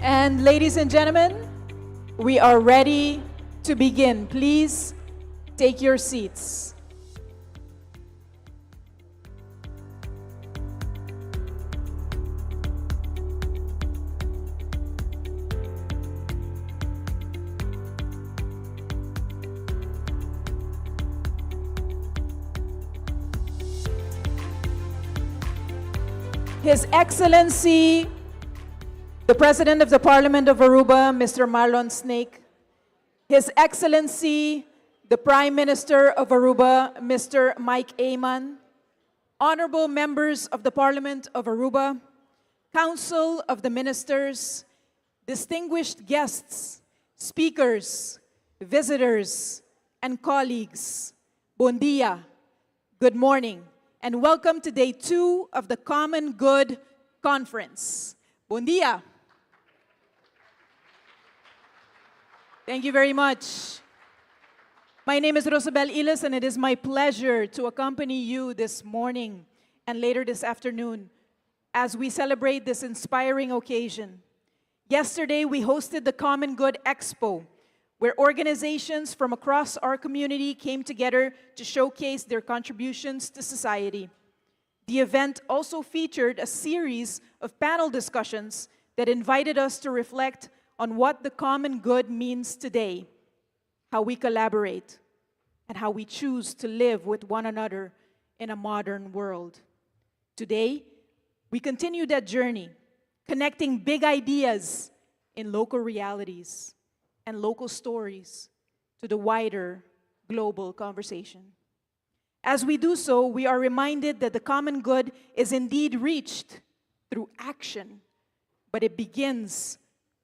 And ladies and gentlemen, we are ready to begin. Please take your seats. His Excellency, the President of the Parliament of Aruba, Mr. Marlon Sneek, His Excellency, the Prime Minister of Aruba, Mr. Mike Eman, honorable members of the Parliament of Aruba, Council of the Ministers, distinguished guests, speakers, visitors, and colleagues, bon dia, good morning, and welcome to day 2 of the Common Good Conference. Bon dia. Thank you very much. My name is Rosabel Illes, and it is my pleasure to accompany you this morning and later this afternoon as we celebrate this inspiring occasion. Yesterday, we hosted the Common Good Expo, where organizations from across our community came together to showcase their contributions to society. The event also featured a series of panel discussions that invited us to reflect on what the common good means today, how we collaborate, and how we choose to live with one another in a modern world. Today, we continue that journey, connecting big ideas in local realities and local stories to the wider global conversation. As we do so, we are reminded that the common good is indeed reached through action, but it begins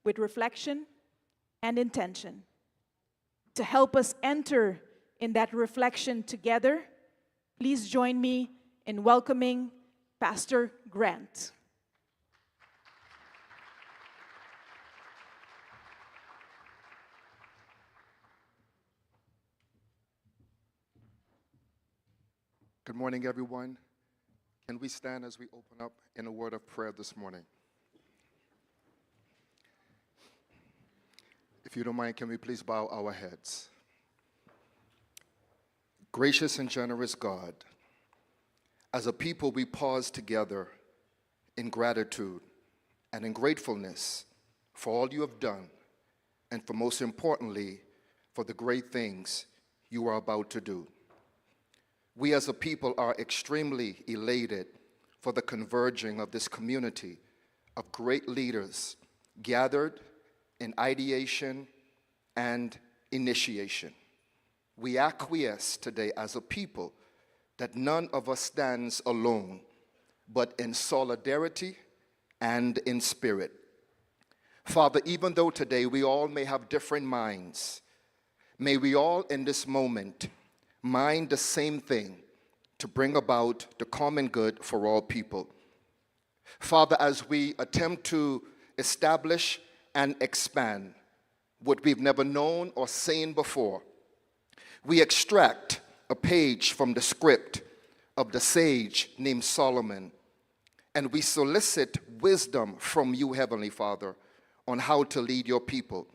with reflection and intention. To help us enter in that reflection together, please join me in welcoming Pastor Grant. Good morning, everyone. Can we stand as we open up in a word of prayer this morning? If you don't mind, can we please bow our heads? Gracious and generous God, as a people we pause together in gratitude and in gratefulness for all you have done, and for most importantly, for the great things you are about to do. We as a people are extremely elated for the converging of this community of great leaders gathered in ideation and initiation. We acquiesce today as a people that none of us stands alone, but in solidarity and in spirit. Father, even though today we all may have different minds, may we all in this moment mind the same thing to bring about the common good for all people. Father, as we attempt to establish and expand what we've never known or seen before, we extract a page from the script of the sage named Solomon, and we solicit wisdom from you, Heavenly Father, on how to lead your people.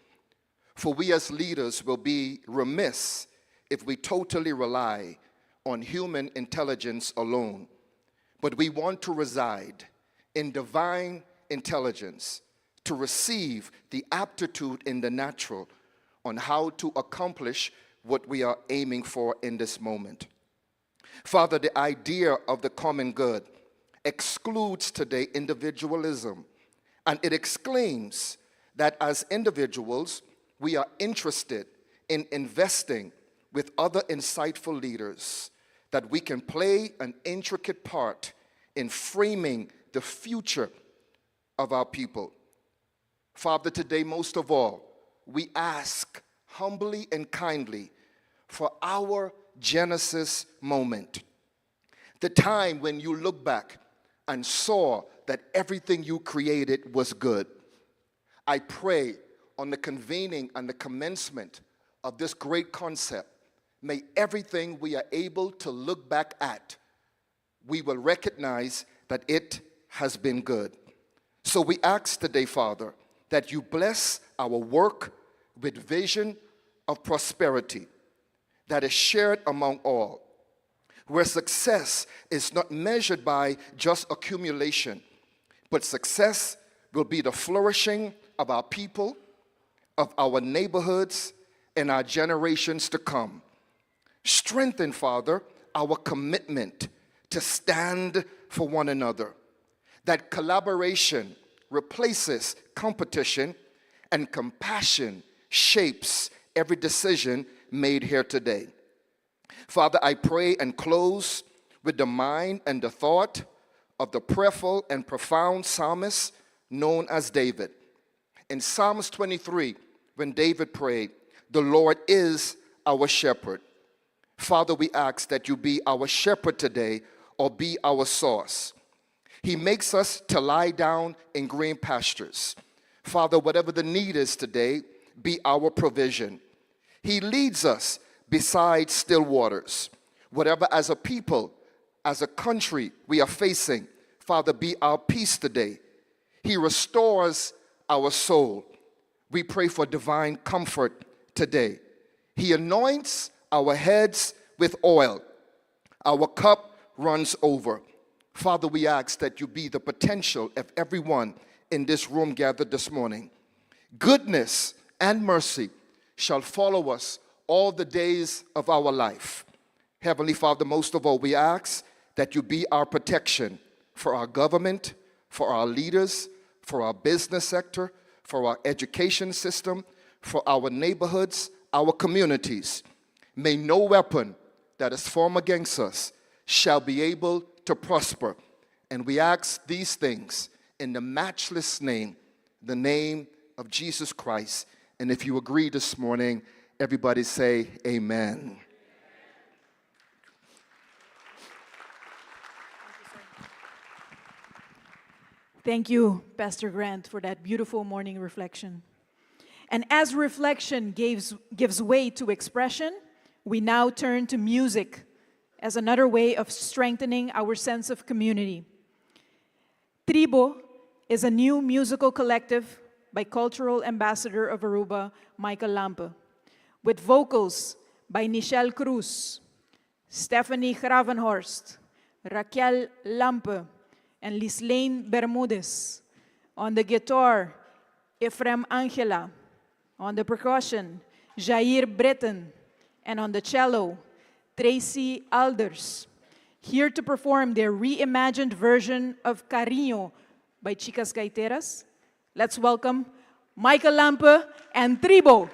For we as leaders will be remiss if we totally rely on human intelligence alone, but we want to reside in divine intelligence to receive the aptitude in the natural on how to accomplish what we are aiming for in this moment. Father, the idea of the common good excludes today individualism, and it exclaims that as individuals, we are interested in investing with other insightful leaders that we can play an intricate part in framing the future of our people. Father, today, most of all, we ask humbly and kindly for our Genesis moment, the time when you look back and saw that everything you created was good. I pray on the convening and the commencement of this great concept, may everything we are able to look back at, we will recognize that it has been good. So we ask today, Father, that you bless our work with vision of prosperity that is shared among all, where success is not measured by just accumulation, but success will be the flourishing of our people, of our neighborhoods, and our generations to come. Strengthen, Father, our commitment to stand for one another, that collaboration replaces competition and compassion shapes every decision made here today. Father, I pray and close with the mind and the thought of the prayerful and profound psalmist known as David. In Psalms 23, when David prayed, The Lord is our shepherd. Father, we ask that you be our shepherd today or be our source. He makes us to lie down in green pastures. Father, whatever the need is today, be our provision. He leads us beside still waters. Whatever as a people, as a country we are facing, Father, be our peace today. He restores our soul. We pray for divine comfort today. He anoints our heads with oil. Our cup runs over. Father, we ask that you be the potential of everyone in this room gathered this morning. Goodness and mercy shall follow us all the days of our life. Heavenly Father, most of all, we ask that you be our protection for our government, for our leaders, for our business sector, for our education system, for our neighborhoods, our communities. May no weapon that is formed against us shall be able to prosper. And we ask these things in the matchless name, the name of Jesus Christ. And if you agree this morning, everybody say, Amen. Thank you, Pastor Grant, for that beautiful morning reflection. And as reflection gives way to expression, we now turn to music as another way of strengthening our sense of community. Tribo is a new musical collective by cultural ambassador of Aruba, Michael Lampe, with vocals by Nichelle Cruz, Stephanie Gravenhorst, Raquel Lampe, and Lislaine Bermudez. On the guitar, Efrem Angela. On the percussion, Jair Britton. And on the cello, Tracy Alders. Here to perform their reimagined version of Cariño by Chicas Gaiteras. Let's welcome Michael Lampe and Tribo.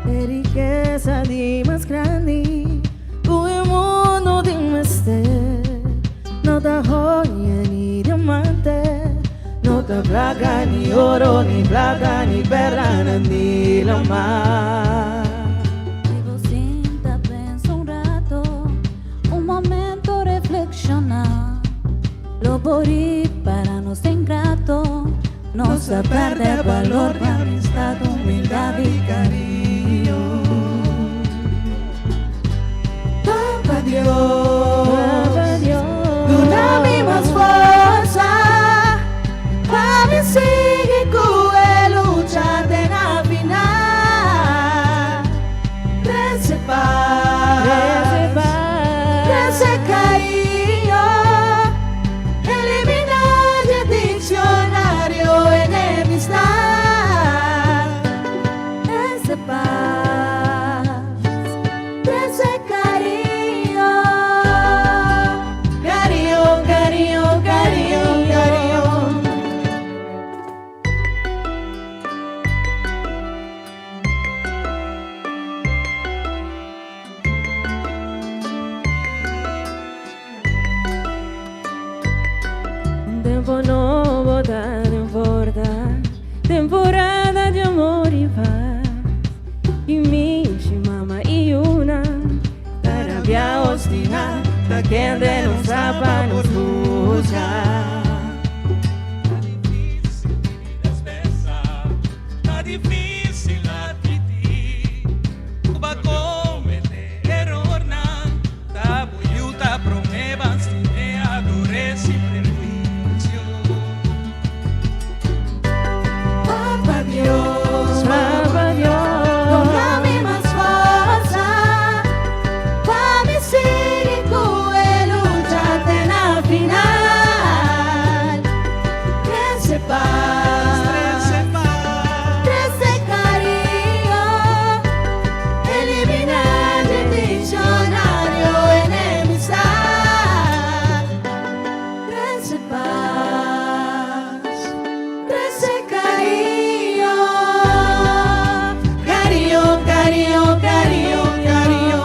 E rikesa di mas grandi ku e mundu tin mester No ta joya ni diamante No ta plaka ni oro ni plata ni perla ni laman. Si bo sinta pensa un rato, un momento reflexiona. Lo por para no ser ingrato, no se perde valor de amistad, humildad y cariño. Papa Dios, Papa Dios, duna mi mas forsa pa mi sigui ku e lucha te na final. Trese pas, trese cariño, eliminá di dikshonario enemistad. Trese pas, trese cariño. Tempu nobo ta den porta, temporada di amor i pas. I mishi mama i yunan ta rabia obstina, ta kende no sa pa nos lucha. Ta difísil pidi despensa, ta difísil atmití ku bo a kometé erornan. Ta bo yu ta promé ban stim'é, ador'é sin prehuisio. Papa Dios, Papa Dios, duna mi mas forsa pa mi sigui ku e lucha te na final. Trese pas, trese kariño, eliminá di dikshonario enemistat. Trese pas, trese kariño, kariño, kariño, kariño, kariño.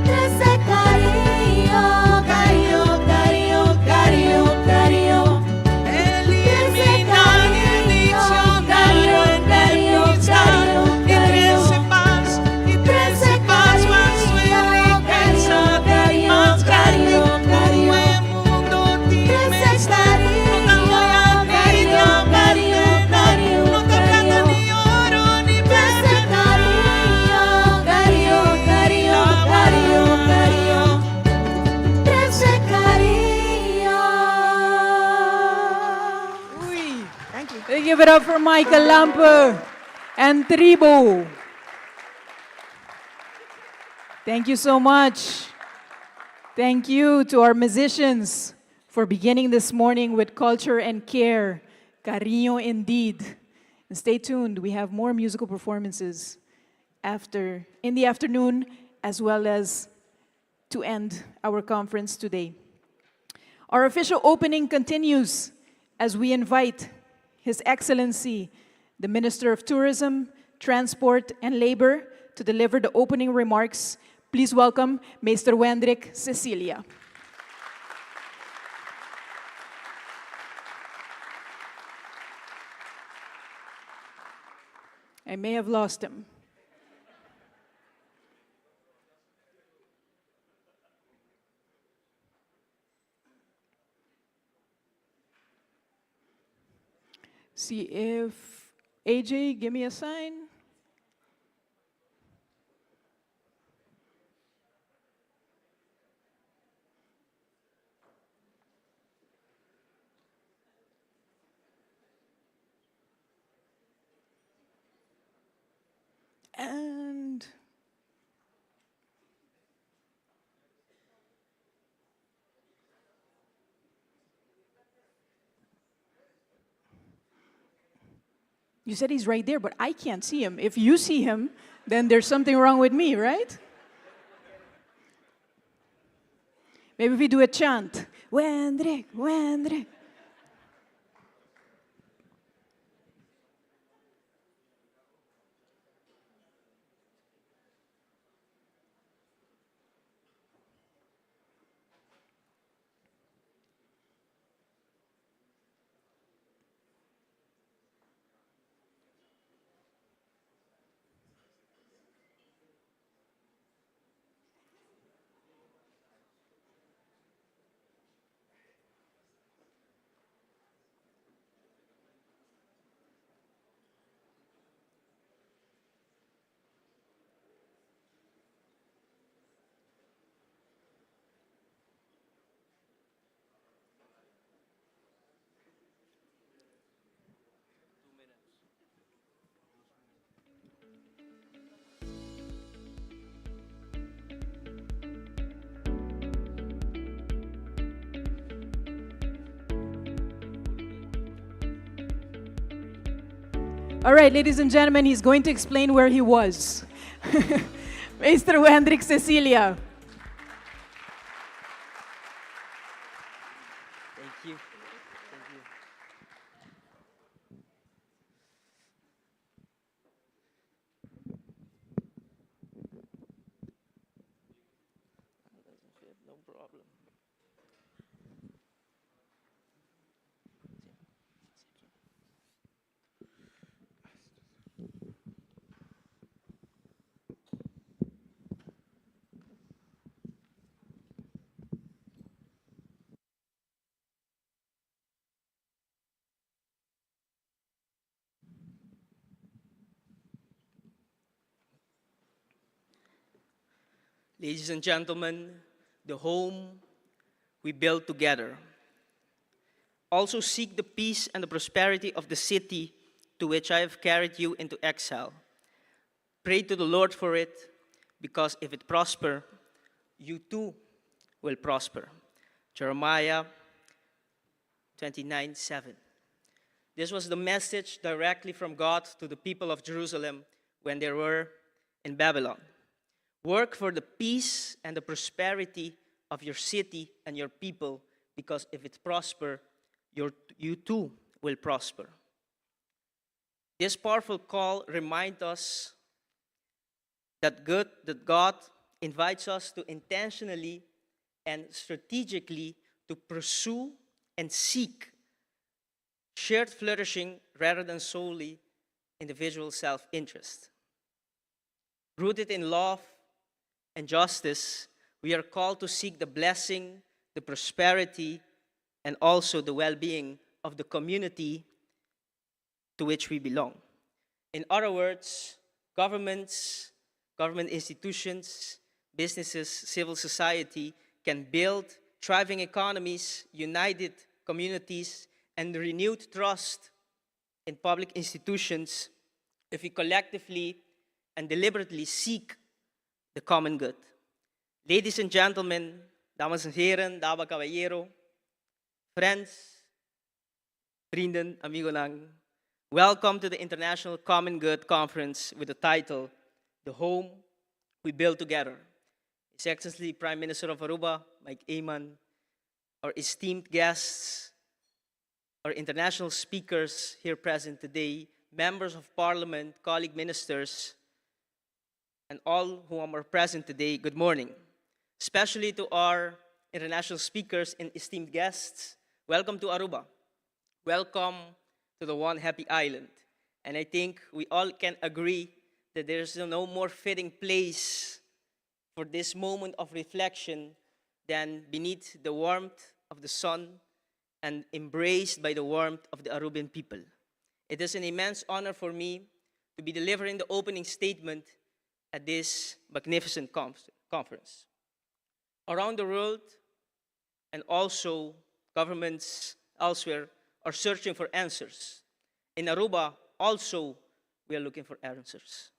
Trese kariño, kariño, kariño, kariño, kariño. Eliminá di dikshonario enemistat i trese pas, i trese pas, mas e rikesa di mas grandi ku e mundu tin mester. No ta joya ni diamantenan, no ta plata ni oro ni Trese kariño, kariño, kariño, kariño, kariño. Trese kariño. Uy. Thank you. Give it up for Michael Lampe and Tribo. Thank you so much. Thank you to our musicians for beginning this morning with culture and care. Kariño indeed. And stay tuned, we have more musical performances after in the afternoon as well as to end our conference today. Our official opening continues as we invite His Excellency, the Minister of Tourism, Transport, and Labor, to deliver the opening remarks. Please welcome Mr. Wendrick Cecilia. I may have lost him. See if AJ, give me a sign. And you said he's right there, but I can't see him. If you see him, then there's something wrong with me, right? Maybe we do a chant. Wendrick, Wendrick. All right, ladies and gentlemen, he's going to explain where he was. Mr. Wendrick Cecilia. Thank you. Thank you. No problem. Ladies and gentlemen, the home we build together. Also seek the peace and the prosperity of the city to which I have carried you into exile. Pray to the Lord for it, because if it prosper, you too will prosper. Jeremiah 29:7. This was the message directly from God to the people of Jerusalem when they were in Babylon. Work for the peace and the prosperity of your city and your people, because if it prosper, you too will prosper. This powerful call reminds us that God invites us to intentionally and strategically to pursue and seek shared flourishing rather than solely individual self-interest. Rooted in love and justice, we are called to seek the blessing, the prosperity, and also the well-being of the community to which we belong. In other words, governments, government institutions, businesses, civil society can build thriving economies, united communities, and renewed trust in public institutions if we collectively and deliberately seek the common good. Ladies and gentlemen, dames en heren, dama, caballero, friends, vrienden, amigonan, welcome to the International Common Good Conference with the title, The Home We Build Together. His Excellency Prime Minister of Aruba, Mike Eman, our esteemed guests, our international speakers here present today, members of parliament, colleague ministers, and all who are present today, good morning. Especially to our international speakers and esteemed guests, welcome to Aruba. Welcome to the One Happy Island. And I think we all can agree that there's no more fitting place for this moment of reflection than beneath the warmth of the sun and embraced by the warmth of the Aruban people. It is an immense honor for me to be delivering the opening statement at this magnificent conference. Around the world, and also governments elsewhere, are searching for answers. In Aruba, also, we are looking for answers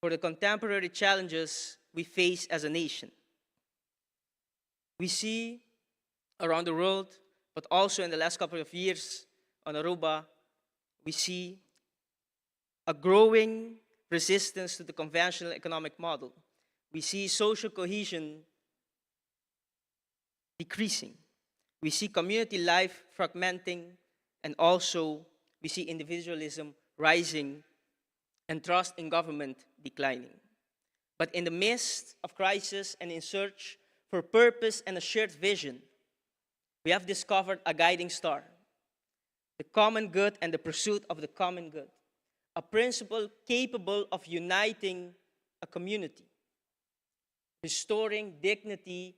for the contemporary challenges we face as a nation. We see around the world, but also in the last couple of years on Aruba, we see a growing resistance to the conventional economic model. We see social cohesion decreasing. We see community life fragmenting, and also we see individualism rising and trust in government declining. But in the midst of crisis and in search for purpose and a shared vision, we have discovered a guiding star, the common good and the pursuit of the common good, a principle capable of uniting a community, restoring dignity,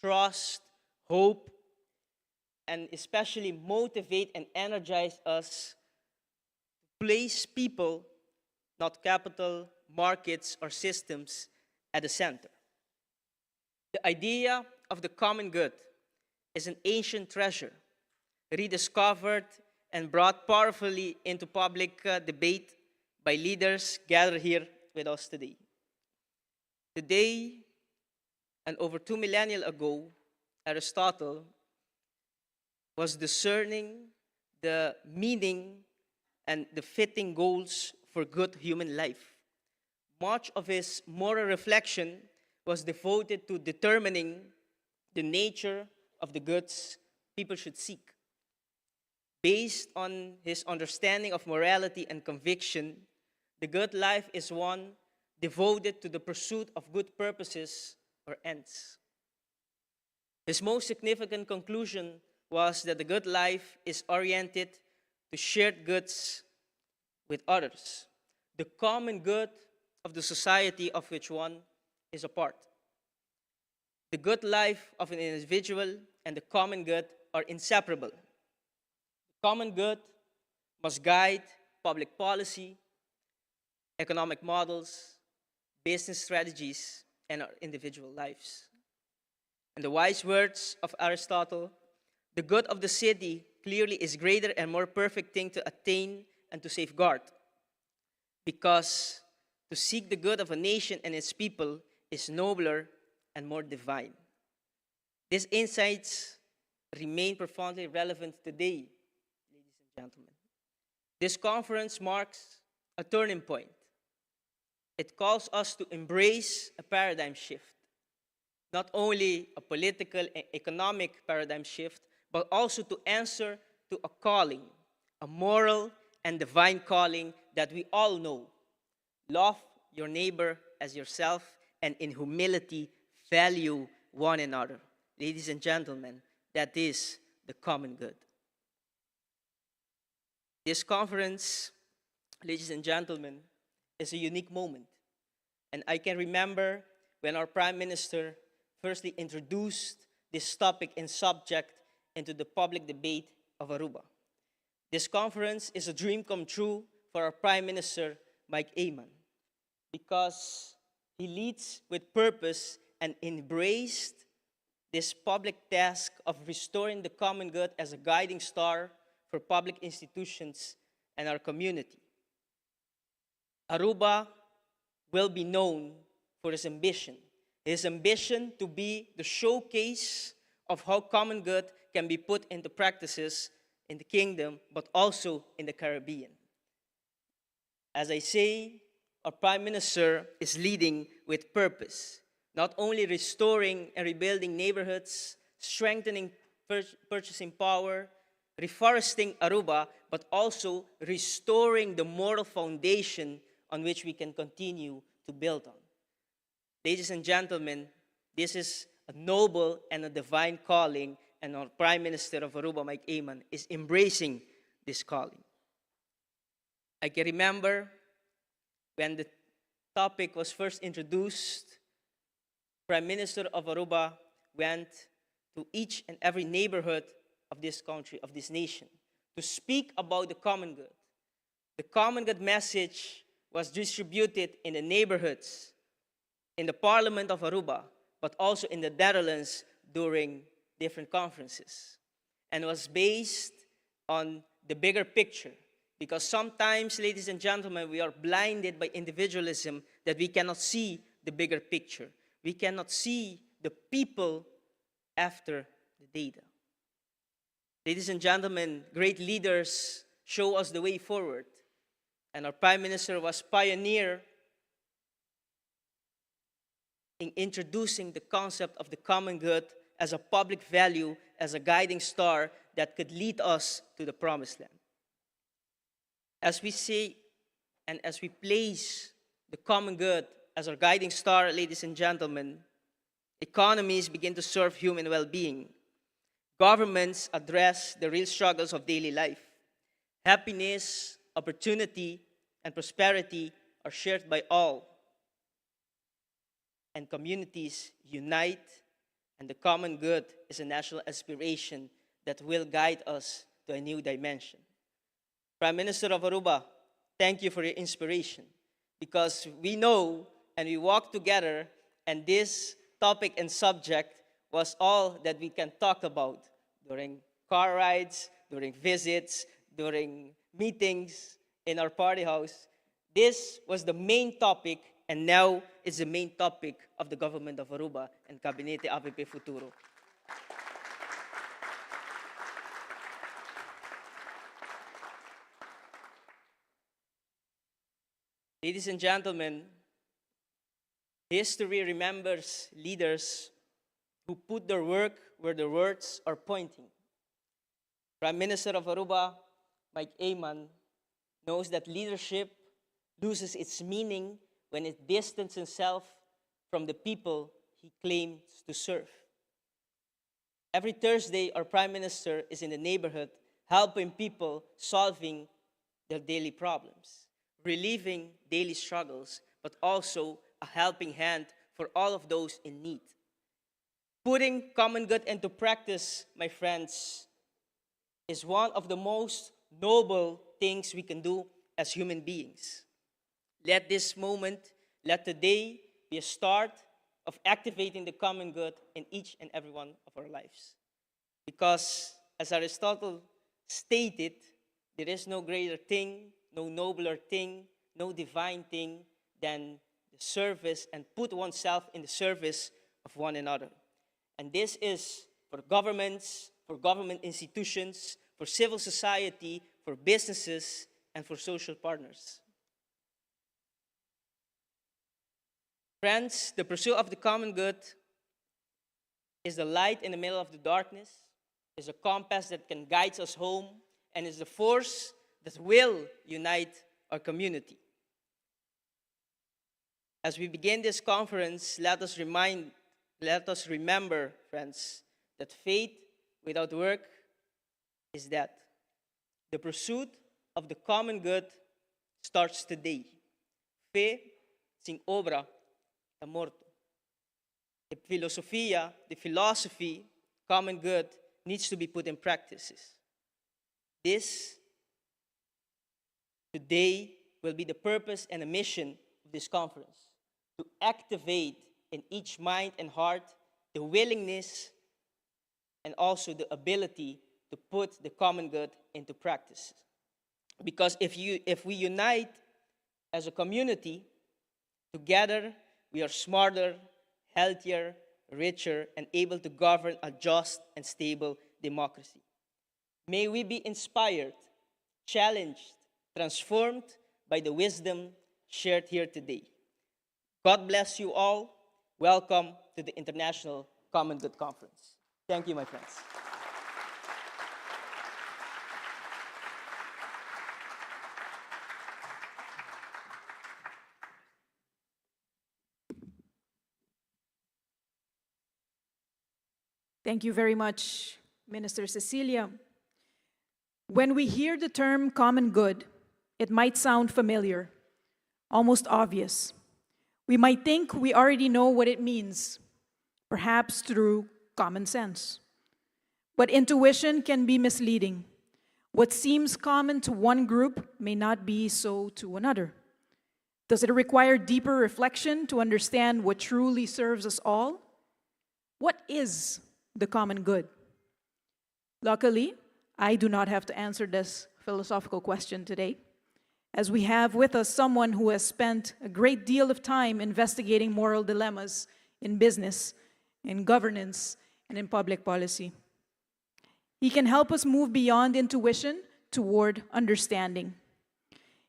trust, hope, and especially motivate and energize us to place people, not capital, markets, or systems at the center. The idea of the common good is an ancient treasure, rediscovered and brought powerfully into public debate by leaders gathered here with us today. Today, and over 2 millennia ago, Aristotle was discerning the meaning and the fitting goals for good human life. Much of his moral reflection was devoted to determining the nature of the goods people should seek. Based on his understanding of morality and conviction, the good life is one devoted to the pursuit of good purposes or ends. His most significant conclusion was that the good life is oriented to shared goods with others, the common good of the society of which one is a part. The good life of an individual and the common good are inseparable. The common good must guide public policy, economic models, business strategies, and our individual lives. In the wise words of Aristotle, the good of the city clearly is greater and more perfect thing to attain and to safeguard. Because to seek the good of a nation and its people is nobler and more divine. These insights remain profoundly relevant today, ladies and gentlemen. This conference marks a turning point. It calls us to embrace a paradigm shift, not only a political and economic paradigm shift, but also to answer to a calling, a moral and divine calling that we all know. Love your neighbor as yourself and in humility value one another. Ladies and gentlemen, that is the common good. This conference, ladies and gentlemen, is a unique moment. And I can remember when our Prime Minister firstly introduced this topic and subject into the public debate of Aruba. This conference is a dream come true for our Prime Minister, Mike Eman, because he leads with purpose and embraced this public task of restoring the common good as a guiding star for public institutions and our community. Aruba will be known for his ambition, his ambition to be the showcase of how common good can be put into practices in the kingdom, but also in the Caribbean. As I say, our Prime Minister is leading with purpose, not only restoring and rebuilding neighborhoods, strengthening purchasing power, reforesting Aruba, but also restoring the moral foundation on which we can continue to build on. Ladies and gentlemen, this is a noble and a divine calling, and our Prime Minister of Aruba, Mike Eman, is embracing this calling. I can remember when the topic was first introduced, Prime Minister of Aruba went to each and every neighborhood of this country, of this nation, to speak about the common good. The common good message was distributed in the neighborhoods, in the parliament of Aruba, but also in the Netherlands during different conferences, and was based on the bigger picture. Because sometimes, ladies and gentlemen, we are blinded by individualism that we cannot see the bigger picture. We cannot see the people after the data. Ladies and gentlemen, great leaders show us the way forward. And our Prime Minister was pioneer in introducing the concept of the common good as a public value, as a guiding star that could lead us to the promised land. As we say and as we place the common good as our guiding star, ladies and gentlemen, economies begin to serve human well-being. Governments address the real struggles of daily life. Happiness, opportunity, and prosperity are shared by all. And communities unite, and the common good is a national aspiration that will guide us to a new dimension. Prime Minister of Aruba, thank you for your inspiration, because we know and we walk together, and this topic and subject was all that we can talk about during car rides, during visits, during meetings in our party house. This was the main topic, and now it's the main topic of the government of Aruba and Gabinete AVP Futuro. Ladies and gentlemen, history remembers leaders who put their work where their words are pointing. Prime Minister of Aruba, Mike Eman, knows that leadership loses its meaning when it distances itself from the people he claims to serve. Every Thursday, our Prime Minister is in the neighborhood helping people solving their daily problems, relieving daily struggles, but also a helping hand for all of those in need. Putting common good into practice, my friends, is one of the most noble things we can do as human beings. Let this moment, Let today be a start of activating the common good in each and every one of our lives. Because, as Aristotle stated, there is no greater thing, no nobler thing, no divine thing than the service and put oneself in the service of one another. And this is for governments, for government institutions, for civil society, for businesses, and for social partners. Friends, the pursuit of the common good is the light in the middle of the darkness, is a compass that can guide us home, and is the force that will unite our community. As we begin this conference, let us remind, let us remember, friends, that faith without work is dead. The pursuit of the common good starts today. Fe sin obra ta morto. The filosofia, the philosophy, common good, needs to be put in practices. This today will be the purpose and the mission of this conference to activate in each mind and heart the willingness and also the ability to put the common good into practice. Because if, you, if we unite as a community, together we are smarter, healthier, richer, and able to govern a just and stable democracy. May we be inspired, challenged, transformed by the wisdom shared here today. God bless you all. Welcome to the International Common Good Conference. Thank you, my friends. Thank you very much, Minister Cecilia. When we hear the term common good, it might sound familiar, almost obvious. We might think we already know what it means, perhaps through common sense. But intuition can be misleading. What seems common to one group may not be so to another. Does it require deeper reflection to understand what truly serves us all? What is the common good? Luckily, I do not have to answer this philosophical question today, as we have with us someone who has spent a great deal of time investigating moral dilemmas in business, in governance, and in public policy. He can help us move beyond intuition toward understanding.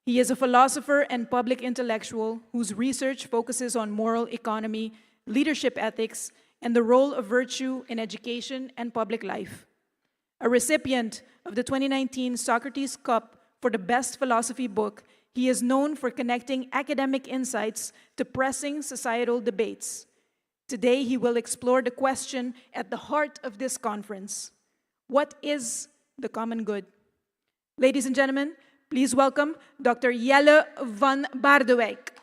He is a philosopher and public intellectual whose research focuses on moral economy, leadership ethics, and the role of virtue in education and public life. A recipient of the 2019 Socrates Cup for the best philosophy book, he is known for connecting academic insights to pressing societal debates. Today, he will explore the question at the heart of this conference What is the common good? Ladies and gentlemen, please welcome Dr. Jelle van Baardewijk.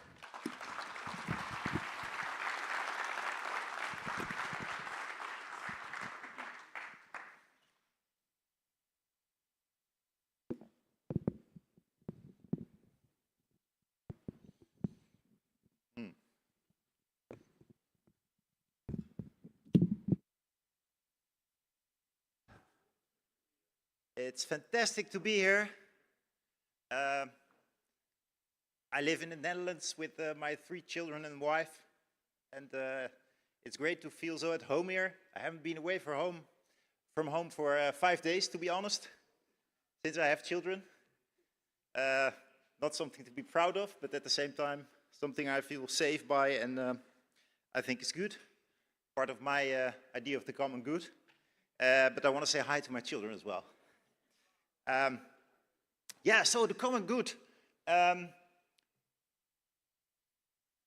It's fantastic to be here. I live in the Netherlands with my three children and wife, and it's great to feel so at home here. I haven't been away from home, from home for 5 days, to be honest, since I have children. Not something to be proud of, but at the same time, something I feel safe by and I think is good. Part of my idea of the common good. But I want to say hi to my children as well. Yeah, so the common good. To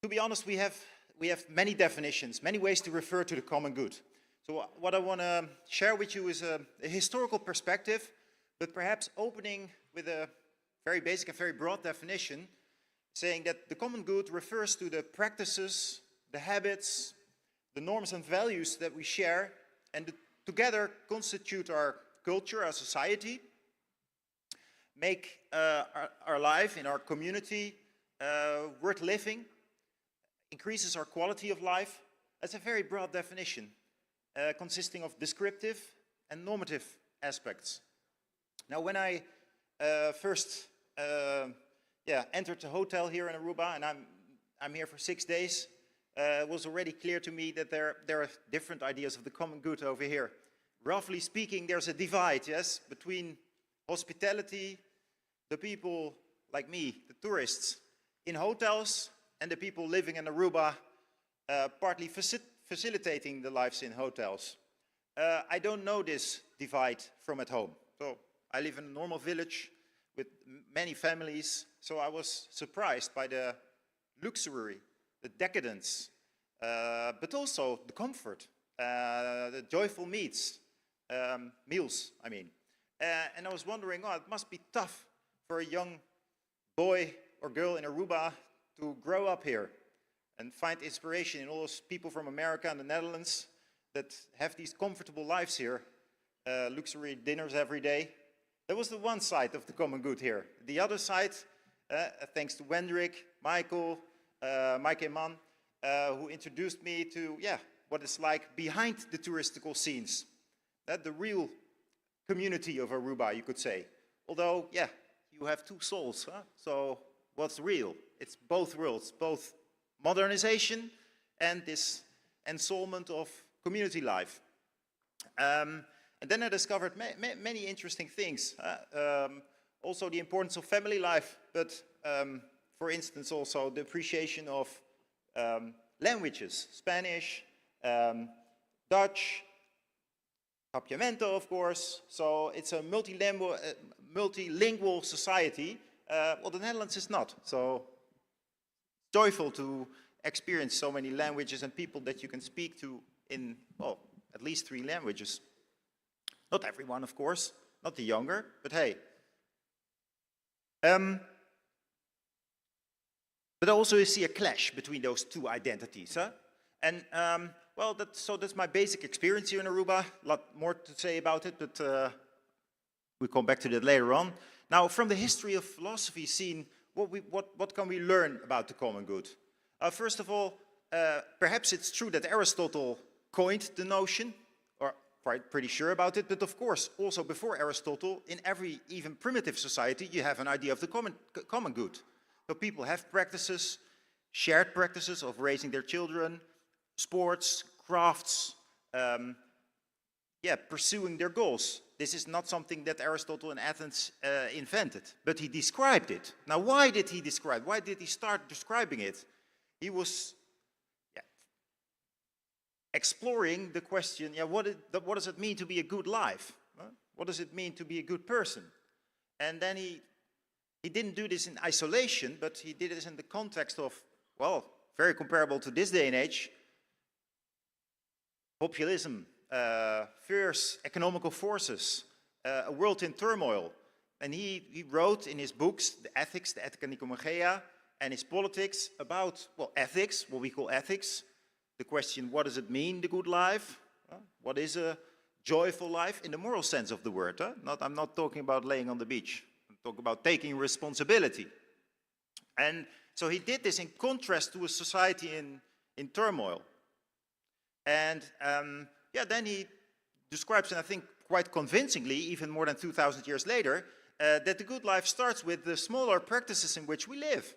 be honest, we have many definitions, many ways to refer to the common good. So what I want to share with you is a historical perspective, but perhaps opening with a very basic and very broad definition, saying that the common good refers to the practices, the habits, the norms and values that we share and that together constitute our culture, our society, make our life in our community worth living. Increases our quality of life. That's a very broad definition, consisting of descriptive and normative aspects. Now, when I first entered the hotel here in Aruba, and I'm here for 6 days, it was already clear to me that there are different ideas of the common good over here. Roughly speaking, there's a divide, yes, between hospitality, the people like me, the tourists, in hotels, and the people living in Aruba, partly facilitating the lives in hotels. I don't know this divide from at home. So I live in a normal village with many families, so I was surprised by the luxury, the decadence, but also the comfort, the joyful meals, I mean. And I was wondering, oh, it must be tough for a young boy or girl in Aruba to grow up here and find inspiration in all those people from America and the Netherlands that have these comfortable lives here, luxury dinners every day. That was the one side of the common good here. The other side, thanks to Wendrick, Michael, Mike and Man, who introduced me to what it's like behind the touristical scenes. That the real community of Aruba, you could say. Although, yeah, you have two souls, huh? So what's real? It's both worlds, both modernization and this ensoulment of community life. And then I discovered ma ma many interesting things. Also the importance of family life, but for instance also the appreciation of languages, Spanish, Dutch, Papiamento, of course. So it's a multilingual society. Well, the Netherlands is not. So joyful to experience so many languages and people that you can speak to in, well, at least three languages. Not everyone, of course, not the younger, but hey. But I also see a clash between those two identities. Huh? And well, so that's my basic experience here in Aruba. A lot more to say about it, but we'll come back to that later on. Now, from the history of philosophy scene, what can we learn about the common good? First of all, perhaps it's true that Aristotle coined the notion, or quite pretty sure about it, but of course, also before Aristotle, in every even primitive society, you have an idea of the common good. So people have practices, shared practices of raising their children, sports, crafts, pursuing their goals. This is not something that Aristotle in Athens invented, but he described it. Now, why did he describe? Why did he start describing it? He was exploring the question, yeah, what does it mean to be a good life? Huh? What does it mean to be a good person? And then he didn't do this in isolation, but he did this in the context of, well, very comparable to this day and age, populism, fierce economical forces, a world in turmoil. And he wrote in his books, the Ethics, the Ethica Nicomachea, and his Politics about, well, ethics, what we call ethics, the question, what does it mean, the good life? What is a joyful life in the moral sense of the word? Huh? Not, I'm not talking about laying on the beach. I'm talking about taking responsibility. And so he did this in contrast to a society in turmoil. And then he describes, and I think quite convincingly, even more than 2,000 years later, that the good life starts with the smaller practices in which we live.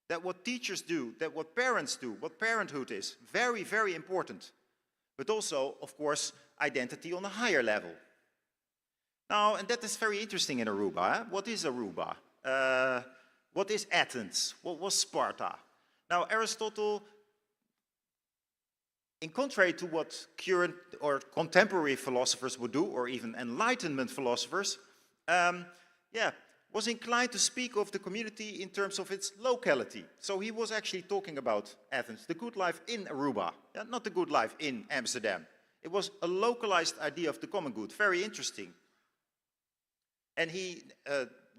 That what teachers do, that what parents do, what parenthood is, very, very important. But also, of course, identity on a higher level. Now, and that is very interesting in Aruba. Eh? What is Aruba? What is Athens? What was Sparta? Now, Aristotle, in contrary to what current or contemporary philosophers would do, or even Enlightenment philosophers, was inclined to speak of the community in terms of its locality. So he was actually talking about Athens, the good life in Aruba, yeah, not the good life in Amsterdam. It was a localized idea of the common good, very interesting. And he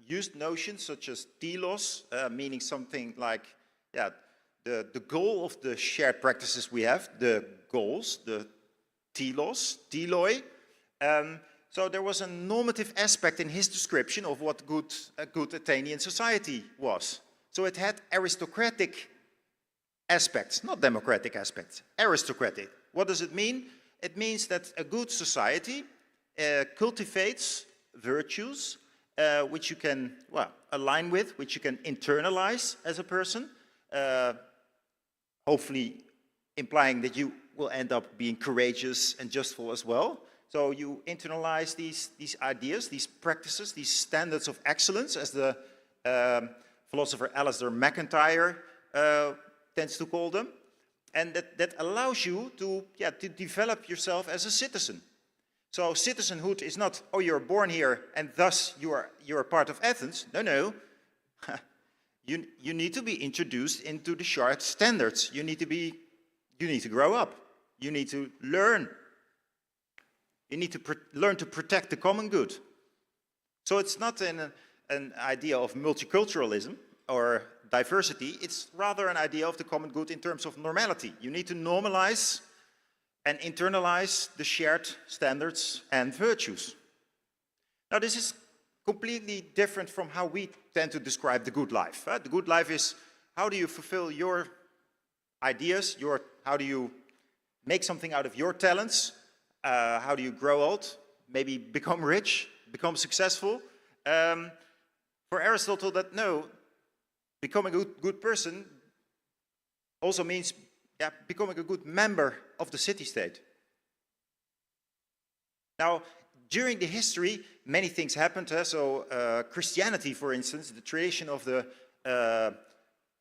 used notions such as telos, meaning something like, yeah, the goal of the shared practices we have, the goals, the telos, teloi. So there was a normative aspect in his description of what a good Athenian society was. So it had aristocratic aspects, not democratic aspects, aristocratic. What does it mean? It means that a good society cultivates virtues which you can, well, align with, which you can internalize as a person, hopefully implying that you will end up being courageous and justful as well. So you internalize these ideas, these practices, these standards of excellence, as the philosopher Alasdair MacIntyre tends to call them. And that allows you to develop yourself as a citizen. So citizenhood is not, oh, you're born here and thus you're part of Athens. No, no. You need to be introduced into the shared standards. You need to grow up. You need to learn. You need to learn to protect the common good. So it's not an idea of multiculturalism or diversity. It's rather an idea of the common good in terms of normality. You need to normalize and internalize the shared standards and virtues. Now, this is completely different from how we tend to describe the good life. The good life is, how do you fulfill your ideas, how do you make something out of your talents, how do you grow old, maybe become rich, become successful. For Aristotle, that no, becoming a good person also means becoming a good member of the city-state. Now, during the history, many things happened. So Christianity, for instance, the tradition of the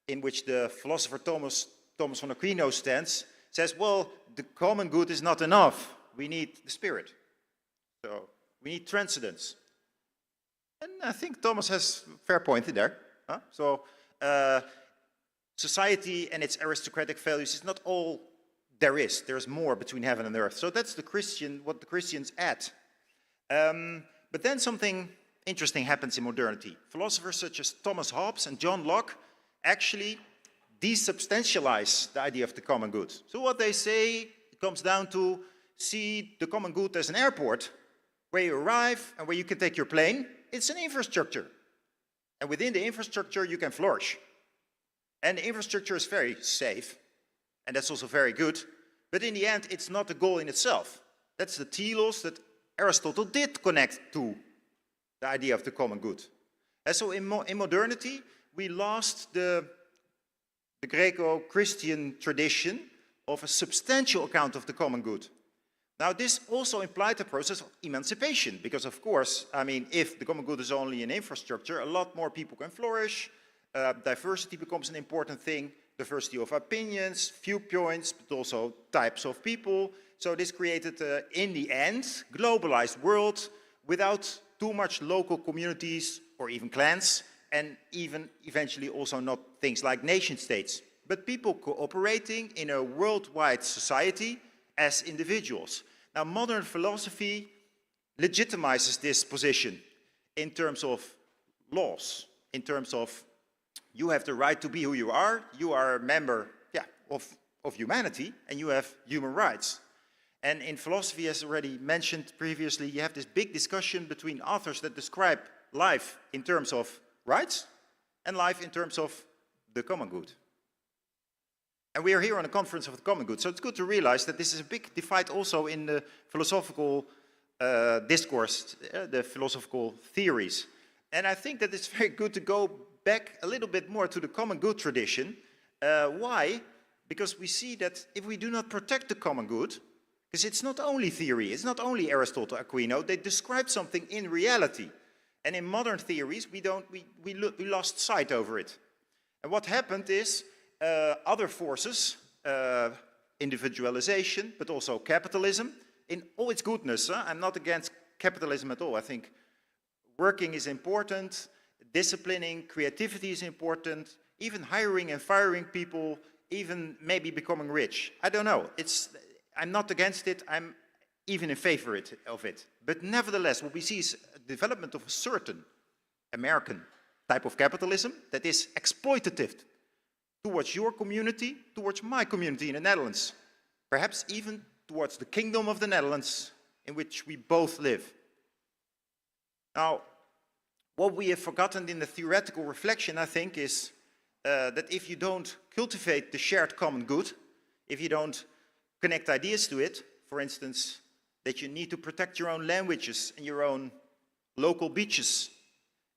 in which the philosopher Thomas von Aquino stands, says, well, the common good is not enough. We need the spirit. So we need transcendence. And I think Thomas has a fair point in there. Huh? So society and its aristocratic values is not all there is. There's more between heaven and earth. So that's what the Christians add. But then something interesting happens in modernity. Philosophers such as Thomas Hobbes and John Locke actually desubstantialize the idea of the common good. So what they say comes down to see the common good as an airport where you arrive and where you can take your plane. It's an infrastructure. And within the infrastructure, you can flourish. And the infrastructure is very safe, and that's also very good. But in the end, it's not the goal in itself. That's the telos that Aristotle did connect to the idea of the common good. And so in modernity, we lost the Greco-Christian tradition of a substantial account of the common good. Now, this also implied the process of emancipation, because of course, if the common good is only an infrastructure, a lot more people can flourish. Diversity becomes an important thing, diversity of opinions, viewpoints, but also types of people. So this created, in the end, globalized world without too much local communities or even clans, and even eventually also not things like nation states, but people cooperating in a worldwide society as individuals. Now, modern philosophy legitimizes this position in terms of laws, in terms of you have the right to be who you are a member of humanity, and you have human rights. And in philosophy, as already mentioned previously, you have this big discussion between authors that describe life in terms of rights and life in terms of the common good. And we are here on a conference of the common good, so it's good to realize that this is a big divide also in the philosophical discourse, the philosophical theories. And I think that it's very good to go back a little bit more to the common good tradition. Why? Because we see that if we do not protect the common good, because it's not only theory, it's not only Aristotle, Aquino, they describe something in reality. And in modern theories, we don't, we lost sight over it. And what happened is other forces, individualization, but also capitalism, in all its goodness. Huh? I'm not against capitalism at all. I think working is important, disciplining, creativity is important, even hiring and firing people, even maybe becoming rich. I don't know. I'm not against it. I'm even in favor of it. But nevertheless, what we see is a development of a certain American type of capitalism that is exploitative towards your community, towards my community in the Netherlands, perhaps even towards the Kingdom of the Netherlands in which we both live. Now, what we have forgotten in the theoretical reflection, I think, is that if you don't cultivate the shared common good, if you don't connect ideas to it, for instance, that you need to protect your own languages and your own local beaches,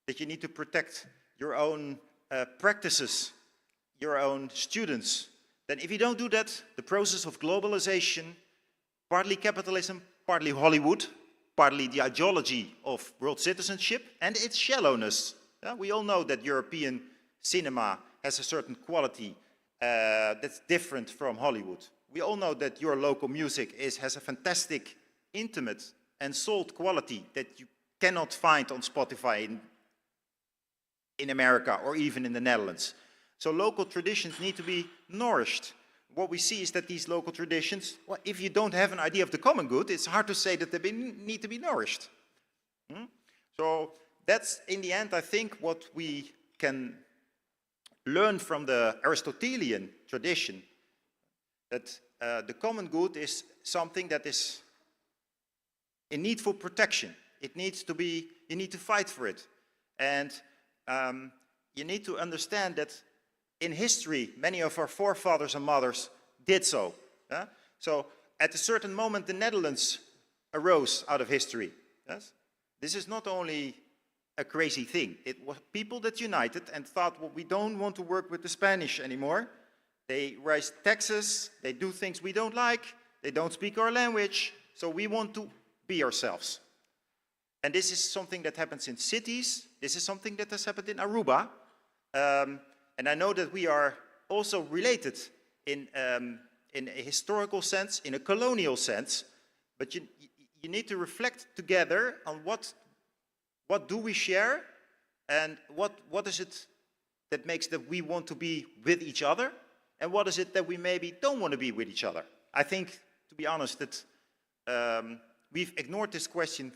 that you need to protect your own practices, your own students, then if you don't do that, the process of globalization, partly capitalism, partly Hollywood, partly the ideology of world citizenship and its shallowness. Yeah, we all know that European cinema has a certain quality that's different from Hollywood. We all know that your local music has a fantastic, intimate and salt quality that you cannot find on Spotify in America or even in the Netherlands. So local traditions need to be nourished. What we see is that these local traditions, well, if you don't have an idea of the common good, it's hard to say that they need to be nourished. So that's, in the end, I think, what we can learn from the Aristotelian tradition, that the common good is something that is in need for protection. It needs to be, you need to fight for it. And you need to understand that in history, many of our forefathers and mothers did so. Yeah? So at a certain moment, the Netherlands arose out of history. Yes? This is not only a crazy thing. It was people that united and thought, well, we don't want to work with the Spanish anymore. They raise taxes, they do things we don't like, they don't speak our language, so we want to be ourselves. And this is something that happens in cities. This is something that has happened in Aruba. And I know that we are also related in a historical sense, in a colonial sense, but you need to reflect together on what do we share and what is it that makes that we want to be with each other, and what is it that we maybe don't want to be with each other. I think, to be honest, that we've ignored this question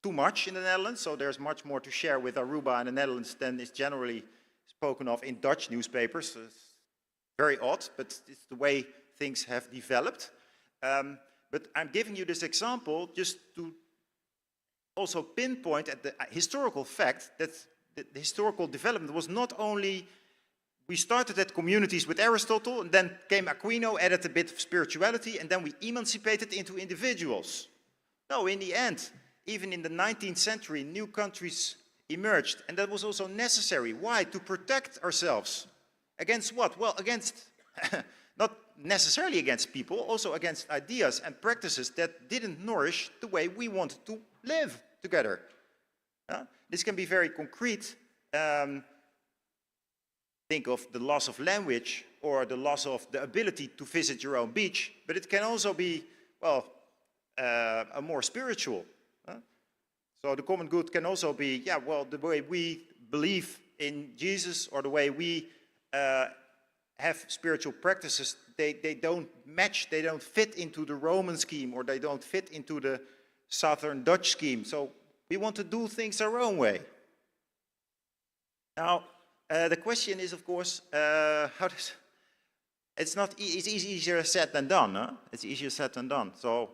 too much in the Netherlands, so there's much more to share with Aruba and the Netherlands than is generally spoken of in Dutch newspapers. It's very odd, but it's the way things have developed. But I'm giving you this example just to also pinpoint at the historical fact that the historical development was not only, we started at communities with Aristotle, and then came Aquino, added a bit of spirituality, and then we emancipated into individuals. No, in the end, even in the 19th century, new countries emerged, and that was also necessary. Why? To protect ourselves. Against what? Well, against, not necessarily against people, also against ideas and practices that didn't nourish the way we wanted to live together. This can be very concrete. Think of the loss of language or the loss of the ability to visit your own beach, but it can also be, well, a more spiritual. So the common good can also be, yeah, well, the way we believe in Jesus or the way we have spiritual practices, they don't match, they don't fit into the Roman scheme, or they don't fit into the Southern Dutch scheme. So we want to do things our own way. Now, the question is, of course, how does... It's not, it's easier said than done, huh? It's easier said than done. So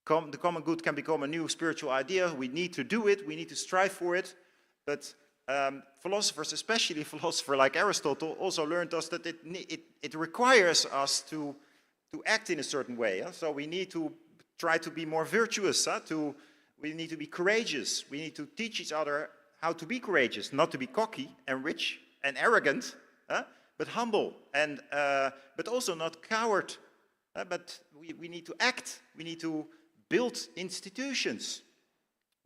the common good can become a new spiritual idea. We need to do it, we need to strive for it. But philosophers, especially a philosopher like Aristotle, also learned us that it requires us to act in a certain way. Huh? So we need to try to be more virtuous, huh? We need to be courageous. We need to teach each other how to be courageous, not to be cocky and rich and arrogant, huh? But humble, and but also not coward. But we need to act. We need to build institutions.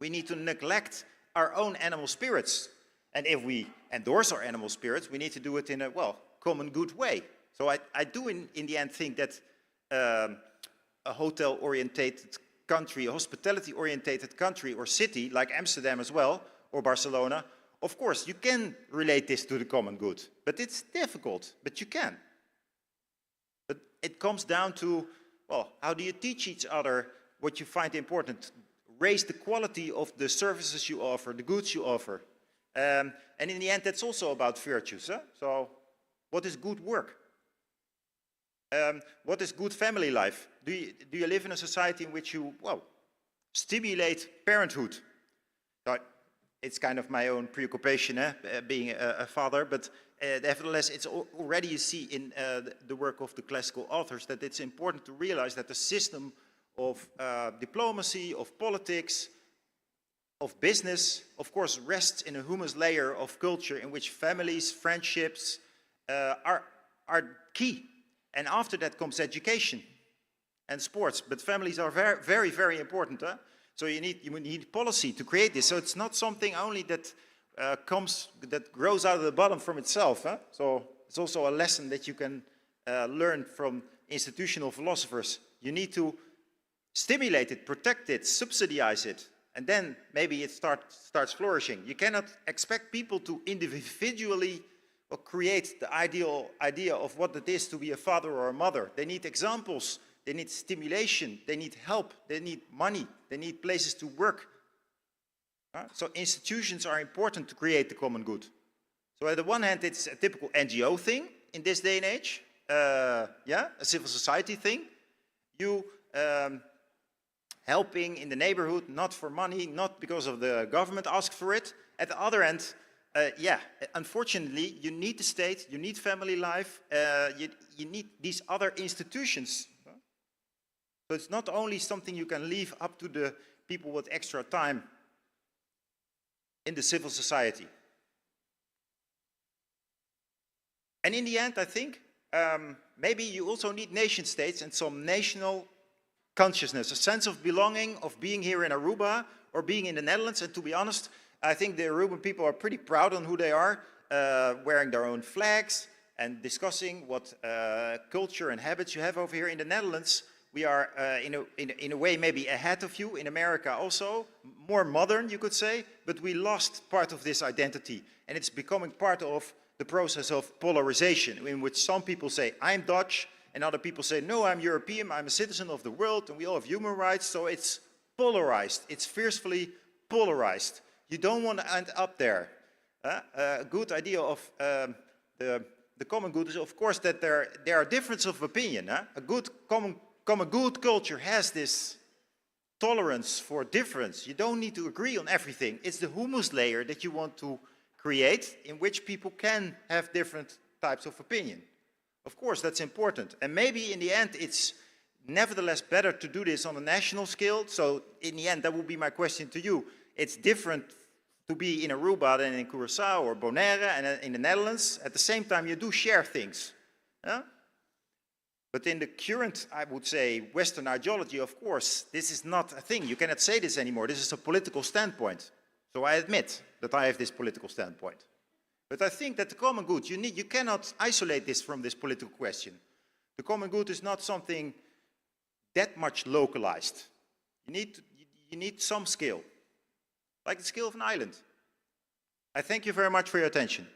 We need to neglect our own animal spirits. And if we endorse our animal spirits, we need to do it in a, well, common good way. So I do in the end think that a hotel-orientated country, a hospitality-orientated country or city like Amsterdam as well, or Barcelona, of course, you can relate this to the common good, but it's difficult, but you can. But it comes down to, well, how do you teach each other what you find important? Raise the quality of the services you offer, the goods you offer. And in the end, that's also about virtues. Huh? So, what is good work? What is good family life? Do you live in a society in which you, well, stimulate parenthood? So it's kind of my own preoccupation, being a father, but nevertheless, it's already you see in the work of the classical authors that it's important to realize that the system of diplomacy, of politics, of business, of course, rests in a humus layer of culture in which families, friendships are key. And after that comes education and sports. But families are very, very, very important. Huh? So you need policy to create this. So it's not something only that comes, that grows out of the bottom from itself. Huh? So it's also a lesson that you can learn from institutional philosophers. You need to stimulate it, protect it, subsidize it, and then maybe it starts flourishing. You cannot expect people to individually create the ideal idea of what it is to be a father or a mother. They need examples, they need stimulation, they need help, they need money, they need places to work. So institutions are important to create the common good. So at the one hand, it's a typical NGO thing in this day and age, yeah, a civil society thing. You helping in the neighborhood, not for money, not because of the government asked for it. At the other end, yeah, unfortunately, you need the state, you need family life, you need these other institutions. So it's not only something you can leave up to the people with extra time in the civil society. And in the end, I think, maybe you also need nation states and some national consciousness, a sense of belonging, of being here in Aruba or being in the Netherlands. And to be honest, I think the Aruban people are pretty proud on who they are, wearing their own flags and discussing what culture and habits you have over here in the Netherlands. We are in a way maybe ahead of you, in America also, more modern you could say, but we lost part of this identity and it's becoming part of the process of polarization in which some people say, I'm Dutch, and other people say, no, I'm European, I'm a citizen of the world, and we all have human rights, so it's polarized. It's fiercely polarized. You don't want to end up there. A good idea of the common good is, of course, that there are differences of opinion. A good common good culture has this tolerance for difference. You don't need to agree on everything. It's the humus layer that you want to create in which people can have different types of opinion. Of course, that's important. And maybe in the end, it's nevertheless better to do this on a national scale. So in the end, that would be my question to you. It's different to be in Aruba than in Curaçao or Bonaire and in the Netherlands. At the same time, you do share things. Yeah? But in the current, I would say, Western ideology, of course, this is not a thing. You cannot say this anymore. This is a political standpoint. So I admit that I have this political standpoint. But I think that the common good, you cannot isolate this from this political question. The common good is not something that much localized. You need some scale, like the scale of an island. I thank you very much for your attention.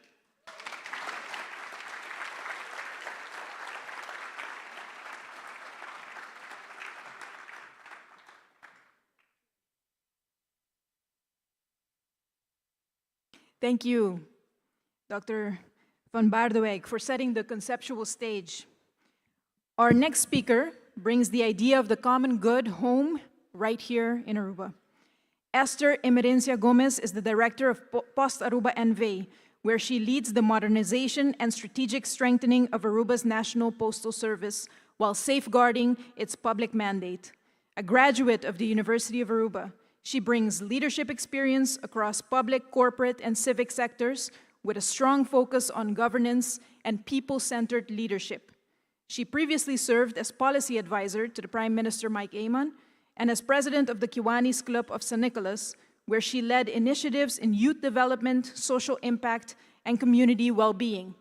Thank you, Dr. van Baardewijk, for setting the conceptual stage. Our next speaker brings the idea of the common good home right here in Aruba. Esther Emerencia Gomez is the director of Post Aruba NV, where she leads the modernization and strategic strengthening of Aruba's National Postal Service while safeguarding its public mandate. A graduate of the University of Aruba, she brings leadership experience across public, corporate, and civic sectors with a strong focus on governance and people-centered leadership. She previously served as policy advisor to the Prime Minister Mike Eman and as president of the Kiwanis Club of San Nicolas, where she led initiatives in youth development, social impact, and community well-being.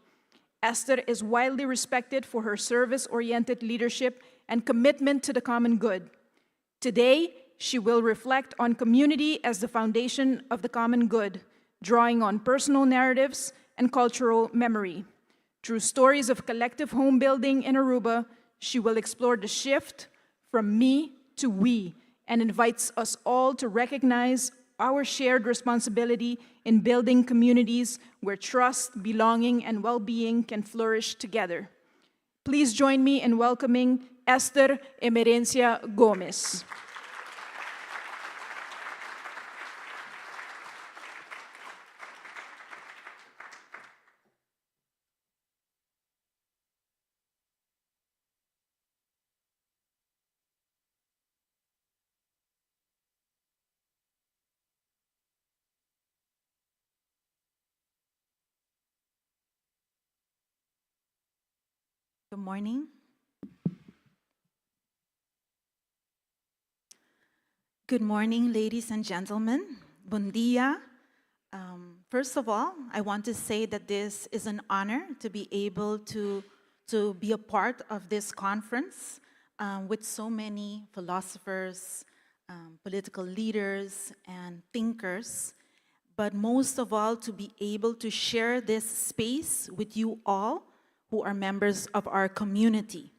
Esther is widely respected for her service-oriented leadership and commitment to the common good. Today, she will reflect on community as the foundation of the common good, drawing on personal narratives and cultural memory. Through stories of collective home building in Aruba, she will explore the shift from me to we and invites us all to recognize our shared responsibility in building communities where trust, belonging, and well-being can flourish together. Please join me in welcoming Esther Emerencia Gomez. Good morning. Good morning, ladies and gentlemen. Bon dia. First of all, I want to say that this is an honor to be able to be a part of this conference with so many philosophers, political leaders, and thinkers. But most of all, to be able to share this space with you all who are members of our community.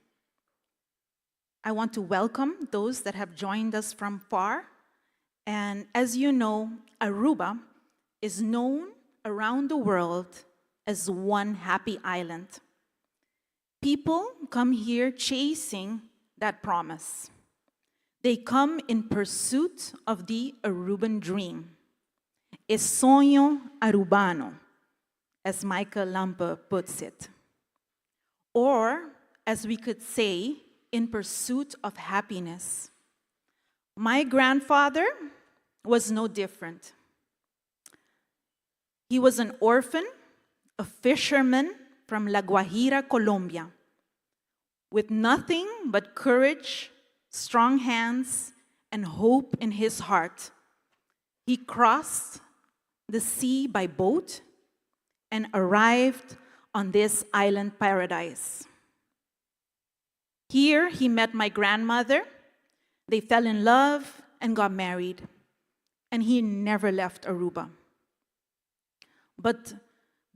I want to welcome those that have joined us from far. And as you know, Aruba is known around the world as one happy island. People come here chasing that promise. They come in pursuit of the Aruban dream. E soño arubano, as Michael Lampe puts it. Or, as we could say, in pursuit of happiness. My grandfather was no different. He was an orphan, a fisherman from La Guajira, Colombia, with nothing but courage, strong hands, and hope in his heart. He crossed the sea by boat and arrived on this island paradise. Here, he met my grandmother. They fell in love and got married, and he never left Aruba. But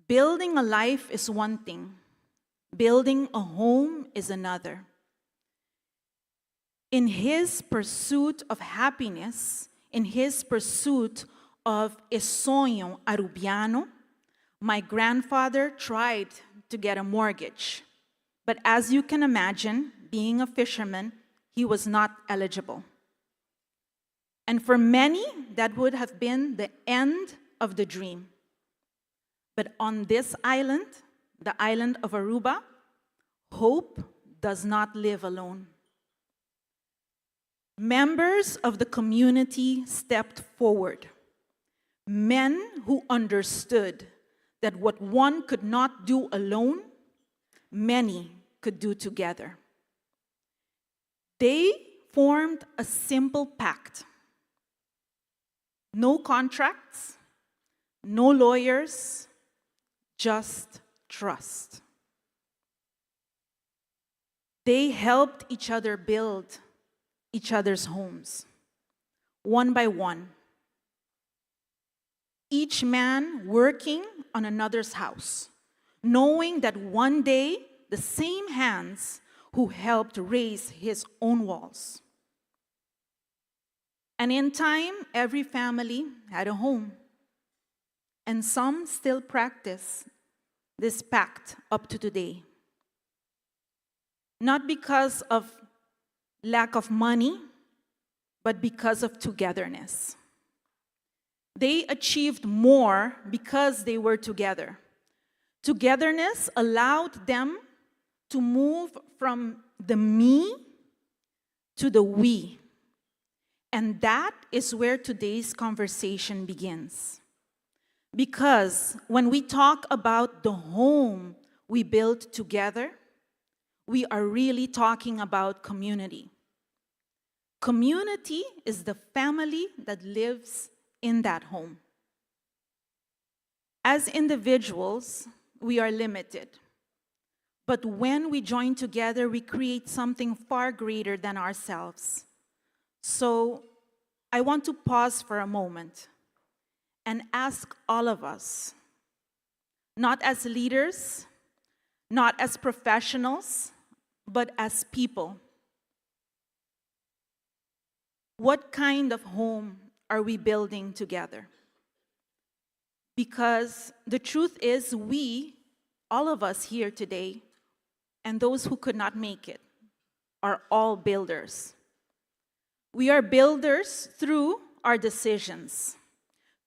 building a life is one thing, building a home is another. In his pursuit of happiness, in his pursuit of a soño arubiano, my grandfather tried to get a mortgage. But as you can imagine, being a fisherman, he was not eligible. And for many, that would have been the end of the dream. But on this island, the island of Aruba, hope does not live alone. Members of the community stepped forward. Men who understood that what one could not do alone, many could do together. They formed a simple pact. No contracts, no lawyers, just trust. They helped each other build each other's homes, one by one. Each man working on another's house, knowing that one day the same hands who helped raise his own walls. And in time, every family had a home. And some still practice this pact up to today. Not because of lack of money, but because of togetherness. They achieved more because they were together. Togetherness allowed them to move from the me to the we. And that is where today's conversation begins. Because when we talk about the home we build together, we are really talking about community. Community is the family that lives in that home. As individuals, we are limited. But when we join together, we create something far greater than ourselves. So I want to pause for a moment and ask all of us, not as leaders, not as professionals, but as people. What kind of home are we building together? Because the truth is, we, all of us here today, and those who could not make it, are all builders. We are builders through our decisions,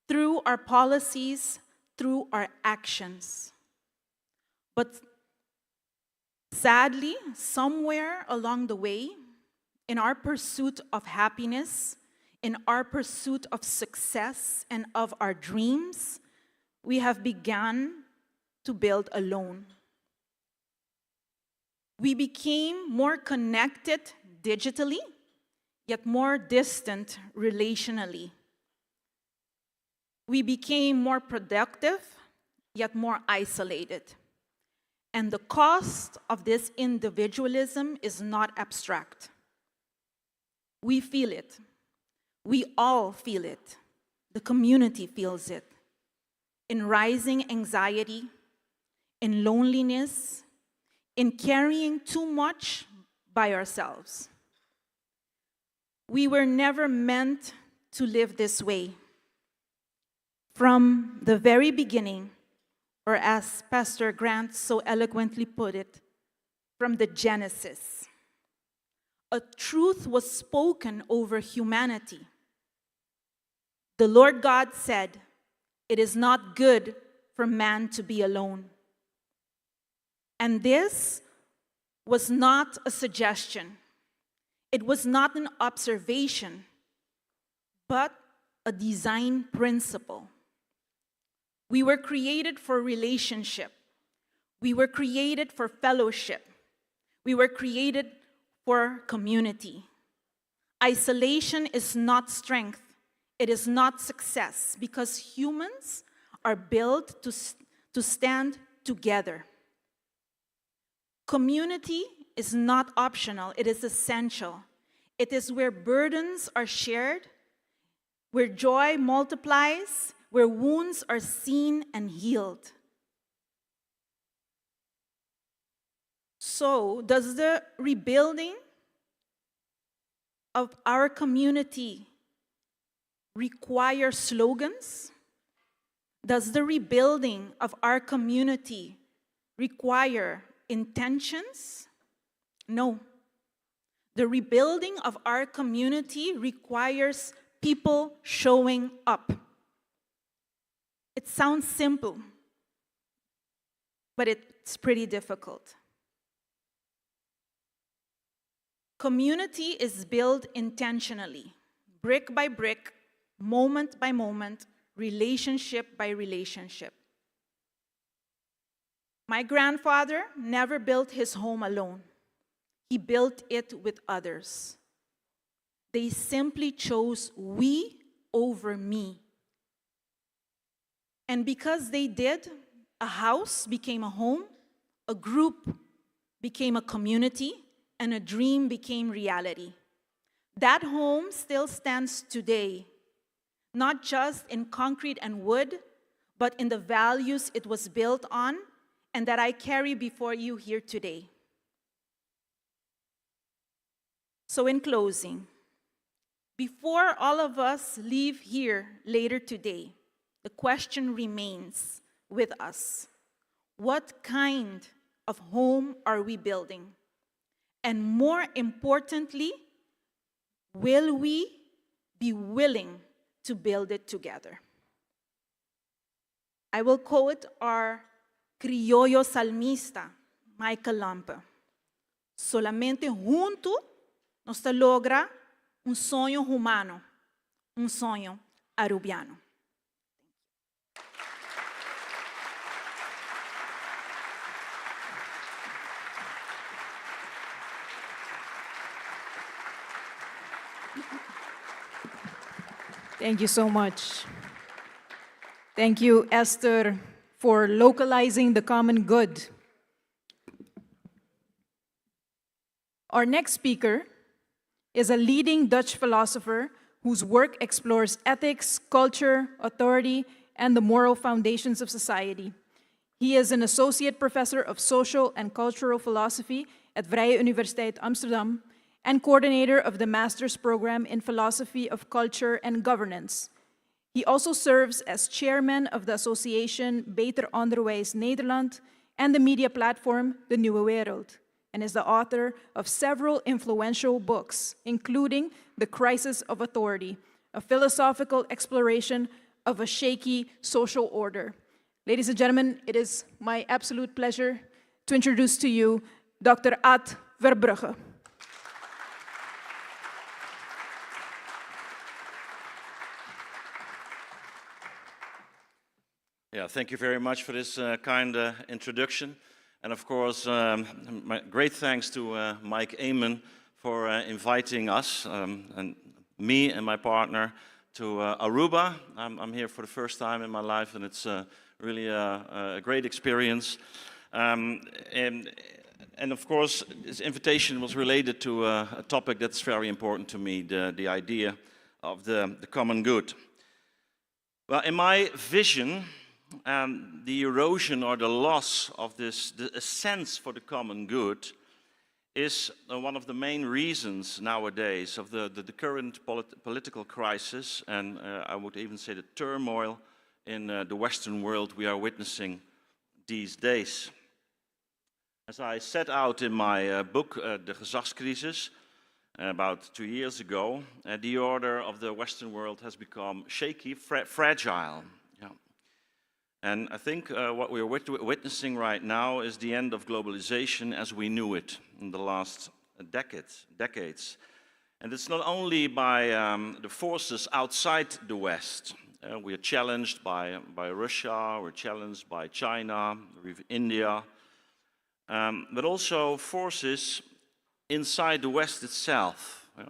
through our policies, through our actions. But sadly, somewhere along the way, in our pursuit of happiness, in our pursuit of success and of our dreams, we have begun to build alone. We became more connected digitally, yet more distant relationally. We became more productive, yet more isolated. And the cost of this individualism is not abstract. We feel it. We all feel it. The community feels it. In rising anxiety, in loneliness, in carrying too much by ourselves. We were never meant to live this way. From the very beginning, or as Pastor Grant so eloquently put it, from the Genesis, a truth was spoken over humanity. The Lord God said, It is not good for man to be alone. And this was not a suggestion, it was not an observation, but a design principle. We were created for relationship. We were created for fellowship. We were created for community. Isolation is not strength. It is not success because humans are built to stand together. Community is not optional, it is essential. It is where burdens are shared, where joy multiplies, where wounds are seen and healed. So, does the rebuilding of our community require slogans? Does the rebuilding of our community require intentions? No. The rebuilding of our community requires people showing up. It sounds simple, but it's pretty difficult. Community is built intentionally, brick by brick, moment by moment, relationship by relationship. My grandfather never built his home alone. He built it with others. They simply chose we over me. And because they did, a house became a home, a group became a community, and a dream became reality. That home still stands today, not just in concrete and wood, but in the values it was built on and that I carry before you here today. So, in closing, before all of us leave here later today, the question remains with us: What kind of home are we building? And more importantly, will we be willing to build it together? I will quote our criollo salmista, Michael Lampe. "Solamente hunto nos ta logra un soño humano, un soño arubiano." Thank you so much. Thank you, Esther, for localizing the common good. Our next speaker is a leading Dutch philosopher whose work explores ethics, culture, authority, and the moral foundations of society. He is an associate professor of social and cultural philosophy at Vrije Universiteit Amsterdam and coordinator of the master's program in philosophy of culture and governance. He also serves as chairman of the association Beter Onderwijs Nederland and the media platform De Nieuwe Wereld, and is the author of several influential books, including The Crisis of Authority, a philosophical exploration of a shaky social order. Ladies and gentlemen, it is my absolute pleasure to introduce to you Dr. Aad Verbruggen. Yeah, thank you very much for this kind introduction. And of course, my great thanks to Mike Eman for inviting us, and me and my partner, to Aruba. I'm here for the first time in my life, and it's really a great experience. And of course, this invitation was related to a topic that's very important to me, the idea of the common good. Well, in my vision, the erosion or the loss of this the sense for the common good is one of the main reasons nowadays of the current political crisis, and I would even say the turmoil in the Western world we are witnessing these days. As I set out in my book, De Gezagscrisis, about 2 years ago, the order of the Western world has become shaky, fragile. Yeah. And I think what we are witnessing right now is the end of globalization as we knew it in the last decades. And it's not only by the forces outside the West. We are challenged by Russia, we're challenged by China, India, but also forces inside the West itself. Yeah.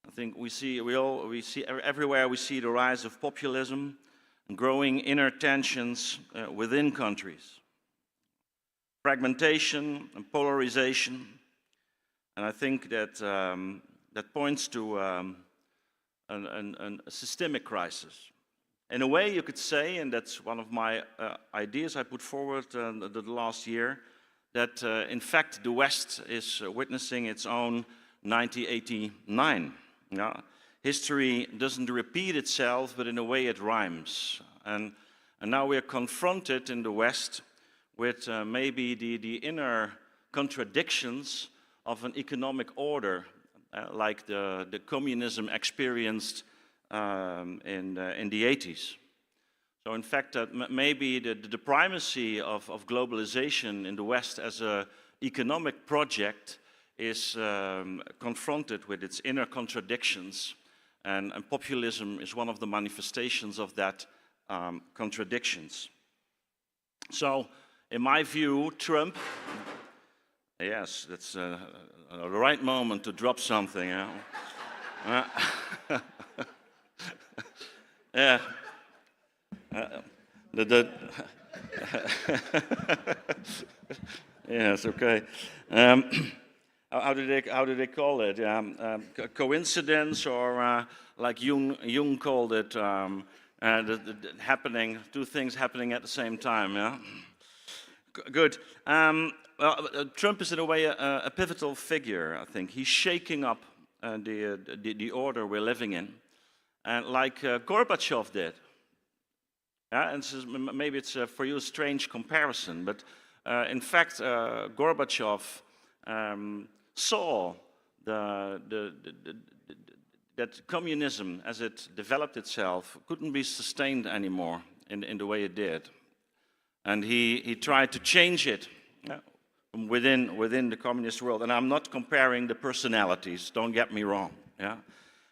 I think we see everywhere we see the rise of populism and growing inner tensions within countries. Fragmentation and polarization. And I think that points to a systemic crisis. In a way, you could say, and that's one of my ideas I put forward the last year, that in fact the West is witnessing its own 1989. Yeah? History doesn't repeat itself, but in a way it rhymes. And now we are confronted in the West with maybe the inner contradictions of an economic order like the communism experienced in the 80s. So in fact, maybe the primacy of globalization in the West as an economic project is confronted with its inner contradictions, and populism is one of the manifestations of that contradictions. So, in my view, Trump, yes, that's the right moment to drop something. Yeah. Yeah. Yes, okay. How do they call it? Coincidence or like Jung called it, the happening, two things happening at the same time, yeah? Good. Well, Trump is in a way a pivotal figure, I think. He's shaking up the order we're living in, and like Gorbachev did. Yeah, and is, maybe it's for you a strange comparison, but in fact, Gorbachev saw that communism, as it developed itself, couldn't be sustained anymore in the way it did. And he tried to change it, yeah, from within the communist world. And I'm not comparing the personalities, don't get me wrong. Yeah?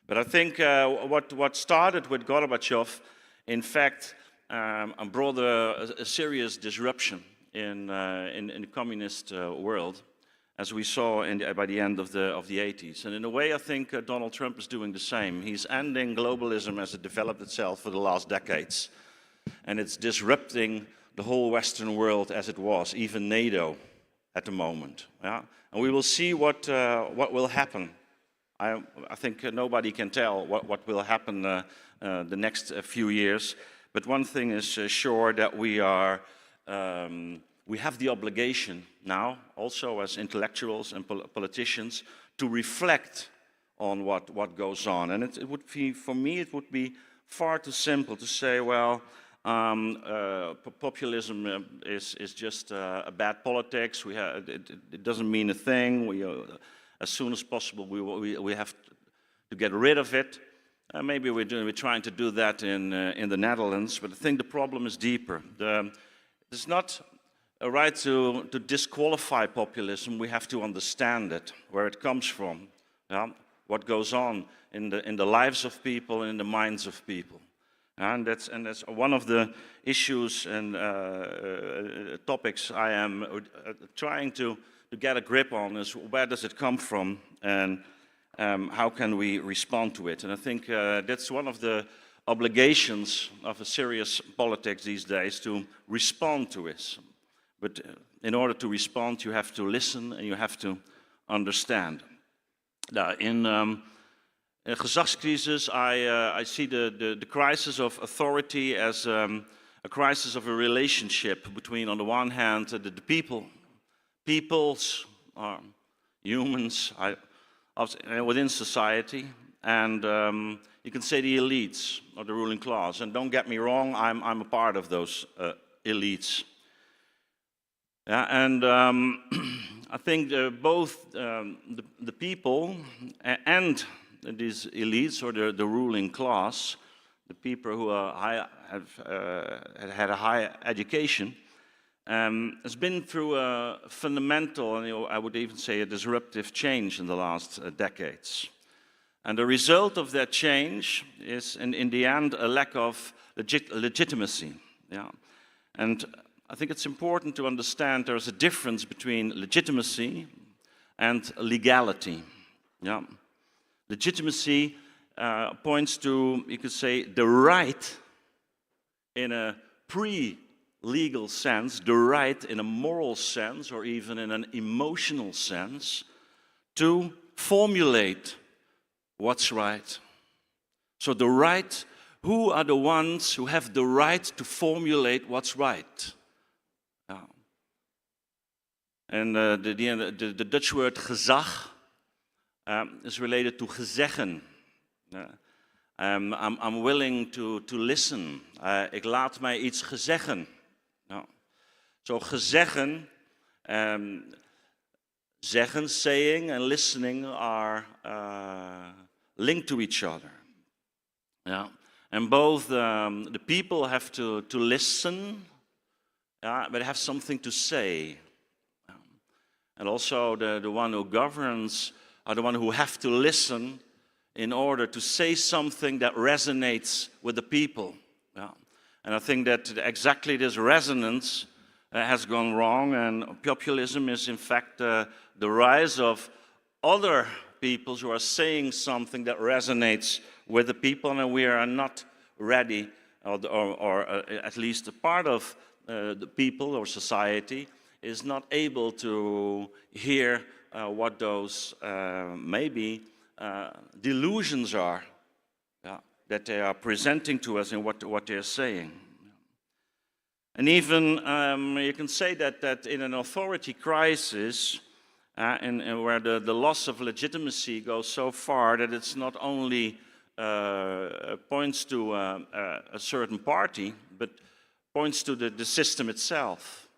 But I think what started with Gorbachev, in fact, brought a serious disruption in the communist world, as we saw by the end of the 80s. And in a way, I think Donald Trump is doing the same. He's ending globalism as it developed itself for the last decades. And it's disrupting the whole Western world as it was, even NATO at the moment. Yeah? And we will see what will happen. I think nobody can tell what will happen the next few years. But one thing is sure, that we have the obligation now, also as intellectuals and politicians, to reflect on what goes on. And it would be, for me, it would be far too simple to say, well, populism is just a bad politics. It doesn't mean a thing. As soon as possible, we have to get rid of it. Maybe we're trying to do that in the Netherlands, but I think the problem is deeper. It's not a right to disqualify populism. We have to understand it, where it comes from, yeah? What goes on in the lives of people and in the minds of people. And that's one of the issues and topics I am trying to get a grip on, is where does it come from and how can we respond to it? And I think that's one of the obligations of a serious politics these days, to respond to it. But in order to respond, you have to listen and you have to understand. Now, in a gezagscrisis, I see the crisis of authority as a crisis of a relationship between, on the one hand, the people, peoples, humans within society, and you can say the elites or the ruling class. And don't get me wrong, I'm a part of those elites. Yeah, and I think both the people and these elites or the ruling class, the people who are high, have had a high education, has been through a fundamental, and I would even say a disruptive change in the last decades. And the result of that change is, in the end, a lack of legitimacy. Yeah. And I think it's important to understand there's a difference between legitimacy and legality. Yeah. Legitimacy points to, you could say, the right in a pre-legal sense, the right in a moral sense, or even in an emotional sense, to formulate what's right. So the right, who are the ones who have the right to formulate what's right? Yeah. And the Dutch word "gezag" is related to gezeggen. I'm willing to listen. Ik laat mij iets gezeggen. Ja. So gezeggen, zeggen, saying and listening are linked to each other. Yeah. And both the people have to listen, yeah, but have something to say. And also the one who governs are the one who have to listen in order to say something that resonates with the people. Yeah. And I think that exactly this resonance has gone wrong, and populism is in fact the rise of other peoples who are saying something that resonates with the people, and we are not ready, or at least a part of the people or society is not able to hear what those maybe delusions are, yeah, that they are presenting to us and what they're saying. And even you can say that in an authority crisis, and where the loss of legitimacy goes so far that it's not only points to a certain party, but points to the system itself,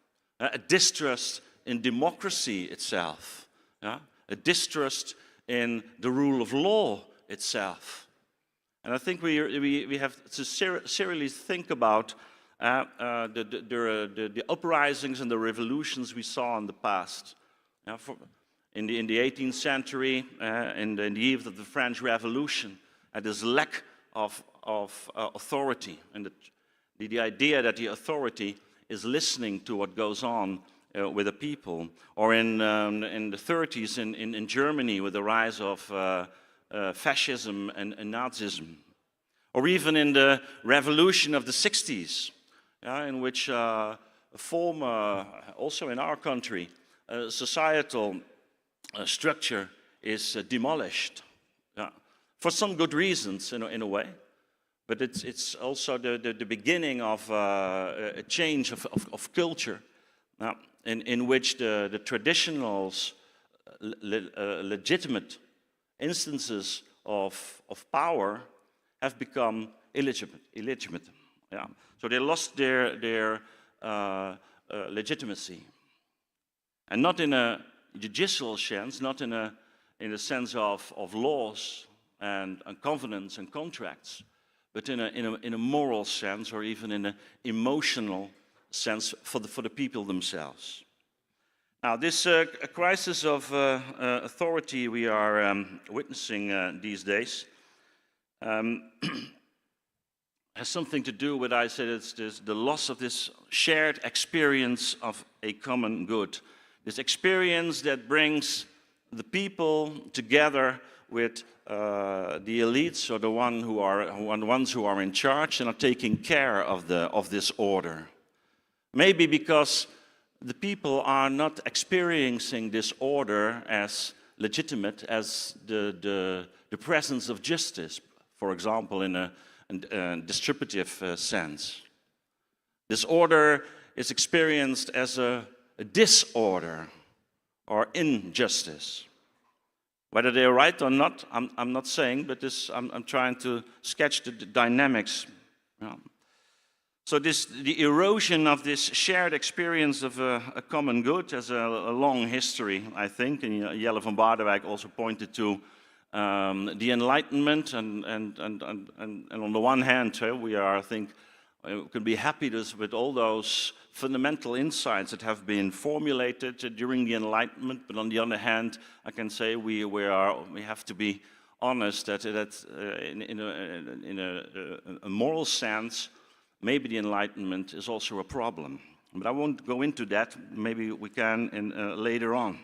a distrust in democracy itself, yeah? A distrust in the rule of law itself. And I think we have to seriously think about the uprisings and the revolutions we saw in the past. In the 18th century, in the eve of the French Revolution, this lack of authority and the idea that the authority is listening to what goes on with the people. Or in the 30s in Germany with the rise of fascism and Nazism. Or even in the revolution of the 60s, yeah, in which a former, also in our country, societal structure is demolished. Yeah. For some good reasons, in a way. But it's also the beginning of a change of culture in which the traditionals, legitimate instances of power have become illegitimate. Illegitimate. Yeah. So they lost their legitimacy. And not in a judicial sense, not in the sense of laws and covenants and contracts, but in a moral sense or even in an emotional sense for the people themselves. Now, this crisis of authority we are witnessing these days has Has something to do with, I said, it's this, the loss of this shared experience of a common good. This experience that brings the people together with the elites or the ones who are in charge and are taking care of this order. Maybe because the people are not experiencing this order as legitimate as the presence of justice, for example, in a distributive sense. This order is experienced as a disorder or injustice. Whether they're right or not, I'm not saying, but I'm trying to sketch the dynamics. Yeah. So the erosion of this shared experience of a common good has a long history, I think, and Jelle van Baardewijk also pointed to the Enlightenment, and on the one hand, we are, I think, can be happy with all those fundamental insights that have been formulated during the Enlightenment, but on the other hand, I can say we have to be honest that in a moral sense, maybe the Enlightenment is also a problem. But I won't go into that, maybe we can later on.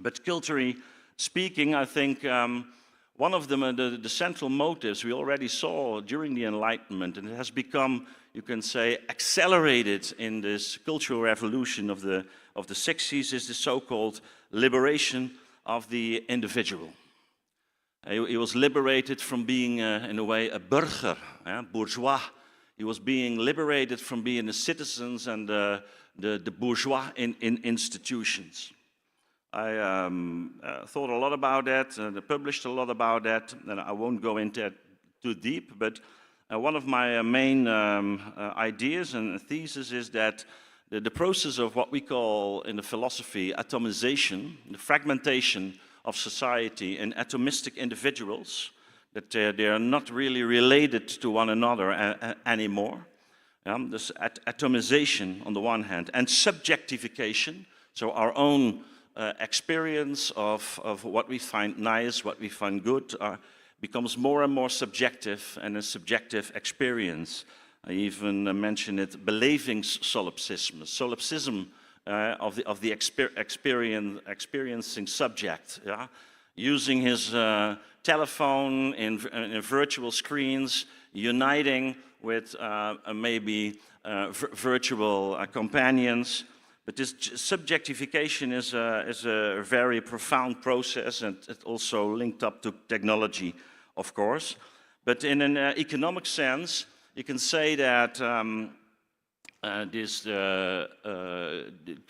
But culturally speaking, I think one of the central motives we already saw during the Enlightenment, and it has become, you can say, accelerated in this cultural revolution of the 60s, is the so-called liberation of the individual. He was liberated from being, in a way, a burger, bourgeois. He was being liberated from being the citizens and the bourgeois in institutions. I thought a lot about that and published a lot about that, and I won't go into it too deep, but one of my main ideas and thesis is that the process of what we call in the philosophy atomization, the fragmentation of society in atomistic individuals, that they are not really related to one another anymore. This atomization on the one hand, and subjectification, so our own experience of what we find nice, what we find good, becomes more and more subjective and a subjective experience. I even mentioned it, belevingssolipsisme, solipsism of the experiencing subject, yeah? Using his telephone in virtual screens, uniting with maybe virtual companions. But this subjectification is a very profound process, and it also linked up to technology, of course. But in an economic sense, you can say that this the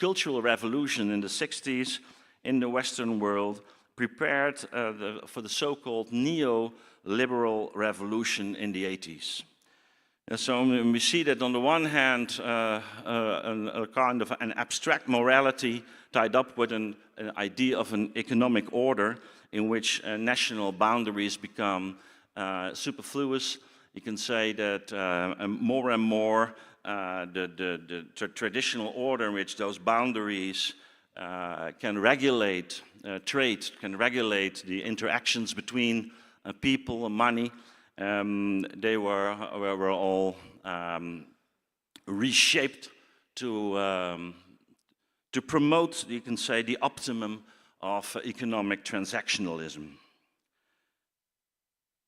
cultural revolution in the 60s in the Western world prepared for the so-called neoliberal revolution in the 80s. And so we see that on the one hand, a kind of an abstract morality tied up with an idea of an economic order in which national boundaries become superfluous. You can say that more and more the traditional order in which those boundaries can regulate trade, can regulate the interactions between people and money, they were all reshaped to promote, you can say, the optimum of economic transactionalism.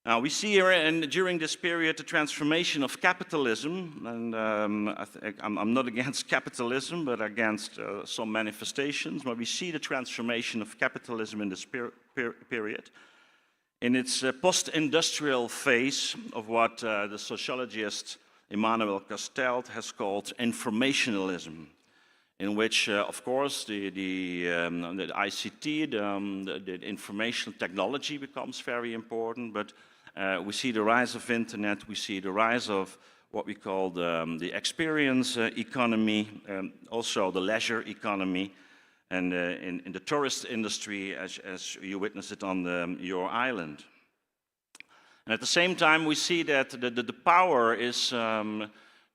Now, we see here and during this period the transformation of capitalism, and I'm not against capitalism, but against some manifestations, but we see the transformation of capitalism in this period. In its post-industrial phase of what the sociologist Immanuel Castells has called informationalism, in which, of course, the ICT, the information technology becomes very important, but we see the rise of internet, we see the rise of what we call the experience economy, also the leisure economy, and in the tourist industry as you witness it on your island. And at the same time, we see that the power is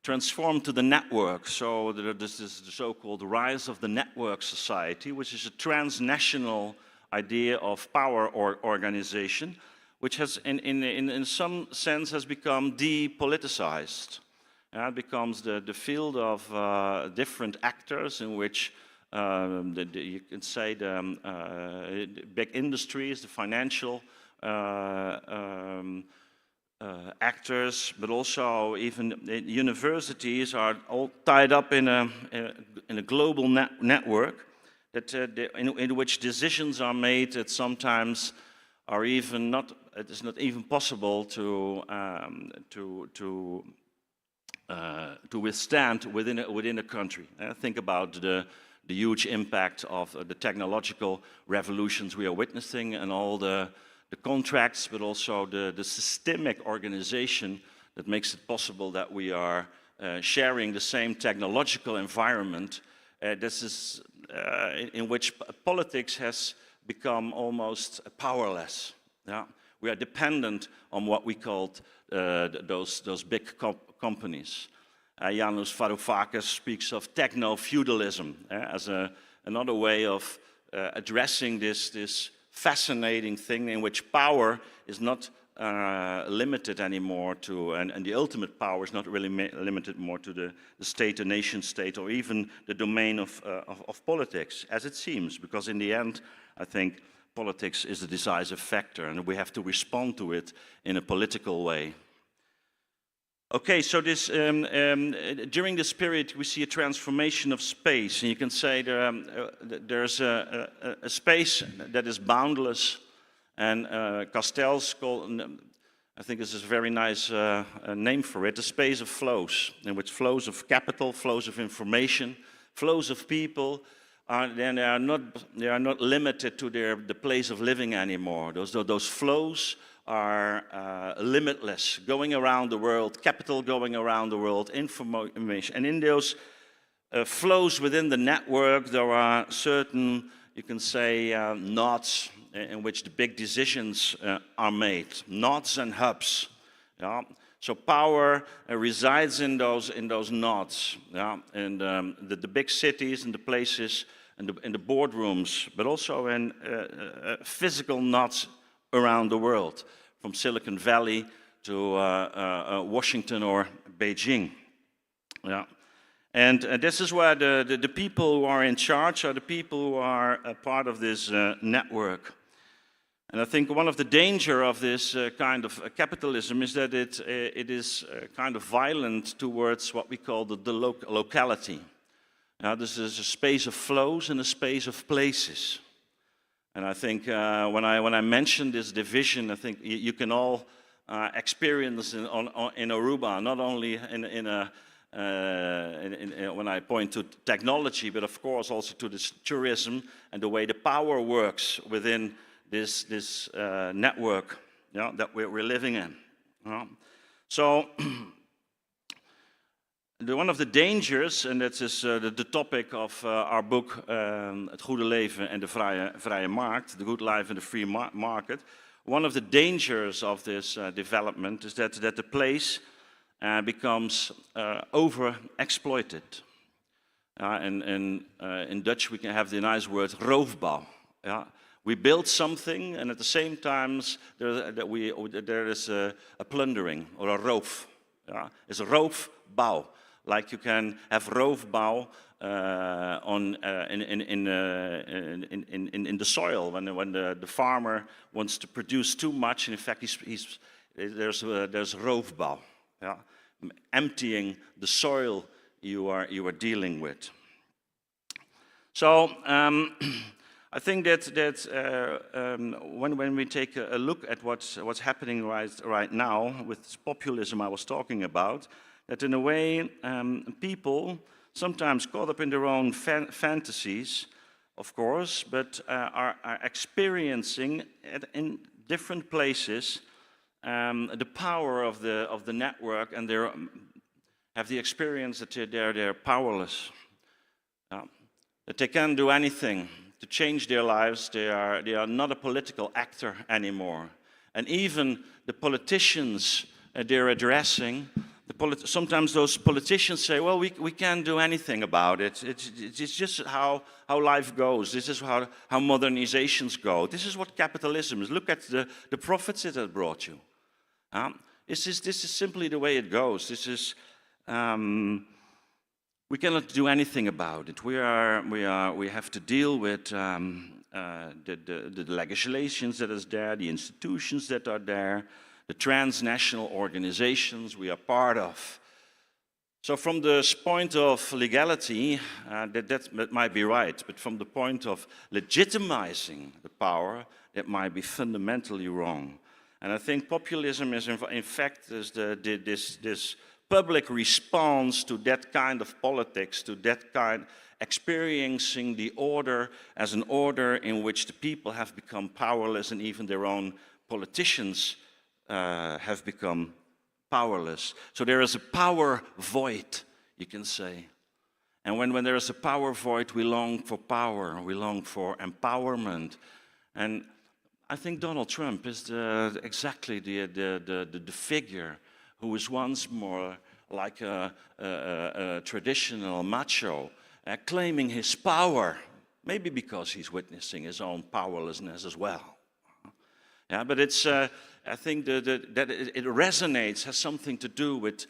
transformed to the network. So this is the so-called rise of the network society, which is a transnational idea of power or organization, which has, in some sense, has become depoliticized. It becomes the field of different actors in which you can say the big industries, the financial actors, but also even the universities are all tied up in a global network in which decisions are made that sometimes are even not, it is not even possible to withstand within a country. Think about the huge impact of the technological revolutions we are witnessing and all the contracts, but also the systemic organization that makes it possible that we are sharing the same technological environment. This is in which politics has become almost powerless. Yeah? We are dependent on what we called those big companies. Yanis Varoufakis speaks of techno-feudalism as another way of addressing this fascinating thing in which power is not limited anymore to, and the ultimate power is not really limited more to the state, the nation state, or even the domain of politics, as it seems, because in the end, I think politics is the decisive factor, and we have to respond to it in a political way. Okay, so during this period, we see a transformation of space, and you can say there's a space that is boundless, and Castells called, I think this is a very nice name for it, a space of flows, in which flows of capital, flows of information, flows of people, are, then they are not limited to the place of living anymore. Those flows are limitless, going around the world, capital going around the world, information. And in those flows within the network, there are certain, you can say, knots in which the big decisions are made, knots and hubs. Yeah? So power resides in those knots, yeah? And the big cities and the places and in the boardrooms, but also in physical knots around the world, from Silicon Valley to Washington or Beijing. Yeah. And this is where the people who are in charge are the people who are a part of this network. And I think one of the danger of this kind of capitalism is that it is kind of violent towards what we call the locality. Now, this is a space of flows and a space of places. And I think when I mention this division, I think you can all experience in Aruba, not only in, when I point to technology, but of course also to this tourism and the way the power works within this network, yeah, that we're living in. Yeah. So, one of the dangers, and that is the topic of our book, Het Goede Leven en de Vrije Markt, The Good Life and the Free Market, one of the dangers of this development is that the place becomes over-exploited. And in Dutch we can have the nice word roofbouw. Yeah? We build something and at the same time there is a plundering or a roof. Yeah? It's a roofbouw. Like you can have roofbouw on, in the soil when the farmer wants to produce too much. And in fact, there's roofbouw. Yeah? Emptying the soil you are dealing with. So I think that when we take a look at what's happening right now with this populism I was talking about, that in a way people sometimes caught up in their own fantasies, of course, but are experiencing in different places the power of the network, and they have the experience that they're powerless. That they can't do anything to change their lives. They are not a political actor anymore. And even the politicians they're addressing, the Sometimes those politicians say, "Well, we can't do anything about it. It's just how life goes. This is how modernizations go. This is what capitalism is. Look at the profits it has brought you. This is simply the way it goes. We cannot do anything about it. We have to deal with the legislations that is there, the institutions that are there, the transnational organizations we are part of." So from the point of legality, that might be right, but from the point of legitimizing the power, that might be fundamentally wrong. And I think populism is, in fact, is this public response to that kind of politics, to that kind, experiencing the order as an order in which the people have become powerless and even their own politicians have become powerless. So there is a power void, you can say. And when there is a power void, we long for power, we long for empowerment. And I think Donald Trump is exactly the figure who is once more like a traditional macho, claiming his power, maybe because he's witnessing his own powerlessness as well. Yeah, but I think that it resonates, has something to do with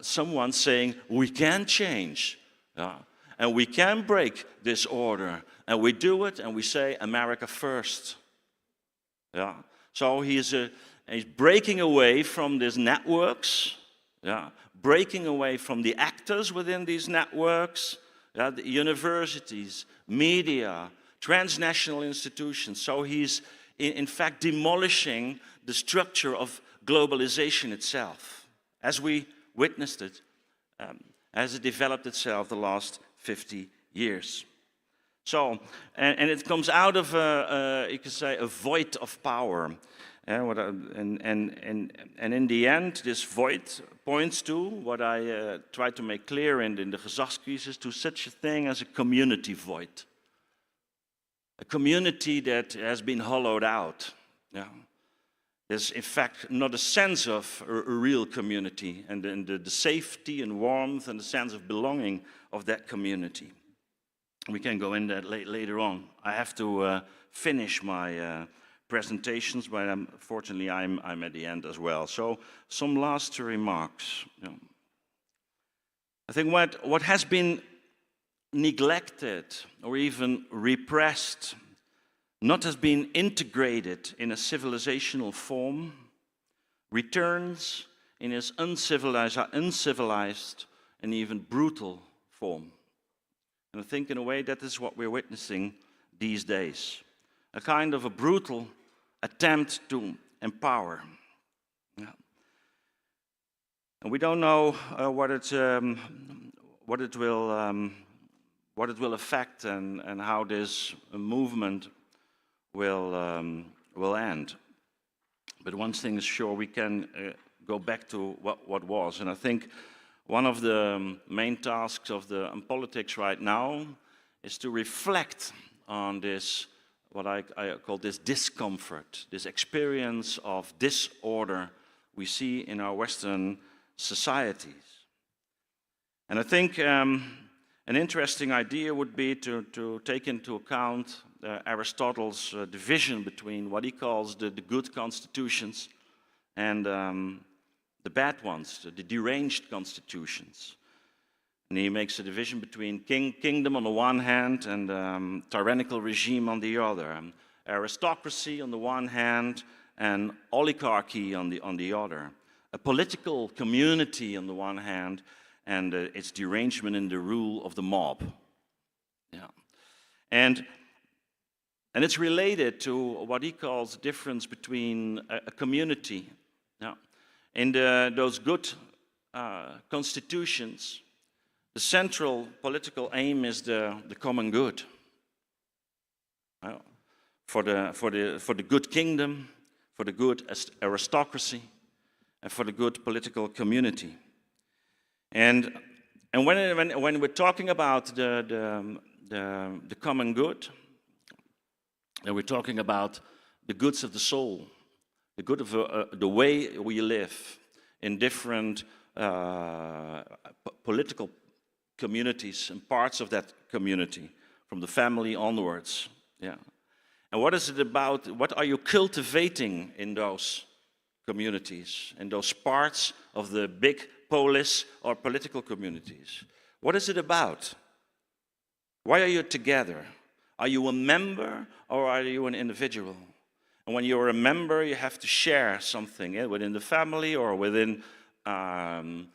someone saying, "We can change, yeah, and we can break this order, and we do it, and we say America first." Yeah, so he's breaking away from these networks, yeah, breaking away from the actors within these networks, yeah, the universities, media, transnational institutions. So he's in fact demolishing the structure of globalization itself, as we witnessed it, as it developed itself the last 50 years. So, and it comes out of, you could say, a void of power. What I, and in the end, this void points to what I tried to make clear in the gezagscrisis, to such a thing as a community void. A community that has been hollowed out. Yeah. There's in fact not a sense of a real community and the safety and warmth and the sense of belonging of that community. We can go in that later on. I have to finish my presentations, but fortunately I'm at the end as well. So some last remarks. Yeah. I think what has been neglected or even repressed, not has been integrated in a civilizational form, returns in its uncivilized and even brutal form. And I think in a way that is what we're witnessing these days. A kind of a brutal attempt to empower. Yeah. And we don't know what it will affect and how this movement will end. But one thing is sure, we can go back to what was. And I think one of the main tasks of the politics right now is to reflect on this, what I call this discomfort, this experience of disorder we see in our Western societies. And I think an interesting idea would be to take into account Aristotle's division between what he calls the good constitutions and the bad ones, the deranged constitutions. And he makes a division between kingdom on the one hand and tyrannical regime on the other, aristocracy on the one hand and oligarchy on the other, a political community on the one hand and its derangement in the rule of the mob. Yeah. And it's related to what he calls the difference between a community. Yeah. In those good constitutions, the central political aim is the common good. For the good kingdom, for the good aristocracy, and for the good political community. And when we're talking about the common good, then we're talking about the goods of the soul, the good of the way we live. in different political communities and parts of that community, from the family onwards. Yeah. And what is it about? What are you cultivating in those communities, in those parts of the big polis or political communities? What is it about? Why are you together? Are you a member or are you an individual? And when you're a member, you have to share something within the family or within the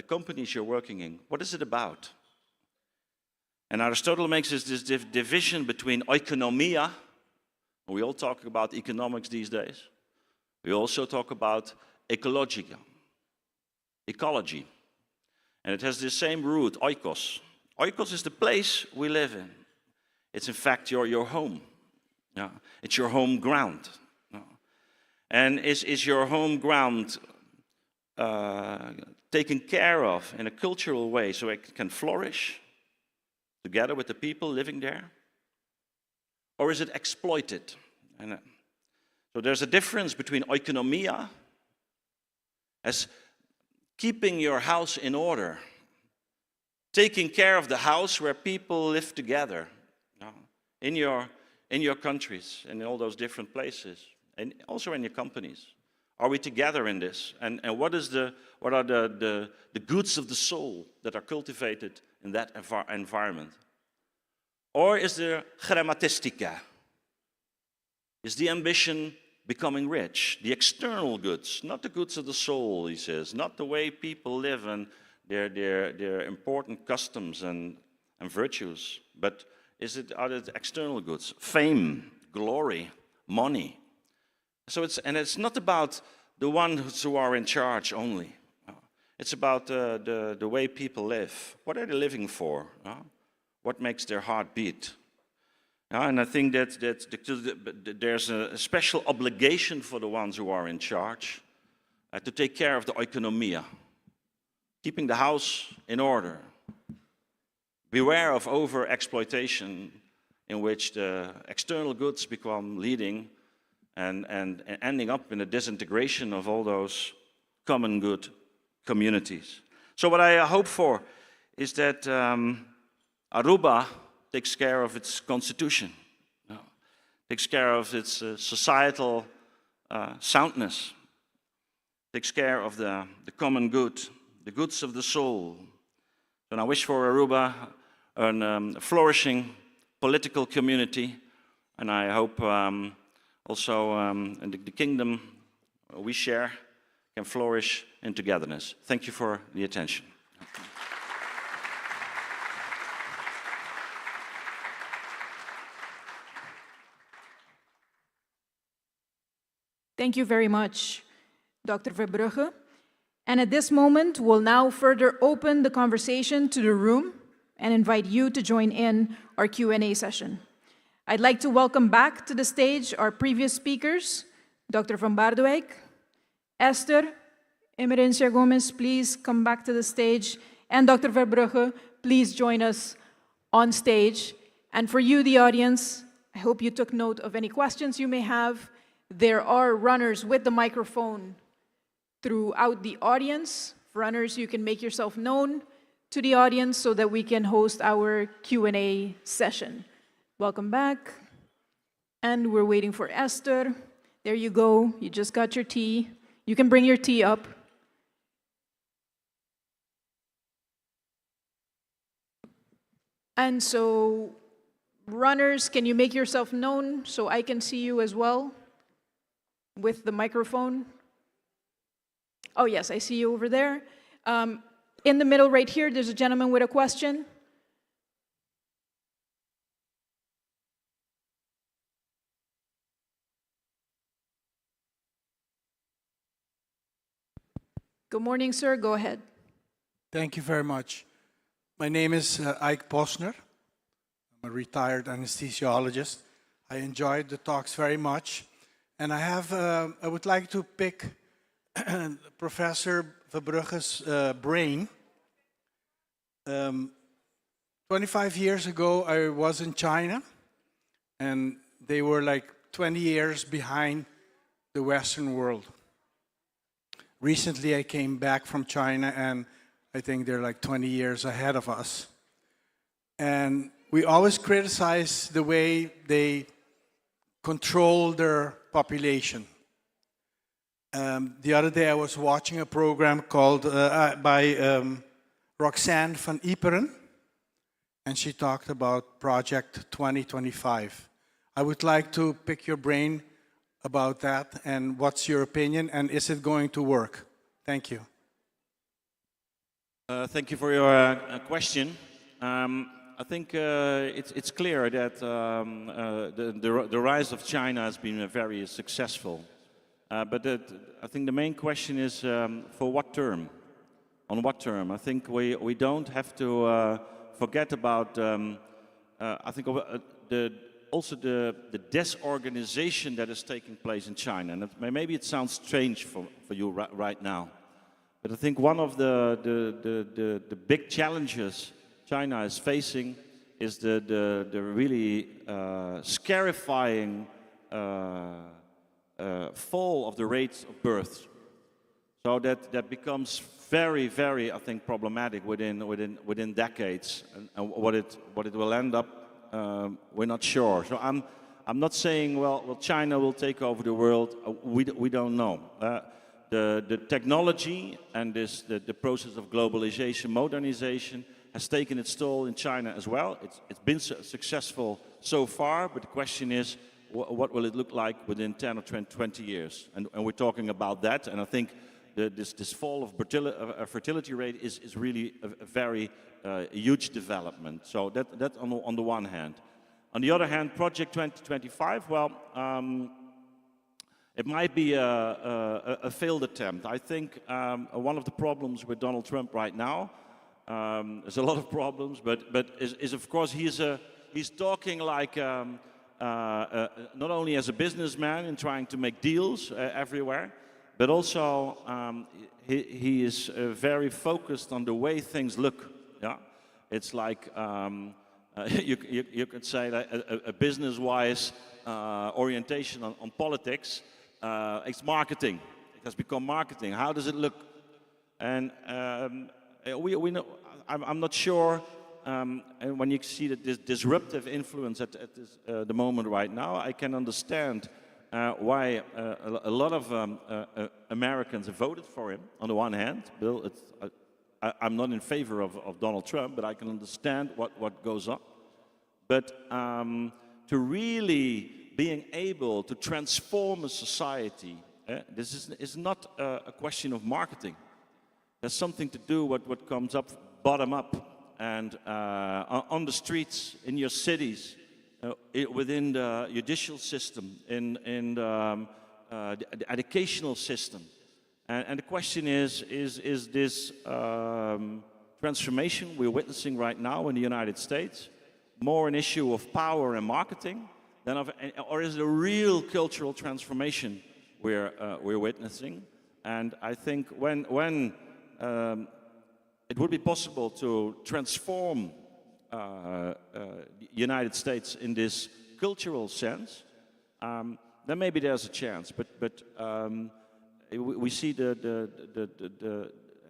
companies you're working in. What is it about? And Aristotle makes this division between oikonomia, we all talk about economics these days. We also talk about ecologica, ecology. And it has the same root, oikos. Oikos is the place we live in. It's in fact your home. Yeah. It's your home ground. Yeah. And is your home ground taken care of in a cultural way so it can flourish together with the people living there? Or is it exploited? And so there's a difference between oikonomia as keeping your house in order, taking care of the house where people live together, in your countries, in all those different places, and also in your companies. Are we together in this? And what are the goods of the soul that are cultivated in that environment? Or is there chrematistica? Is the ambition becoming rich? The external goods, not the goods of the soul, he says, not the way people live and their important customs and virtues, but are it external goods? Fame, glory, money. And it's not about the ones who are in charge only. It's about the way people live. What are they living for? What makes their heart beat? And I think that there's a special obligation for the ones who are in charge to take care of the oikonomia, keeping the house in order. Beware of over-exploitation in which the external goods become leading and ending up in a disintegration of all those common good communities. So what I hope for is that Aruba takes care of its constitution, takes care of its societal soundness, takes care of the common good, the goods of the soul. And I wish for Aruba a flourishing political community, and I hope also the kingdom we share can flourish in togetherness. Thank you for the attention. Thank you very much, Dr. Verbrugge. And at this moment, we'll now further open the conversation to the room and invite you to join in our Q&A session. I'd like to welcome back to the stage our previous speakers, Dr. van Baardwijk, Esther, Emerencia Gomez, please come back to the stage, and Dr. Verbrugge, please join us on stage. And for you, the audience, I hope you took note of any questions you may have. There are runners with the microphone throughout the audience. Runners, you can make yourself known to the audience so that we can host our Q&A session. Welcome back. And we're waiting for Esther. There you go. You just got your tea. You can bring your tea up. And so, runners, can you make yourself known so I can see you as well with the microphone? Oh, yes, I see you over there. In the middle right here, there's a gentleman with a question. Good morning, sir. Go ahead. Thank you very much. My name is Ike Posner. I'm a retired anesthesiologist. I enjoyed the talks very much. And I would like to pick Professor Verbrugge's brain. 25 years ago, I was in China, and they were like 20 years behind the Western world. Recently, I came back from China, and I think they're like 20 years ahead of us. And we always criticize the way they control their population. The other day, I was watching a program called by Roxanne van Iperen, and she talked about Project 2025. I would like to pick your brain about that and what's your opinion and is it going to work? Thank you. Thank you for your question. I think it's clear that the rise of China has been very successful. But I think the main question is for what term? On what term? I think we don't have to forget about, I think, also the disorganization that is taking place in China. And maybe it sounds strange for you right now. But I think one of the big challenges China is facing is the really scarifying fall of the rates of births. So that becomes very, very, I think, problematic within decades. And what it will end up, we're not sure. So I'm not saying, well, China will take over the world. We don't know. The technology and the process of globalization, modernization, has taken its toll in China as well. It's been successful so far, but the question is, what will it look like within 10 or 20 years? And we're talking about that, and I think this fall of fertility rate is really a very huge development. So that on the one hand. On the other hand, Project 2025, well, it might be a failed attempt. I think one of the problems with Donald Trump right now, there's a lot of problems, but is of course he's talking like not only as a businessman and trying to make deals everywhere, but also he is very focused on the way things look. Yeah, it's like you could say that a business-wise orientation on politics. It's marketing. It has become marketing. How does it look? And we know, I'm not sure. And when you see that this disruptive influence at the moment right now, I can understand why a lot of Americans voted for him. On the one hand, Bill, I'm not in favor of Donald Trump, but I can understand what goes on. But to really being able to transform a society, this is not a question of marketing. There's something to do with what comes up bottom up and on the streets, in your cities, within the judicial system, in the educational system. And the question is this transformation we're witnessing right now in the United States more an issue of power and marketing than of, or is it a real cultural transformation we're witnessing? And I think when it would be possible to transform the United States in this cultural sense, then maybe there's a chance. But we see the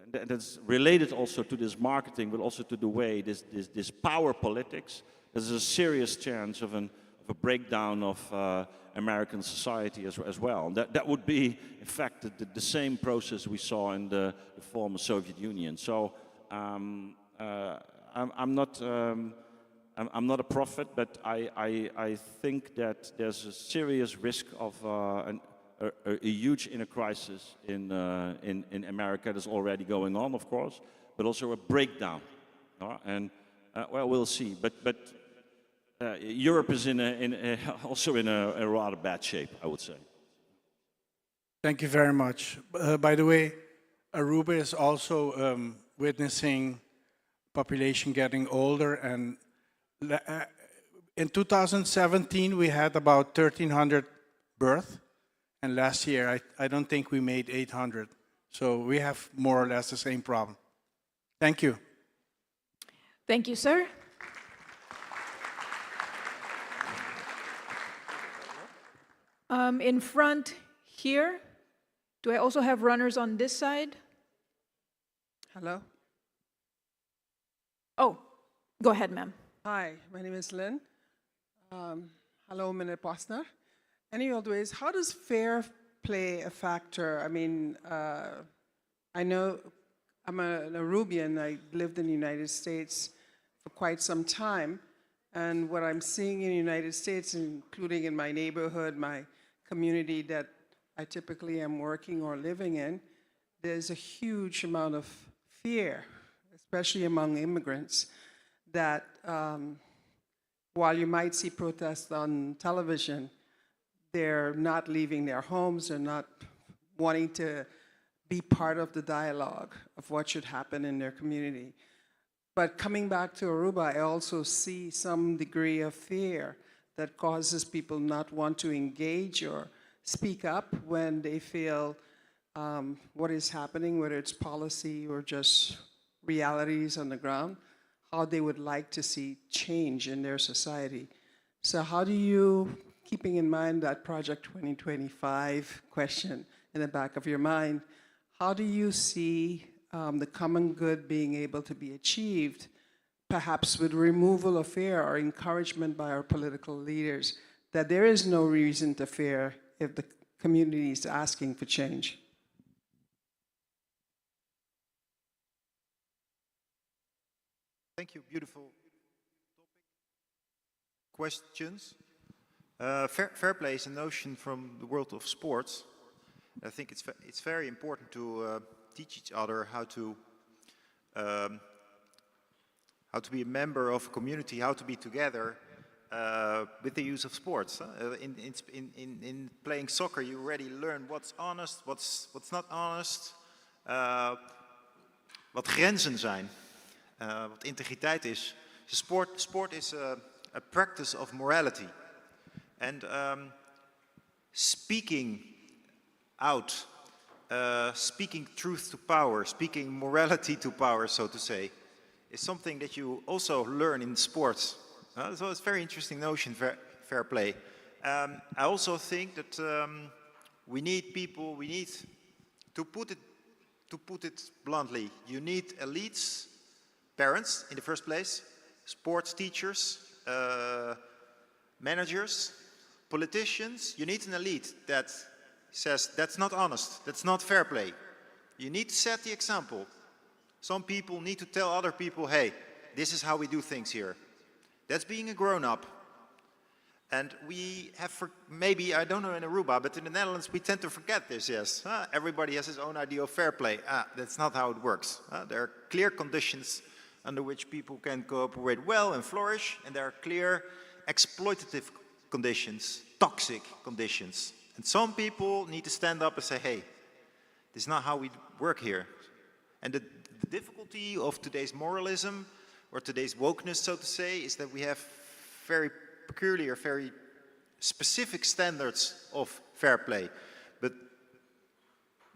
that's related also to this marketing, but also to the way this power politics. There's a serious chance of a breakdown of American society as well. And that would be, in fact, the same process we saw in the former Soviet Union. So I'm not a prophet, but I think that there's a serious risk of a huge inner crisis in America that's already going on, of course, but also a breakdown. And well, we'll see. But Europe is also in a rather bad shape, I would say. Thank you very much. By the way, Aruba is also witnessing population getting older, and in 2017 we had about 1,300 births, and last year I don't think we made 800. So we have more or less the same problem. Thank you. Thank you, sir. In front here. Do I also have runners on this side? Hello. Oh, go ahead, ma'am. Hi, my name is Lynn. Hello, Meneer Posner. Any old ways, how does fair play a factor? I mean, I know I'm an Arubian. I lived in the United States for quite some time. And what I'm seeing in the United States, including in my neighborhood, my community that I typically am working or living in, there's a huge amount of fear, especially among immigrants, that while you might see protests on television, they're not leaving their homes, they're not wanting to be part of the dialogue of what should happen in their community. But coming back to Aruba, I also see some degree of fear that causes people not want to engage or speak up when they feel what is happening, whether it's policy or just realities on the ground, how they would like to see change in their society. So how do you, keeping in mind that Project 2025 question in the back of your mind, how do you see the common good being able to be achieved, perhaps with removal of fear or encouragement by our political leaders, that there is no reason to fear if the community is asking for change? Thank you. Beautiful questions. Fair play is a notion from the world of sports. I think it's very important to teach each other how to be a member of a community, how to be together with the use of sports. In playing soccer, you already learn what's honest, what's not honest, wat grenzen zijn, wat integriteit is. So sport is a practice of morality. And speaking out, speaking truth to power, speaking morality to power, so to say, is something that you also learn in sports. So it's a very interesting notion, fair play. I also think that we need people, we need, to put it bluntly, you need elites, parents in the first place, sports teachers, managers, politicians. You need an elite that says that's not honest, that's not fair play. You need to set the example. Some people need to tell other people, "Hey, this is how we do things here." That's being a grown up. And we have, for, maybe, I don't know in Aruba, but in the Netherlands we tend to forget this, yes. Huh? Everybody has his own idea of fair play. Ah, that's not how it works. Huh? There are clear conditions under which people can cooperate well and flourish, and there are clear exploitative conditions, toxic conditions. And some people need to stand up and say, "Hey, this is not how we work here." And the difficulty of today's moralism, or today's wokeness, so to say, is that we have very peculiar, very specific standards of fair play. But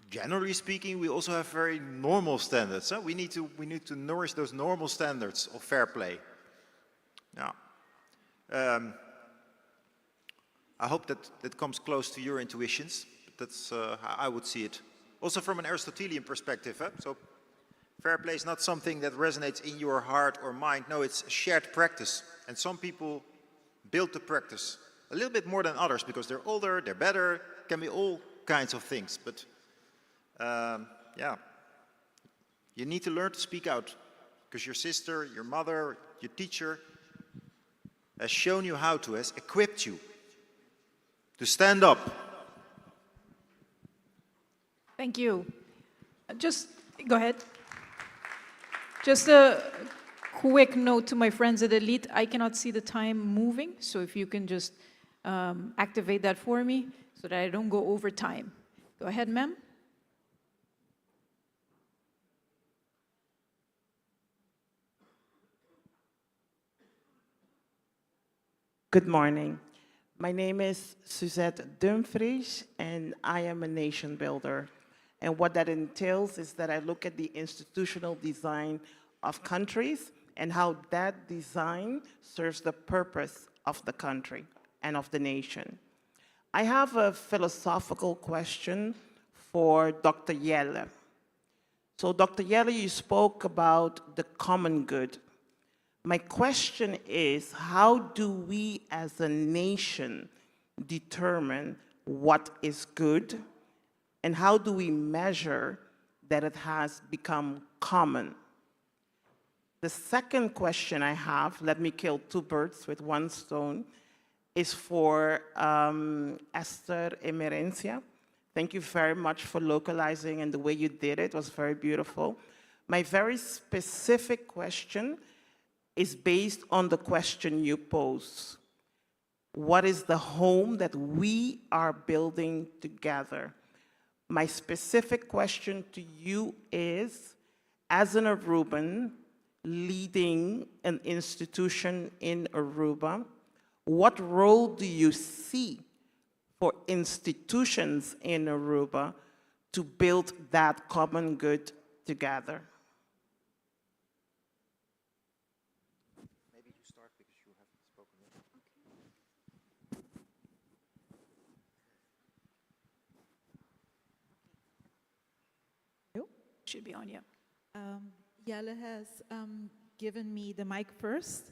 generally speaking, we also have very normal standards. Huh? We need to nourish those normal standards of fair play. Yeah. I hope that that comes close to your intuitions. But that's how I would see it. Also from an Aristotelian perspective. Huh? So fair play is not something that resonates in your heart or mind. No, it's a shared practice. And some people build the practice a little bit more than others because they're older, they're better, can be all kinds of things. But yeah, you need to learn to speak out because your sister, your mother, your teacher has shown you how to, has equipped you to stand up. Thank you. Just go ahead. Just a quick note to my friends at Elite. I cannot see the time moving, so if you can just activate that for me so that I don't go over time. Go ahead, ma'am. Good morning. My name is Suzette Dumfries, and I am a nation builder. And what that entails is that I look at the institutional design of countries and how that design serves the purpose of the country and of the nation. I have a philosophical question for Dr. Jelle. So, Dr. Jelle, you spoke about the common good. My question is, how do we as a nation determine what is good? And how do we measure that it has become common? The second question I have, let me kill two birds with one stone, is for Esther Emerencia. Thank you very much for localizing and the way you did it was very beautiful. My very specific question is based on the question you posed. What is the home that we are building together? My specific question to you is, as an Aruban leading an institution in Aruba, what role do you see for institutions in Aruba to build that common good together? Maybe you start because you haven't spoken yet. Should be on, yeah. Jelle has given me the mic first.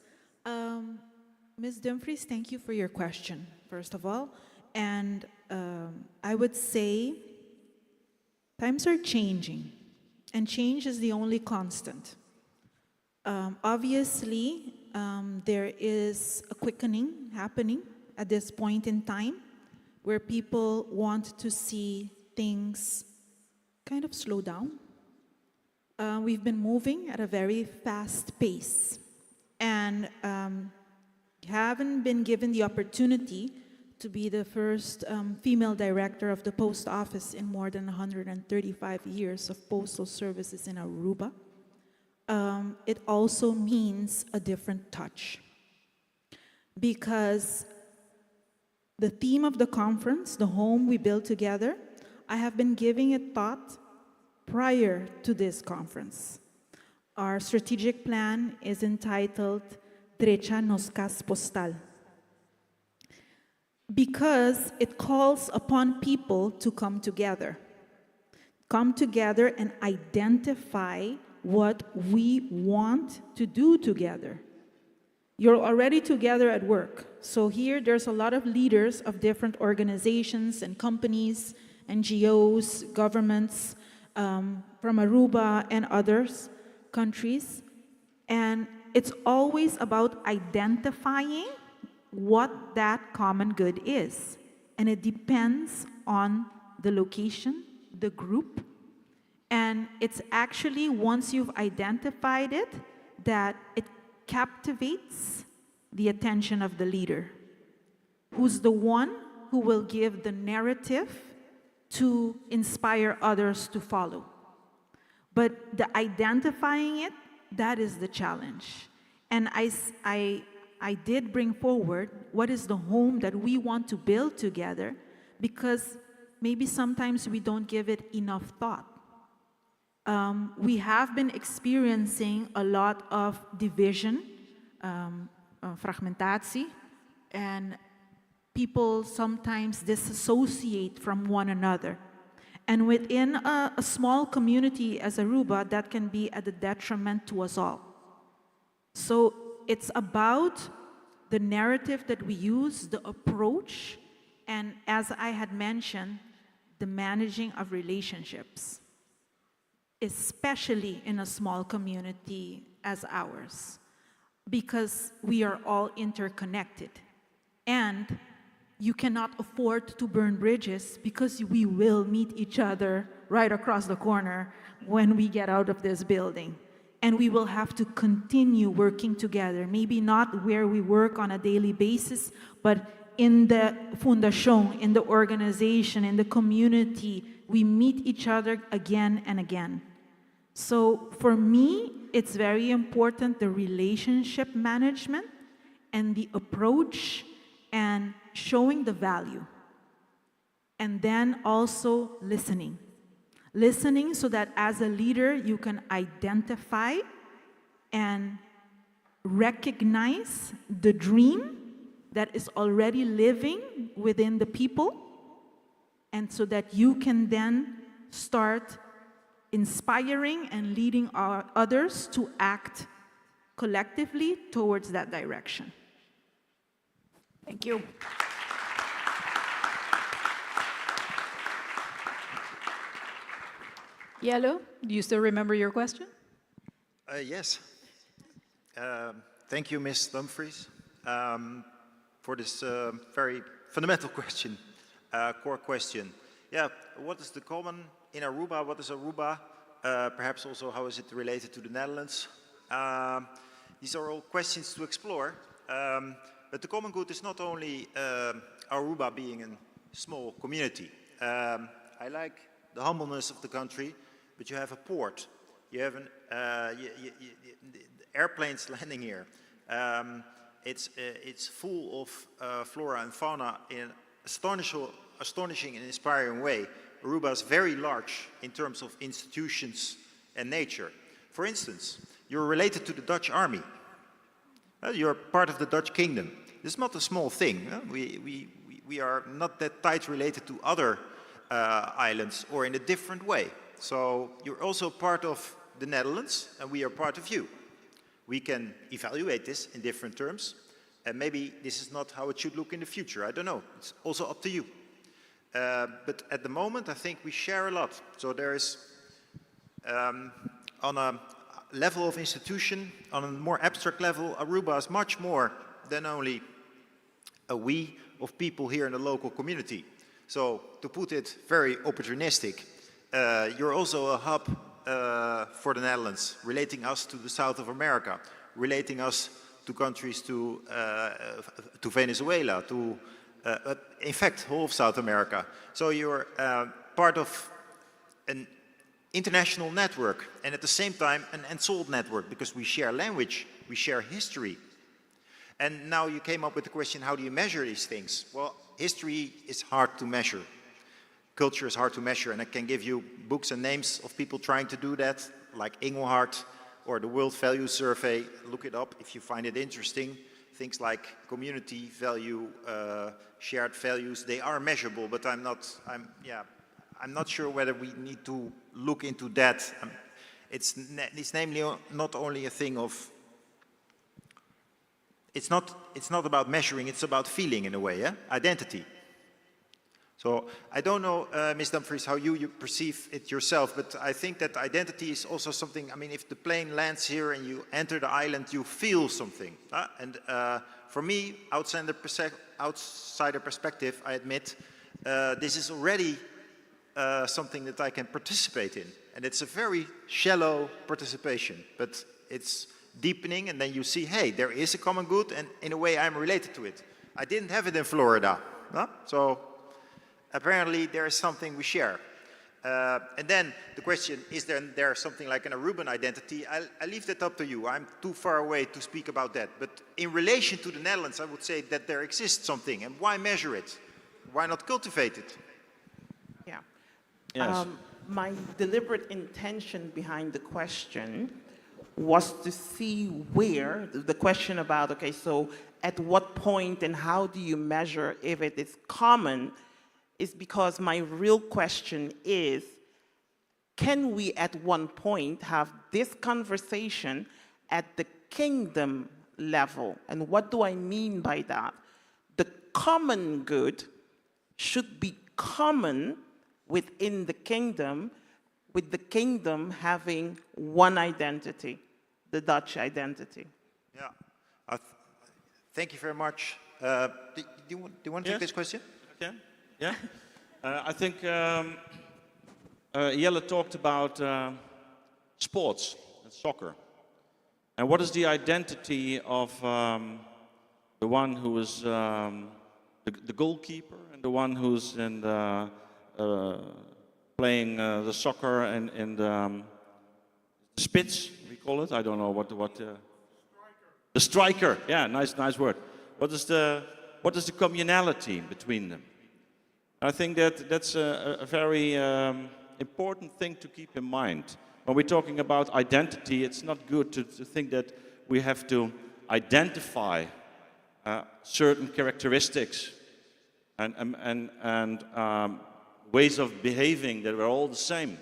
Ms. Dumfries, thank you for your question, first of all. And I would say times are changing, and change is the only constant. Obviously, there is a quickening happening at this point in time where people want to see things kind of slow down. We've been moving at a very fast pace and haven't been given the opportunity to be the first female director of the post office in more than 135 years of postal services in Aruba. It also means a different touch because the theme of the conference, the home we build together, I have been giving it thought prior to this conference. Our strategic plan is entitled Drecha Nos Cas Postal because it calls upon people to come together. Come together and identify what we want to do together. You're already together at work. So here there's a lot of leaders of different organizations and companies, NGOs, governments from Aruba and others countries. And it's always about identifying what that common good is. And it depends on the location, the group. And it's actually once you've identified it that it captivates the attention of the leader, who's the one who will give the narrative to inspire others to follow. But the identifying it, that is the challenge. And I did bring forward what is the home that we want to build together, because maybe sometimes we don't give it enough thought. We have been experiencing a lot of division, fragmentatie, and people sometimes disassociate from one another. And within a small community as Aruba, that can be at the detriment to us all. So it's about the narrative that we use, the approach, and as I had mentioned, the managing of relationships, especially in a small community as ours, because we are all interconnected. And you cannot afford to burn bridges because we will meet each other right across the corner when we get out of this building. And we will have to continue working together, maybe not where we work on a daily basis, but in the fundación, in the organization, in the community, we meet each other again and again. So for me, it's very important, the relationship management and the approach and showing the value. And then also listening. Listening so that as a leader, you can identify and recognize the dream. that is already living within the people, and so that you can then start inspiring and leading our others to act collectively towards that direction. Thank you. Jelle, do you still remember your question? Yes. Thank you, Ms. Dumfreys, for this very fundamental question, core question. Yeah, what is the common in Aruba? What is Aruba? Perhaps also how is it related to the Netherlands? These are all questions to explore. But the common good is not only Aruba being a small community. I like the humbleness of the country, but you have a port. You have airplanes landing here. It's full of flora and fauna in astonishing and inspiring way. Aruba is very large in terms of institutions and nature. For instance, you're related to the Dutch army. You're part of the Dutch kingdom. This is not a small thing. We are not that tight related to other islands or in a different way. So you're also part of the Netherlands and we are part of you. We can evaluate this in different terms, and maybe this is not how it should look in the future. I don't know. It's also up to you. But at the moment, I think we share a lot. So there is, on a level of institution, on a more abstract level, Aruba is much more than only a we of people here in the local community. So to put it very opportunistic, you're also a hub for the Netherlands, relating us to the south of America, relating us to countries to Venezuela, to, in fact, whole of South America. So you're part of an international network and at the same time an ensouled network because we share language, we share history. And now you came up with the question, how do you measure these things? Well, history is hard to measure. Culture is hard to measure, and I can give you books and names of people trying to do that, like Inglehart or the World Value Survey. Look it up if you find it interesting. Things like community value, shared values, they are measurable, but I'm not sure whether we need to look into that. It's namely not only a thing of, it's not about measuring, it's about feeling in a way, yeah? Identity. So I don't know, Ms. Dumfreys, how you perceive it yourself, but I think that identity is also something, I mean, if the plane lands here and you enter the island, you feel something. And for me, outsider perspective, I admit, this is already something that I can participate in. And it's a very shallow participation, but it's deepening, and then you see, hey, there is a common good, and in a way I'm related to it. I didn't have it in Florida, huh? So apparently there is something we share. And then the question, is there something like an Aruban identity? I leave that up to you. I'm too far away to speak about that. But in relation to the Netherlands, I would say that there exists something. And why measure it? Why not cultivate it? Yeah. Yes. My deliberate intention behind the question was to see where, the question about, okay, so at what point and how do you measure if it is common, is because my real question is, can we at one point have this conversation at the kingdom level? And what do I mean by that? The common good should be common within the kingdom, with the kingdom having one identity, the Dutch identity. Yeah, thank you very much. Do you want to take Yes. this question? Okay. Yeah. I think Jelle talked about sports and soccer. And what is the identity of the one who is the goalkeeper and the one who's in the, playing the soccer and in the spits, we call it? I don't know what the striker. Yeah, nice word. What is the communality between them? I think that that's a very important thing to keep in mind. When we're talking about identity, it's not good to think that we have to identify certain characteristics and, and, and, and ways of behaving that were all the same.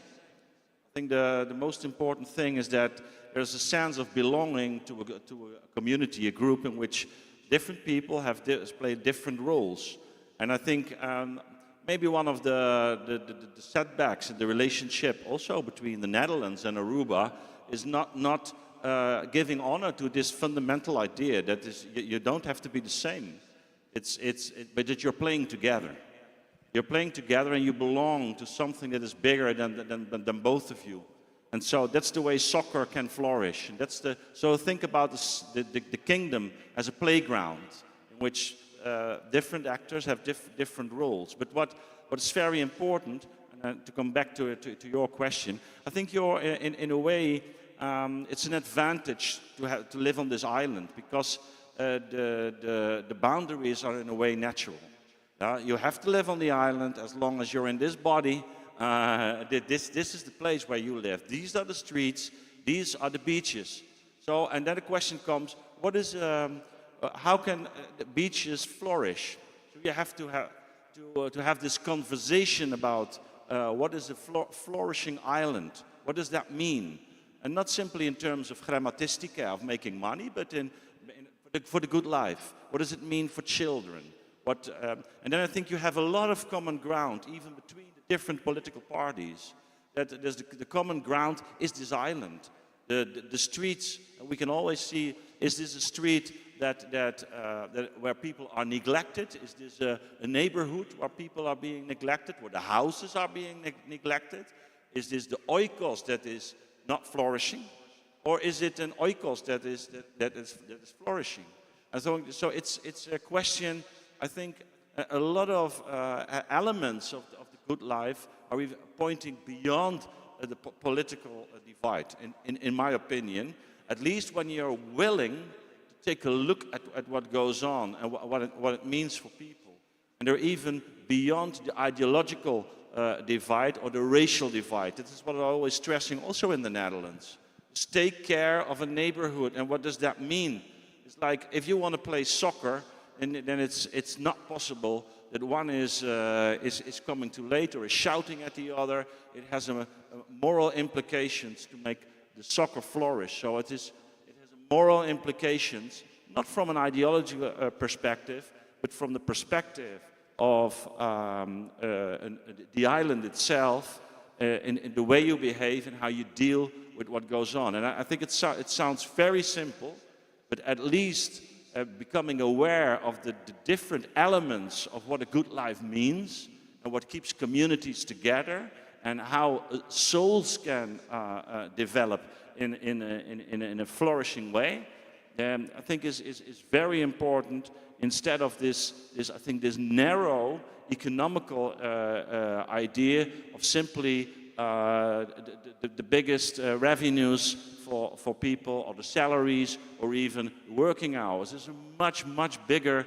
I think the, the most important thing is that there's a sense of belonging to a, to a community, a group in which different people have di played different roles. And I think maybe one of the, the, the, the setbacks in the relationship also between the Netherlands and Aruba is not, not giving honor to this fundamental idea that is, you, you don't have to be the same. It's, it's, it, but that you're playing together. You're playing together and you belong to something that is bigger than, than, than, than both of you. And so that's the way soccer can flourish. And that's the, so think about this, the, the, the kingdom as a playground in which different actors have diff different roles. But what, what is very important, and to come back to, to, to your question, I think you're in, in a way, it's an advantage to, have, to live on this island because the, the, the boundaries are in a way natural. You have to live on the island as long as you're in this body. This, this is the place where you live. These are the streets. These are the beaches. So, and then the question comes, what is, how can the beaches flourish? So you have to have, to, to have this conversation about what is a flourishing island? What does that mean? And not simply in terms of chrematistica, of making money, but in, in, for, the, for the good life. What does it mean for children? What, and then I think you have a lot of common ground, even between the different political parties. That there's the, the common ground is this island. The, the, the streets, we can always see, is this a street that, that, that where people are neglected? Is this a, a neighborhood where people are being neglected, where the houses are being neg neglected? Is this the oikos that is not flourishing? Or is it an oikos that is, that, that is, that is flourishing? And so, so it's, it's a question, I think, a, a lot of elements of the, of the good life are even pointing beyond the po political divide, in, in, in my opinion, at least when you're willing to take a look at, at what goes on and wh what, it, what it means for people. And they're even beyond the ideological divide or the racial divide. This is what I'm always stressing also in the Netherlands. Just take care of a neighborhood, and what does that mean? It's like if you want to play soccer, and then it's, it's not possible that one is, is, is coming too late or is shouting at the other. It has a, a moral implications to make the soccer flourish. So it, is, it has moral implications, not from an ideological perspective, but from the perspective of an, the island itself, in, in the way you behave and how you deal with what goes on. And I, I think it, so, it sounds very simple, but at least becoming aware of the, the different elements of what a good life means and what keeps communities together and how souls can develop in, in, a, in, in, a, in a flourishing way, I think is, is, is very important instead of this, this, I think, this narrow economical idea of simply the, the, the biggest revenues for, for people or the salaries or even working hours. There's a much, much bigger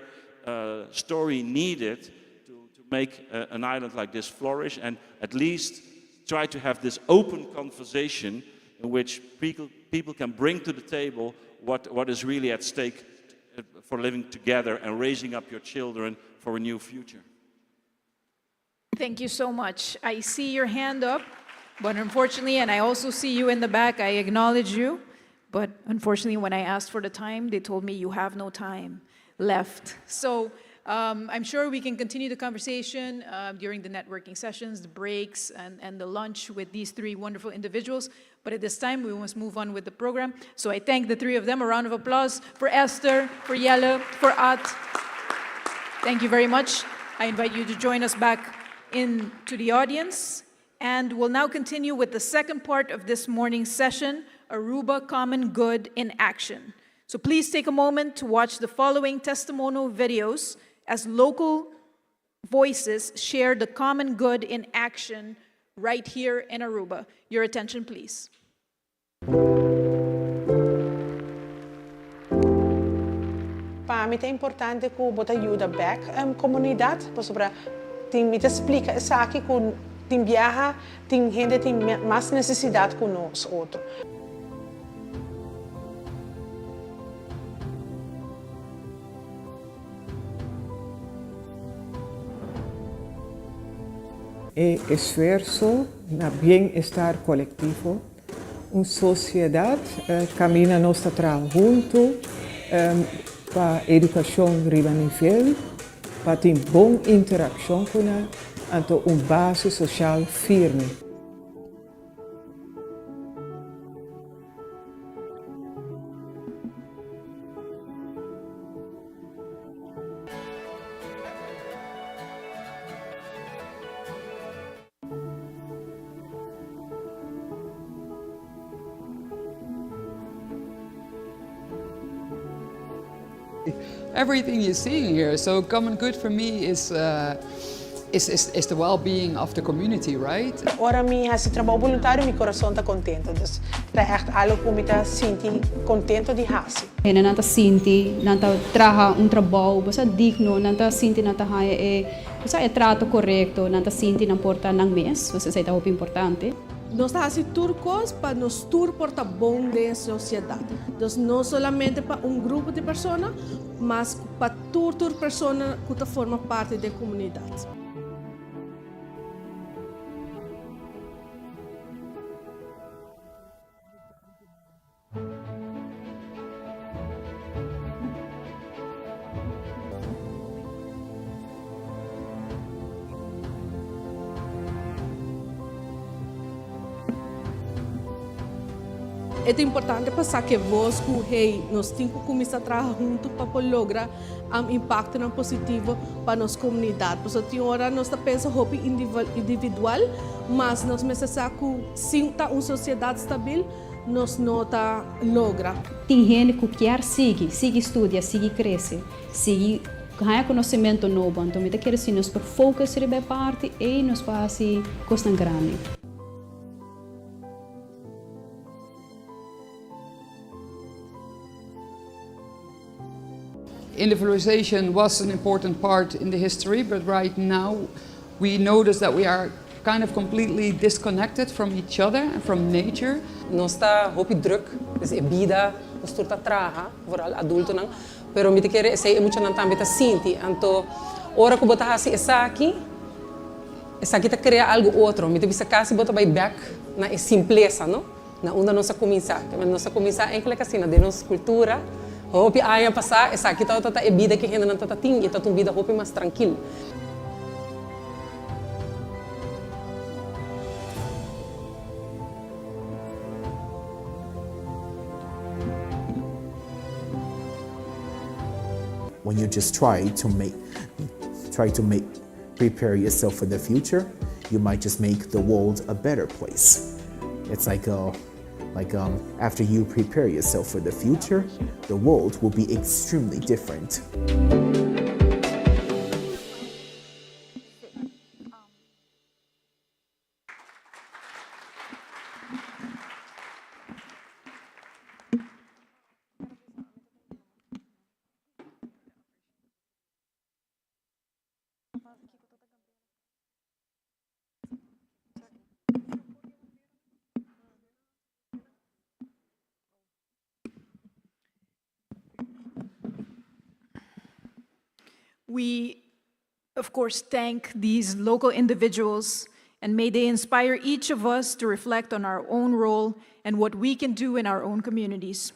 story needed to, to make an island like this flourish and at least try to have this open conversation in which people, people can bring to the table what, what is really at stake for living together and raising up your children for a new future. Thank you so much. I see your hand up, but unfortunately, and I also see you in the back, I acknowledge you. But unfortunately, when I asked for the time, they told me you have no time left. So I'm sure we can continue the conversation during the networking sessions, the breaks, and, and the lunch with these three wonderful individuals. But at this time, we must move on with the program. So I thank the three of them. A round of applause for Esther, for Jelle, for At. Thank you very much. I invite you to join us back into the audience. And we'll now continue with the second part of this morning's session, Aruba Common Good in Action. So please take a moment to watch the following testimonial videos as local voices share the common good in action right here in Aruba. Your attention, please. Pa mi ta importante ku bo ta yuda bèk komunidat, pasobra tin mi ta splika esaki ku tin biaha tin hende tin mas nesesidat ku nos otro. E esfuerso na bienestar kolektivo, un sosiedat kaminda nos ta traha huntu pa edukashon riba nivel, pa tin bon interakshon ku nan, anto un base sosial firme. Everything you're seeing here. So common good for me is, uh, is, is, is the well-being of the community, right? Ora mi hasi trabou boluntario mi kurason ta kontentu. Dus ta ègt algu ku mi ta sinti kontentu di hasi. Hendenan ta sinti nan ta traha un trabou bo sa digno, nan ta sinti nan ta haña e bo sa e trato korekto, nan ta sinti nan por ta nan mes, pues esei ta hopi importante. Nos ta hasi tur kos pa nos tur por ta bon den e sosiedat. Dus no solamente pa un grupo di persona, mas pa tur tur persona ku ta forma parti den komunidat. E ta importante pa sa ke vos ku hey nos tin ku kuminsá traha huntu pa por logra impaktonan positivo pa nos komunidat. Pasobra tin ora nos ta pensa hopi individual, mas nos mester sa ku sin ta un sosiedat stabil nos no ta logra. Tin hende ku kier sigui, sigui studia, sigui krese, sigui haña konosementu nobo. Anto mi ta kere si nos por focus riba e parti ei nos por hasi kosnan grandi. Individualization was an important part in the history, but right now we notice that we are kind of completely disconnected from each other and from nature. Nos ta hopi druk, dus e bida, nos tur ta traha, vooral adultonan, pero mi ta kere esei e muchanan tambe ta sinti. Anto ora ku bo ta hasi esaki, esaki ta krea algu otro. Mi ta bisa kasi bo ta bai bek na e simplesa, no? Na unda nos a kuminsá. Nos a kuminsá enkele asina den nos kultura. Hopi aña pasá esaki tabata ta e bida ku e hendenan tabata tin i tabata un bida hopi mas trankil. When you just try to make try to make prepare yourself for the future, you might just make the world a better place. It's like a like um, after you prepare yourself for the future, the world will be extremely different. We, of course, thank these local individuals and may they inspire each of us to reflect on our own role and what we can do in our own communities.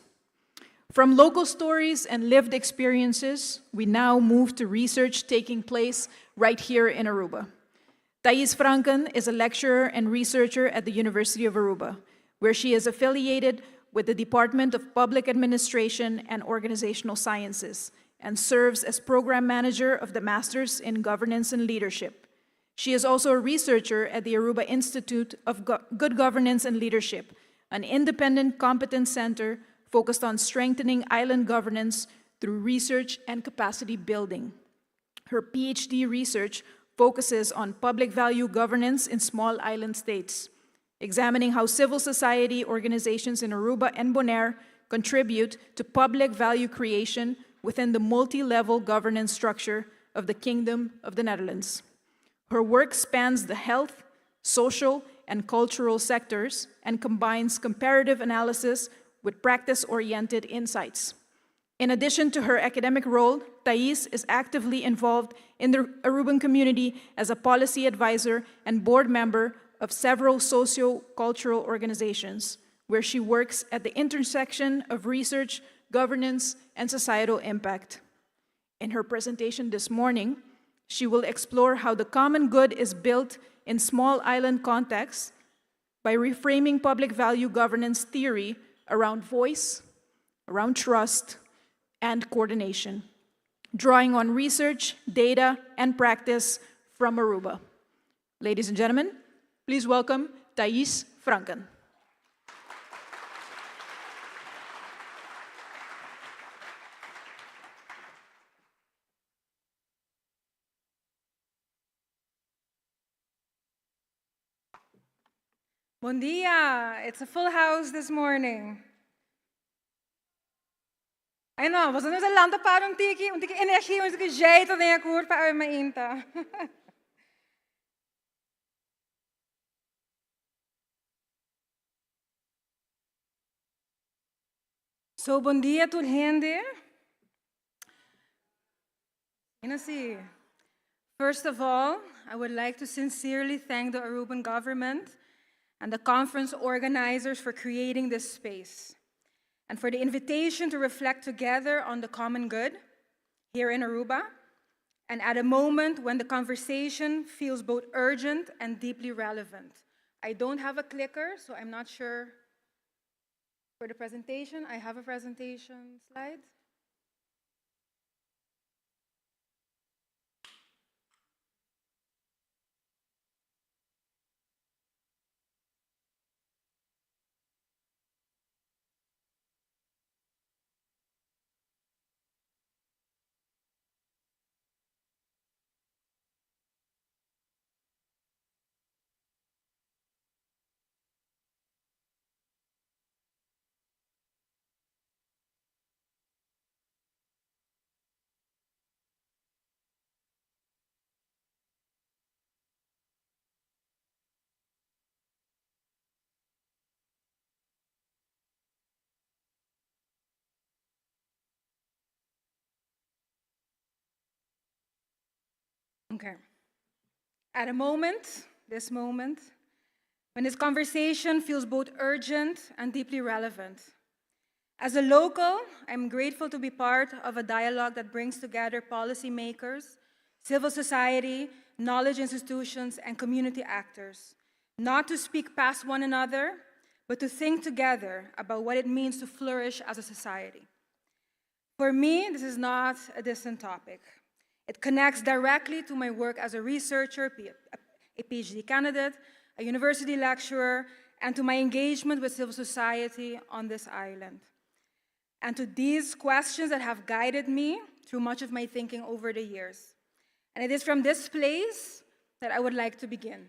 From local stories and lived experiences, we now move to research taking place right here in Aruba. Thais Franken is a lecturer and researcher at the University of Aruba, where she is affiliated with the Department of Public Administration and Organizational Sciences and serves as program manager of the Masters in Governance and Leadership. She is also a researcher at the Aruba Institute of Go Good Governance and Leadership, an independent competence center focused on strengthening island governance through research and capacity building. Her PhD research focuses on public value governance in small island states, examining how civil society organizations in Aruba and Bonaire contribute to public value creation within the multi-level governance structure of the Kingdom of the Netherlands. Her work spans the health, social, and cultural sectors and combines comparative analysis with practice-oriented insights. In addition to her academic role, Thais is actively involved in the Aruban community as a policy advisor and board member of several socio-cultural organizations, where she works at the intersection of research, governance, and societal impact. In her presentation this morning, she will explore how the common good is built in small island contexts by reframing public value governance theory around voice, around trust, and coordination, drawing on research, data, and practice from Aruba. Ladies and gentlemen, please welcome Thais Franken. Bon dia! It's a full house this morning. I know, boso no lanta para un tiki energia, un tiki jeito den e curpa awe mainta. So, bon dia tur hende. Asina. First of all, I would like to sincerely thank the Aruban government and the conference organizers for creating this space and for the invitation to reflect together on the common good here in Aruba and at a moment when the conversation feels both urgent and deeply relevant. I don't have a clicker, so I'm not sure for the presentation. I have a presentation slide. Okay. At a moment, this moment, when this conversation feels both urgent and deeply relevant. As a local, I'm grateful to be part of a dialogue that brings together policymakers, civil society, knowledge institutions, and community actors, not to speak past one another, but to think together about what it means to flourish as a society. For me, this is not a distant topic. It connects directly to my work as a researcher, a PhD candidate, a university lecturer, and to my engagement with civil society on this island. And to these questions that have guided me through much of my thinking over the years. And it is from this place that I would like to begin.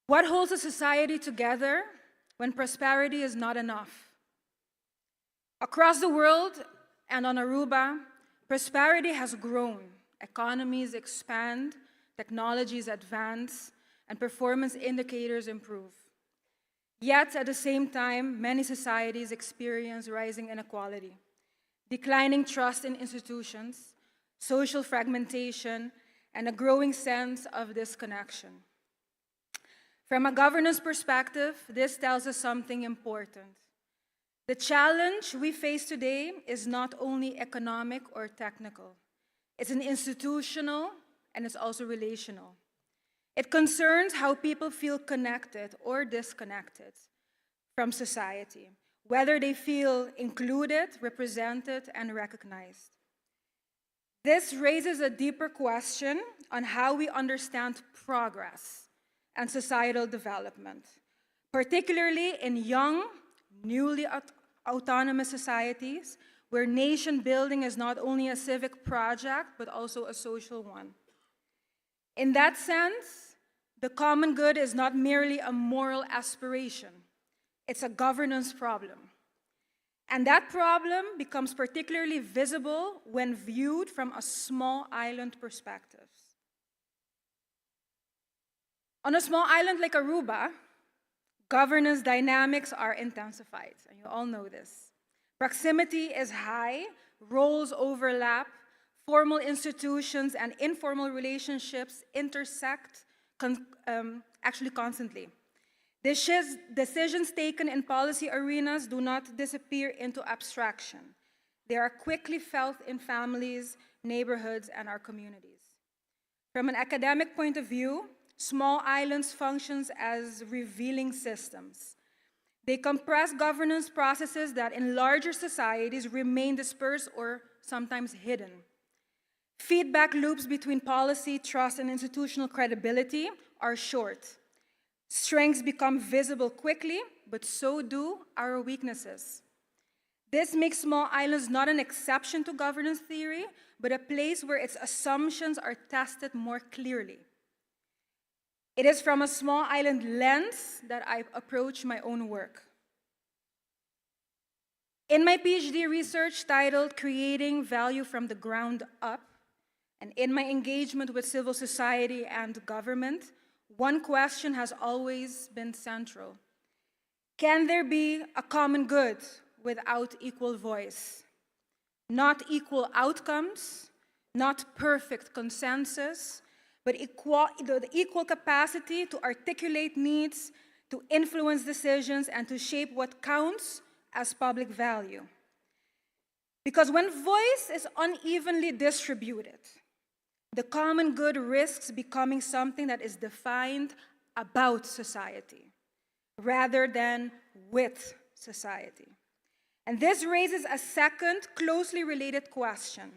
What holds a society together when prosperity is not enough? Across the world and on Aruba, prosperity has grown. Economies expand, technologies advance, and performance indicators improve. Yet, at the same time, many societies experience rising inequality, declining trust in institutions, social fragmentation, and a growing sense of disconnection. From a governance perspective, this tells us something important. The challenge we face today is not only economic or technical. It's an institutional and it's also relational. It concerns how people feel connected or disconnected from society, whether they feel included, represented, and recognized. This raises a deeper question on how we understand progress and societal development, particularly in young, newly autonomous societies where nation building is not only a civic project, but also a social one. In that sense, the common good is not merely a moral aspiration, it's a governance problem. And that problem becomes particularly visible when viewed from a small island perspective. On a small island like Aruba, governance dynamics are intensified, and you all know this. Proximity is high, roles overlap, formal institutions and informal relationships intersect actually constantly. Decisions taken in policy arenas do not disappear into abstraction. They are quickly felt in families, neighborhoods, and our communities. From an academic point of view, small islands functions as revealing systems. They compress governance processes that in larger societies remain dispersed or sometimes hidden. Feedback loops between policy, trust, and institutional credibility are short. Strengths become visible quickly, but so do our weaknesses. This makes small islands not an exception to governance theory, but a place where its assumptions are tested more clearly. It is from a small island lens that I approach my own work. In my PhD research titled Creating Value from the Ground Up, and in my engagement with civil society and government, one question has always been central. Can there be a common good without equal voice? Not equal outcomes, not perfect consensus, but the equal capacity to articulate needs, to influence decisions, and to shape what counts as public value. Because when voice is unevenly distributed, the common good risks becoming something that is defined about society rather than with society. And this raises a second closely related question.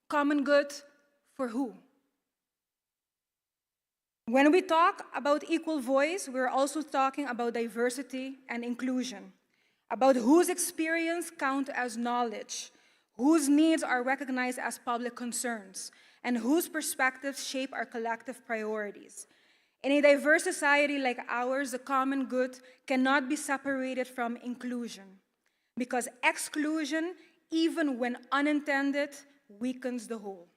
Common good for who? When we talk about equal voice, we're also talking about diversity and inclusion, about whose experience count as knowledge, whose needs are recognized as public concerns, and whose perspectives shape our collective priorities. In a diverse society like ours, the common good cannot be separated from inclusion, because exclusion, even when unintended, weakens the whole.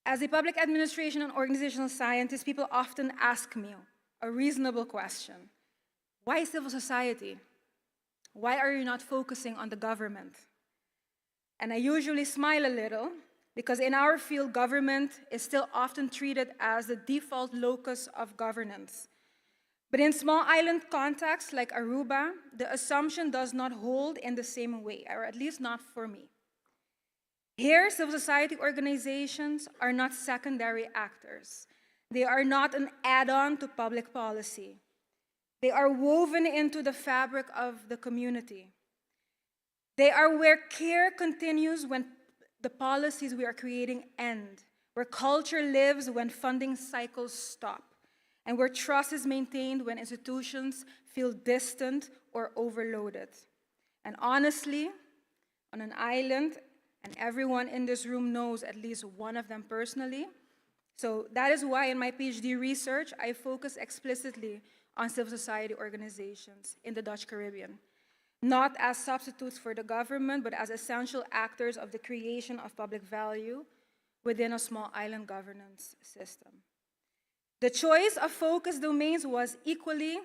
As a public administration and organizational scientist, people often ask me a reasonable question. Why civil society? Why are you not focusing on the government? And I usually smile a little, because in our field, government is still often treated as the default locus of governance. But in small island contexts like Aruba, the assumption does not hold in the same way, or at least not for me. Here, civil society organizations are not secondary actors. They are not an add-on to public policy. They are woven into the fabric of the community. They are where care continues when the policies we are creating end, where culture lives when funding cycles stop, and where trust is maintained when institutions feel distant or overloaded. And honestly, on an island, and everyone in this room knows at least one of them personally, so that is why in my PhD research, I focus explicitly on civil society organizations in the Dutch Caribbean, not as substitutes for the government, but as essential actors of the creation of public value within a small island governance system. The choice of focus domains was equally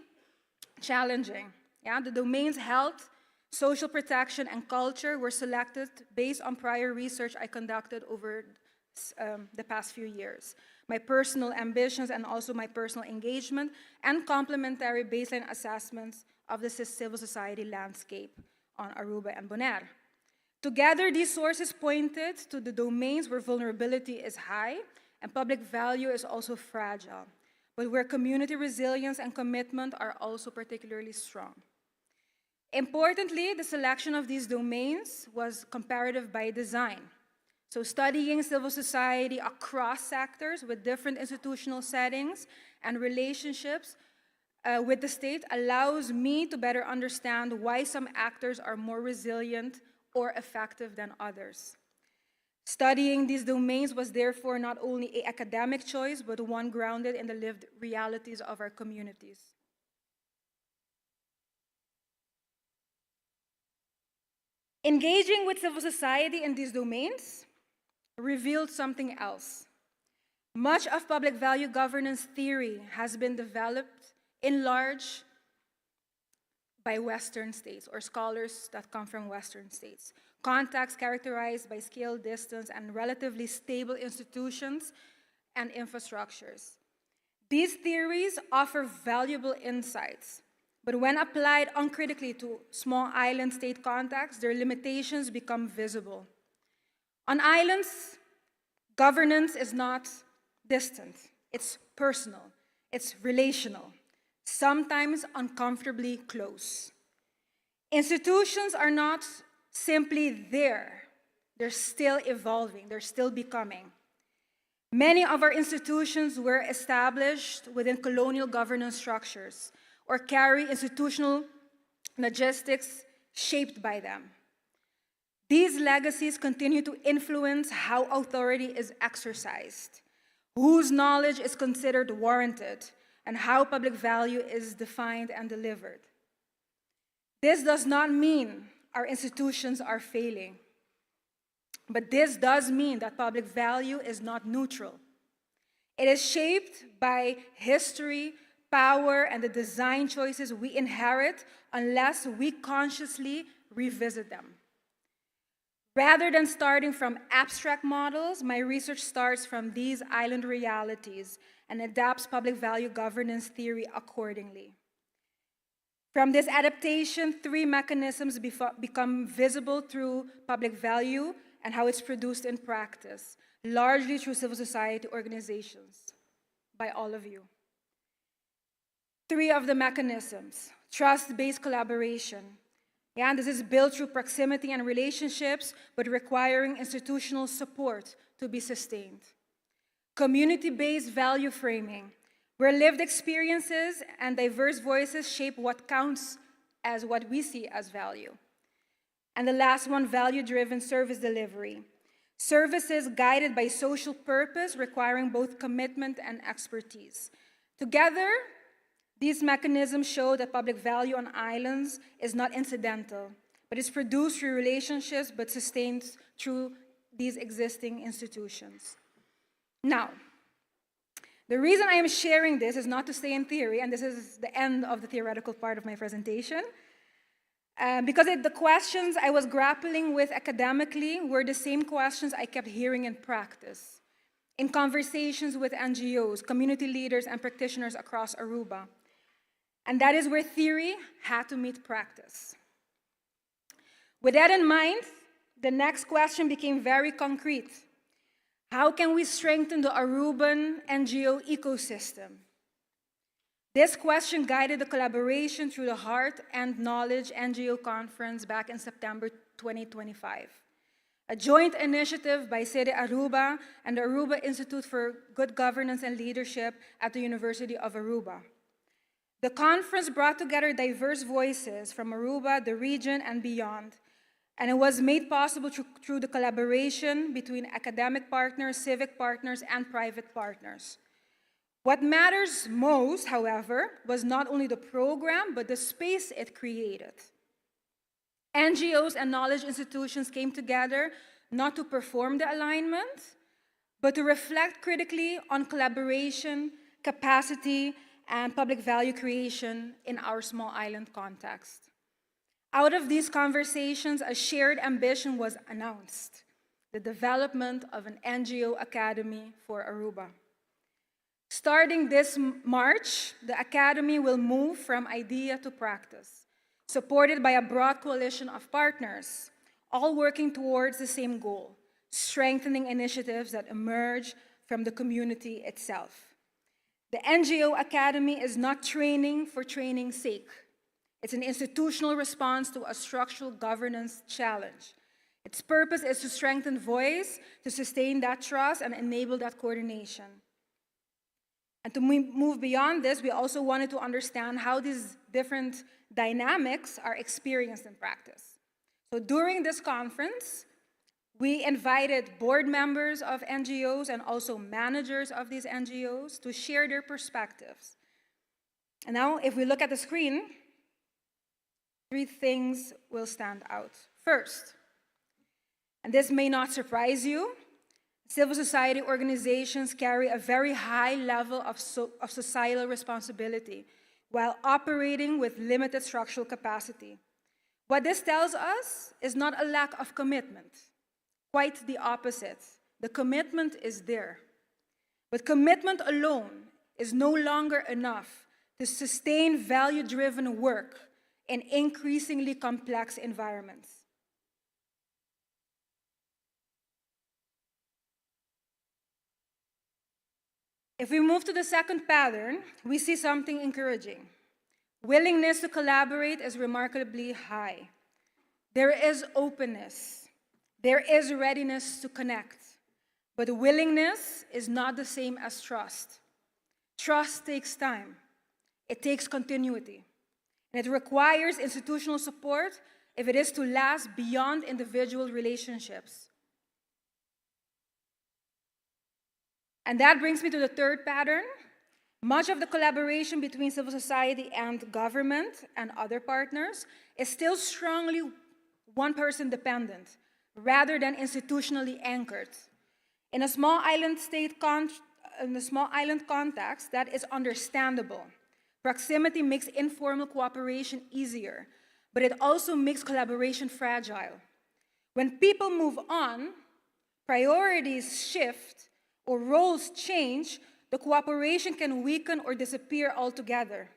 challenging. The domains health, social protection, and culture were selected based on prior research I conducted over the past few years, my personal ambitions and also my personal engagement, and complementary baseline assessments of the civil society landscape on Aruba and Bonaire. Together, these sources pointed to the domains where vulnerability is high and public value is also fragile, but where community resilience and commitment are also particularly strong. Importantly, the selection of these domains was comparative by design. So studying civil society across sectors with different institutional settings and relationships with the state allows me to better understand why some actors are more resilient or effective than others. Studying these domains was therefore not only an academic choice, but one grounded in the lived realities of our communities. Engaging with civil society in these domains revealed something else. Much of public value governance theory has been developed in large by Western states or scholars that come from Western states. Contexts characterized by scale, distance, and relatively stable institutions and infrastructures. These theories offer valuable insights, but when applied uncritically to small island state contexts, their limitations become visible. On islands, governance is not distant, it's personal, it's relational, sometimes uncomfortably close. Institutions are not simply there, they're still evolving, they're still becoming. Many of our institutions were established within colonial governance structures or carry institutional logistics shaped by them. These legacies continue to influence how authority is exercised, whose knowledge is considered warranted, and how public value is defined and delivered. This does not mean our institutions are failing. But this does mean that public value is not neutral. It is shaped by history, power, and the design choices we inherit unless we consciously revisit them. Rather than starting from abstract models, my research starts from these island realities and adapts public value governance theory accordingly. From this adaptation, three mechanisms become visible through public value and how it's produced in practice, largely through civil society organizations, by all of you. Three of the mechanisms: trust-based collaboration. Yeah, and this is built through proximity and relationships, but requiring institutional support to be sustained. Community-based value framing, where lived experiences and diverse voices shape what counts as what we see as value. And the last one, value-driven service delivery. Services guided by social purpose, requiring both commitment and expertise. Together, these mechanisms show that public value on islands is not incidental, but is produced through relationships, but sustained through these existing institutions. Now, the reason I am sharing this is not to stay in theory, and this is the end of the theoretical part of my presentation, because the questions I was grappling with academically were the same questions I kept hearing in practice, in conversations with NGOs, community leaders, and practitioners across Aruba. And that is where theory had to meet practice. With that in mind, the next question became very concrete. How can we strengthen the Aruban NGO ecosystem? This question guided the collaboration through the Heart and Knowledge NGO Conference back in September 2025. A joint initiative by Cede Aruba and the Aruba Institute for Good Governance and Leadership at the University of Aruba. The conference brought together diverse voices from Aruba, the region, and beyond, and it was made possible through the collaboration between academic partners, civic partners, and private partners. What matters most, however, was not only the program, but the space it created. NGOs and knowledge institutions came together not to perform the alignment, but to reflect critically on collaboration, capacity, and public value creation in our small island context. Out of these conversations, a shared ambition was announced: the development of an NGO Academy for Aruba. Starting this March, the Academy will move from idea to practice, supported by a broad coalition of partners, all working towards the same goal: strengthening initiatives that emerge from the community itself. The NGO Academy is not training for training's sake. It's an institutional response to a structural governance challenge. Its purpose is to strengthen voice, to sustain that trust, and enable that coordination. And to move beyond this, we also wanted to understand how these different dynamics are experienced in practice. So during this conference, we invited board members of NGOs and also managers of these NGOs to share their perspectives. And now, if we look at the screen, three things will stand out. First, and this may not surprise you, civil society organizations carry a very high level of societal responsibility. while operating with limited structural capacity. What this tells us is not a lack of commitment, quite the opposite. The commitment is there. But commitment alone is no longer enough to sustain value driven work in increasingly complex environments. If we move to the second pattern, we see something encouraging. Willingness to collaborate is remarkably high. There is openness, there is readiness to connect. But willingness is not the same as trust. Trust takes time, it takes continuity, and it requires institutional support if it is to last beyond individual relationships. And that brings me to the third pattern. Much of the collaboration between civil society and government and other partners is still strongly one person dependent rather than institutionally anchored. In a small island state in a small island context, that is understandable. Proximity makes informal cooperation easier, but it also makes collaboration fragile. When people move on, priorities shift, or roles change, the cooperation can weaken or disappear altogether.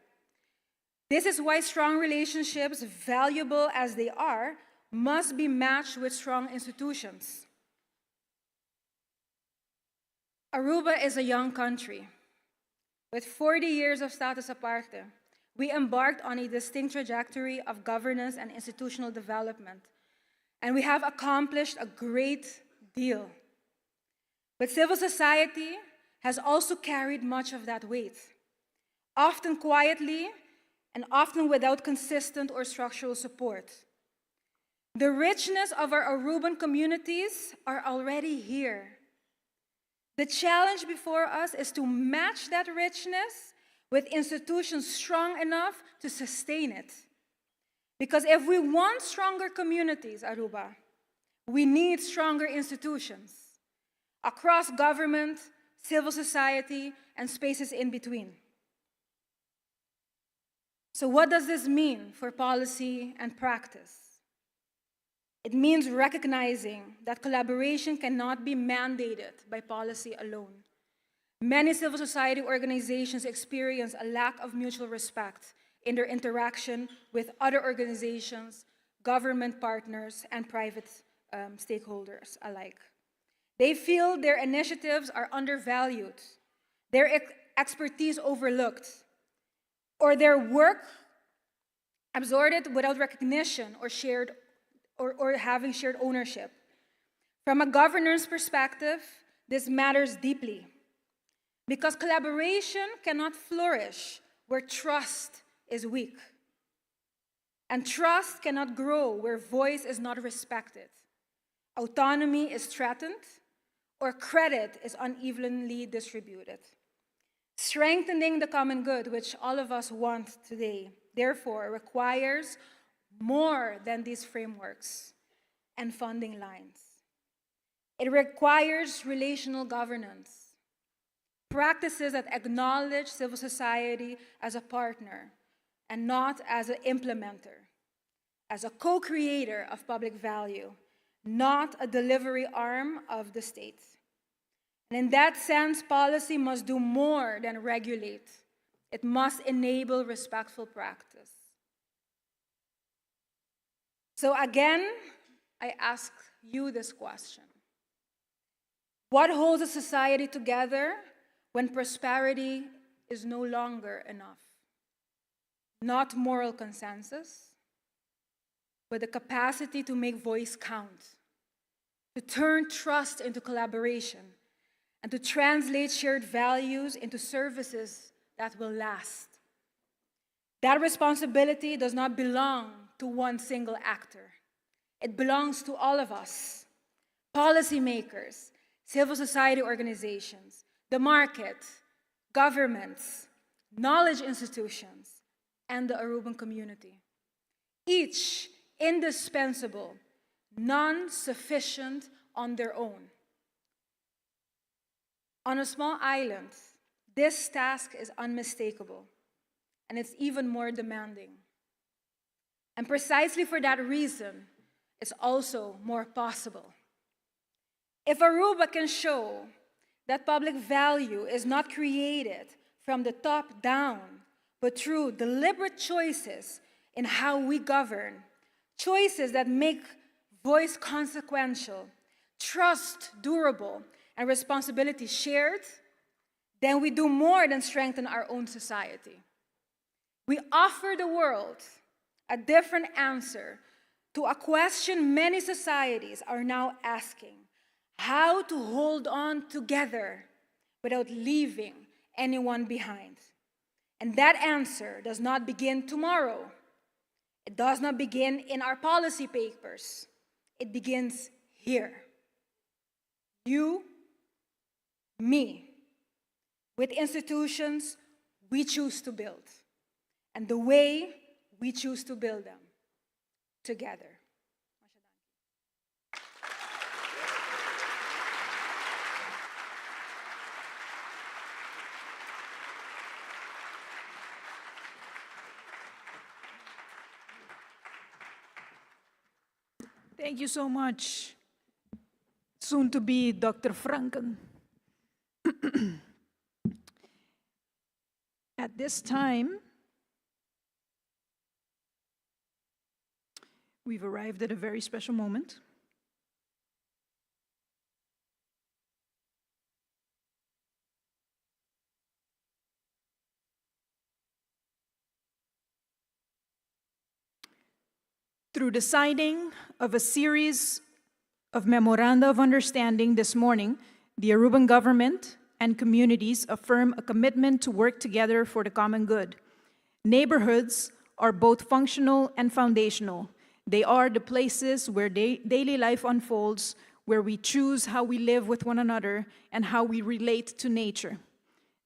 This is why strong relationships, valuable as they are, must be matched with strong institutions. Aruba is a young country. With 40 years of status aparte, we embarked on a distinct trajectory of governance and institutional development, and we have accomplished a great deal. But civil society has also carried much of that weight, often quietly and often without consistent or structural support. The richness of our Aruban communities are already here. The challenge before us is to match that richness with institutions strong enough to sustain it. Because if we want stronger communities, Aruba, we need stronger institutions across government, civil society, and spaces in between. So, what does this mean for policy and practice? It means recognizing that collaboration cannot be mandated by policy alone. Many civil society organizations experience a lack of mutual respect in their interaction with other organizations, government partners, and private stakeholders alike. They feel their initiatives are undervalued, their expertise overlooked, or their work absorbed without recognition or shared or having shared ownership. From a governance perspective, this matters deeply because collaboration cannot flourish where trust is weak. And trust cannot grow where voice is not respected, autonomy is threatened, or credit is unevenly distributed. Strengthening the common good, which all of us want today, therefore requires more than these frameworks and funding lines. It requires relational governance, practices that acknowledge civil society as a partner and not as an implementer, as a co creator of public value, not a delivery arm of the state. And in that sense, policy must do more than regulate, it must enable respectful practice. So again, I ask you this question What holds a society together when prosperity is no longer enough? Not moral consensus, but the capacity to make voice count, to turn trust into collaboration, and to translate shared values into services that will last. That responsibility does not belong to one single actor. It belongs to all of us policymakers, civil society organizations, the market, governments, knowledge institutions, and the Aruban community. Each indispensable, none sufficient on their own. On a small island, this task is unmistakable. And it's even more demanding. And precisely for that reason, it's also more possible. If Aruba can show that public value is not created from the top down, but through deliberate choices in how we govern, choices that make voice consequential, trust durable, and responsibility shared, then we do more than strengthen our own society. We offer the world a different answer to a question many societies are now asking how to hold on together without leaving anyone behind. And that answer does not begin tomorrow. It does not begin in our policy papers. It begins here. You, me, with institutions we choose to build, and the way we choose to build them together. Thank you so much. Soon to be Dr. Franken. At this time, we've arrived at a very special moment. Through the signing of a series of memoranda of understanding this morning, the Aruban government and communities affirm a commitment to work together for the common good. Neighborhoods are both functional and foundational. They are the places where daily life unfolds, where we choose how we live with one another and how we relate to nature.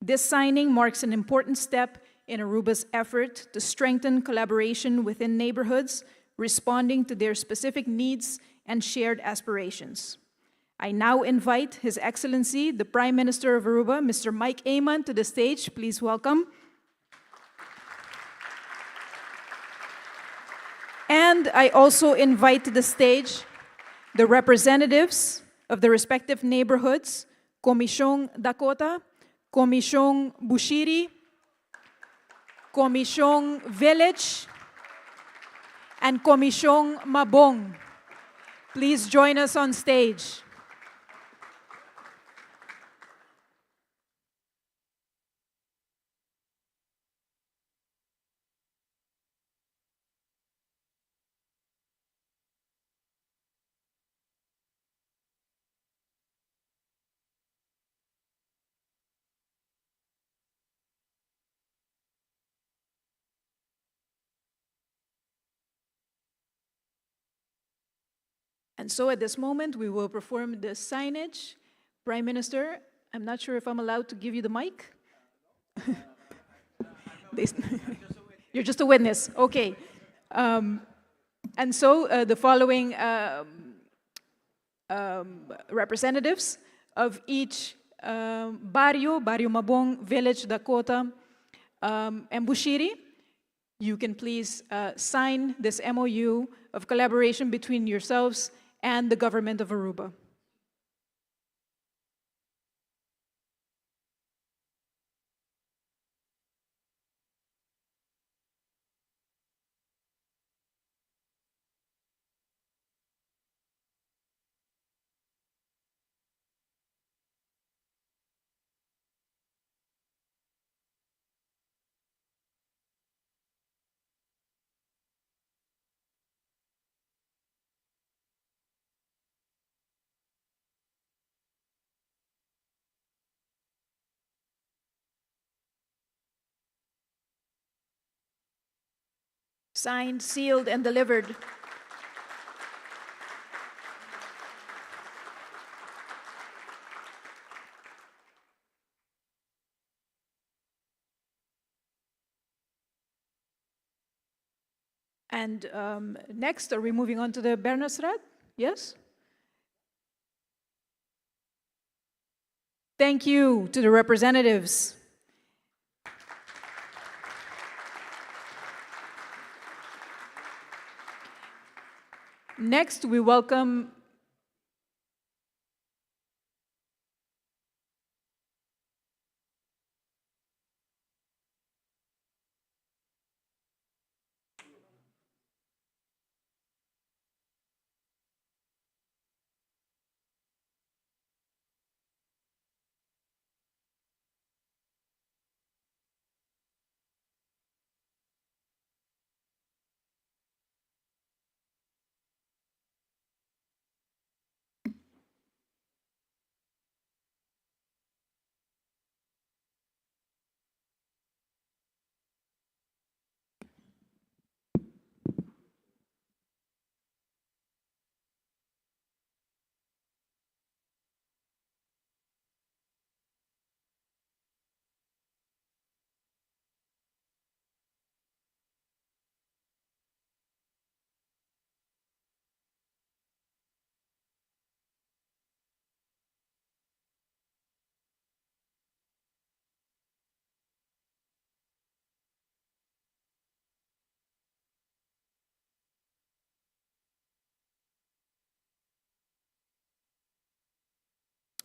This signing marks an important step in Aruba's effort to strengthen collaboration within neighborhoods, responding to their specific needs and shared aspirations. I now invite His Excellency, the Prime Minister of Aruba, Mr. Mike Eman, to the stage. Please welcome. And I also invite to the stage the representatives of the respective neighborhoods, Comision Dakota, Comision Bushiri, Comision Village, and Comision Mabong. Please join us on stage. And so at this moment, we will perform the signage. Prime Minister, I'm not sure if I'm allowed to give you the mic. You're just a witness. Okay. And so the following representatives of each barrio, Barrio Mabong, Village, Dakota, and Bushiri, you can please sign this MOU of collaboration between yourselves and the government of Aruba. Signed, sealed, and delivered. And next, are we moving on to the Bernardstraat? Yes? Thank you to the representatives. Next, we welcome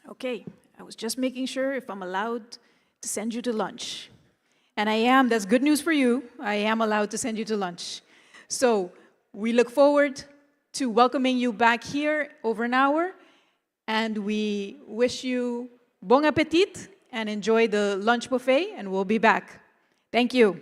Okay, I was just making sure if I'm allowed to send you to lunch. And I am, that's good news for you. I am allowed to send you to lunch. So we look forward to welcoming you back here over an hour. And we wish you bon appetit and enjoy the lunch buffet, and we'll be back. Thank you.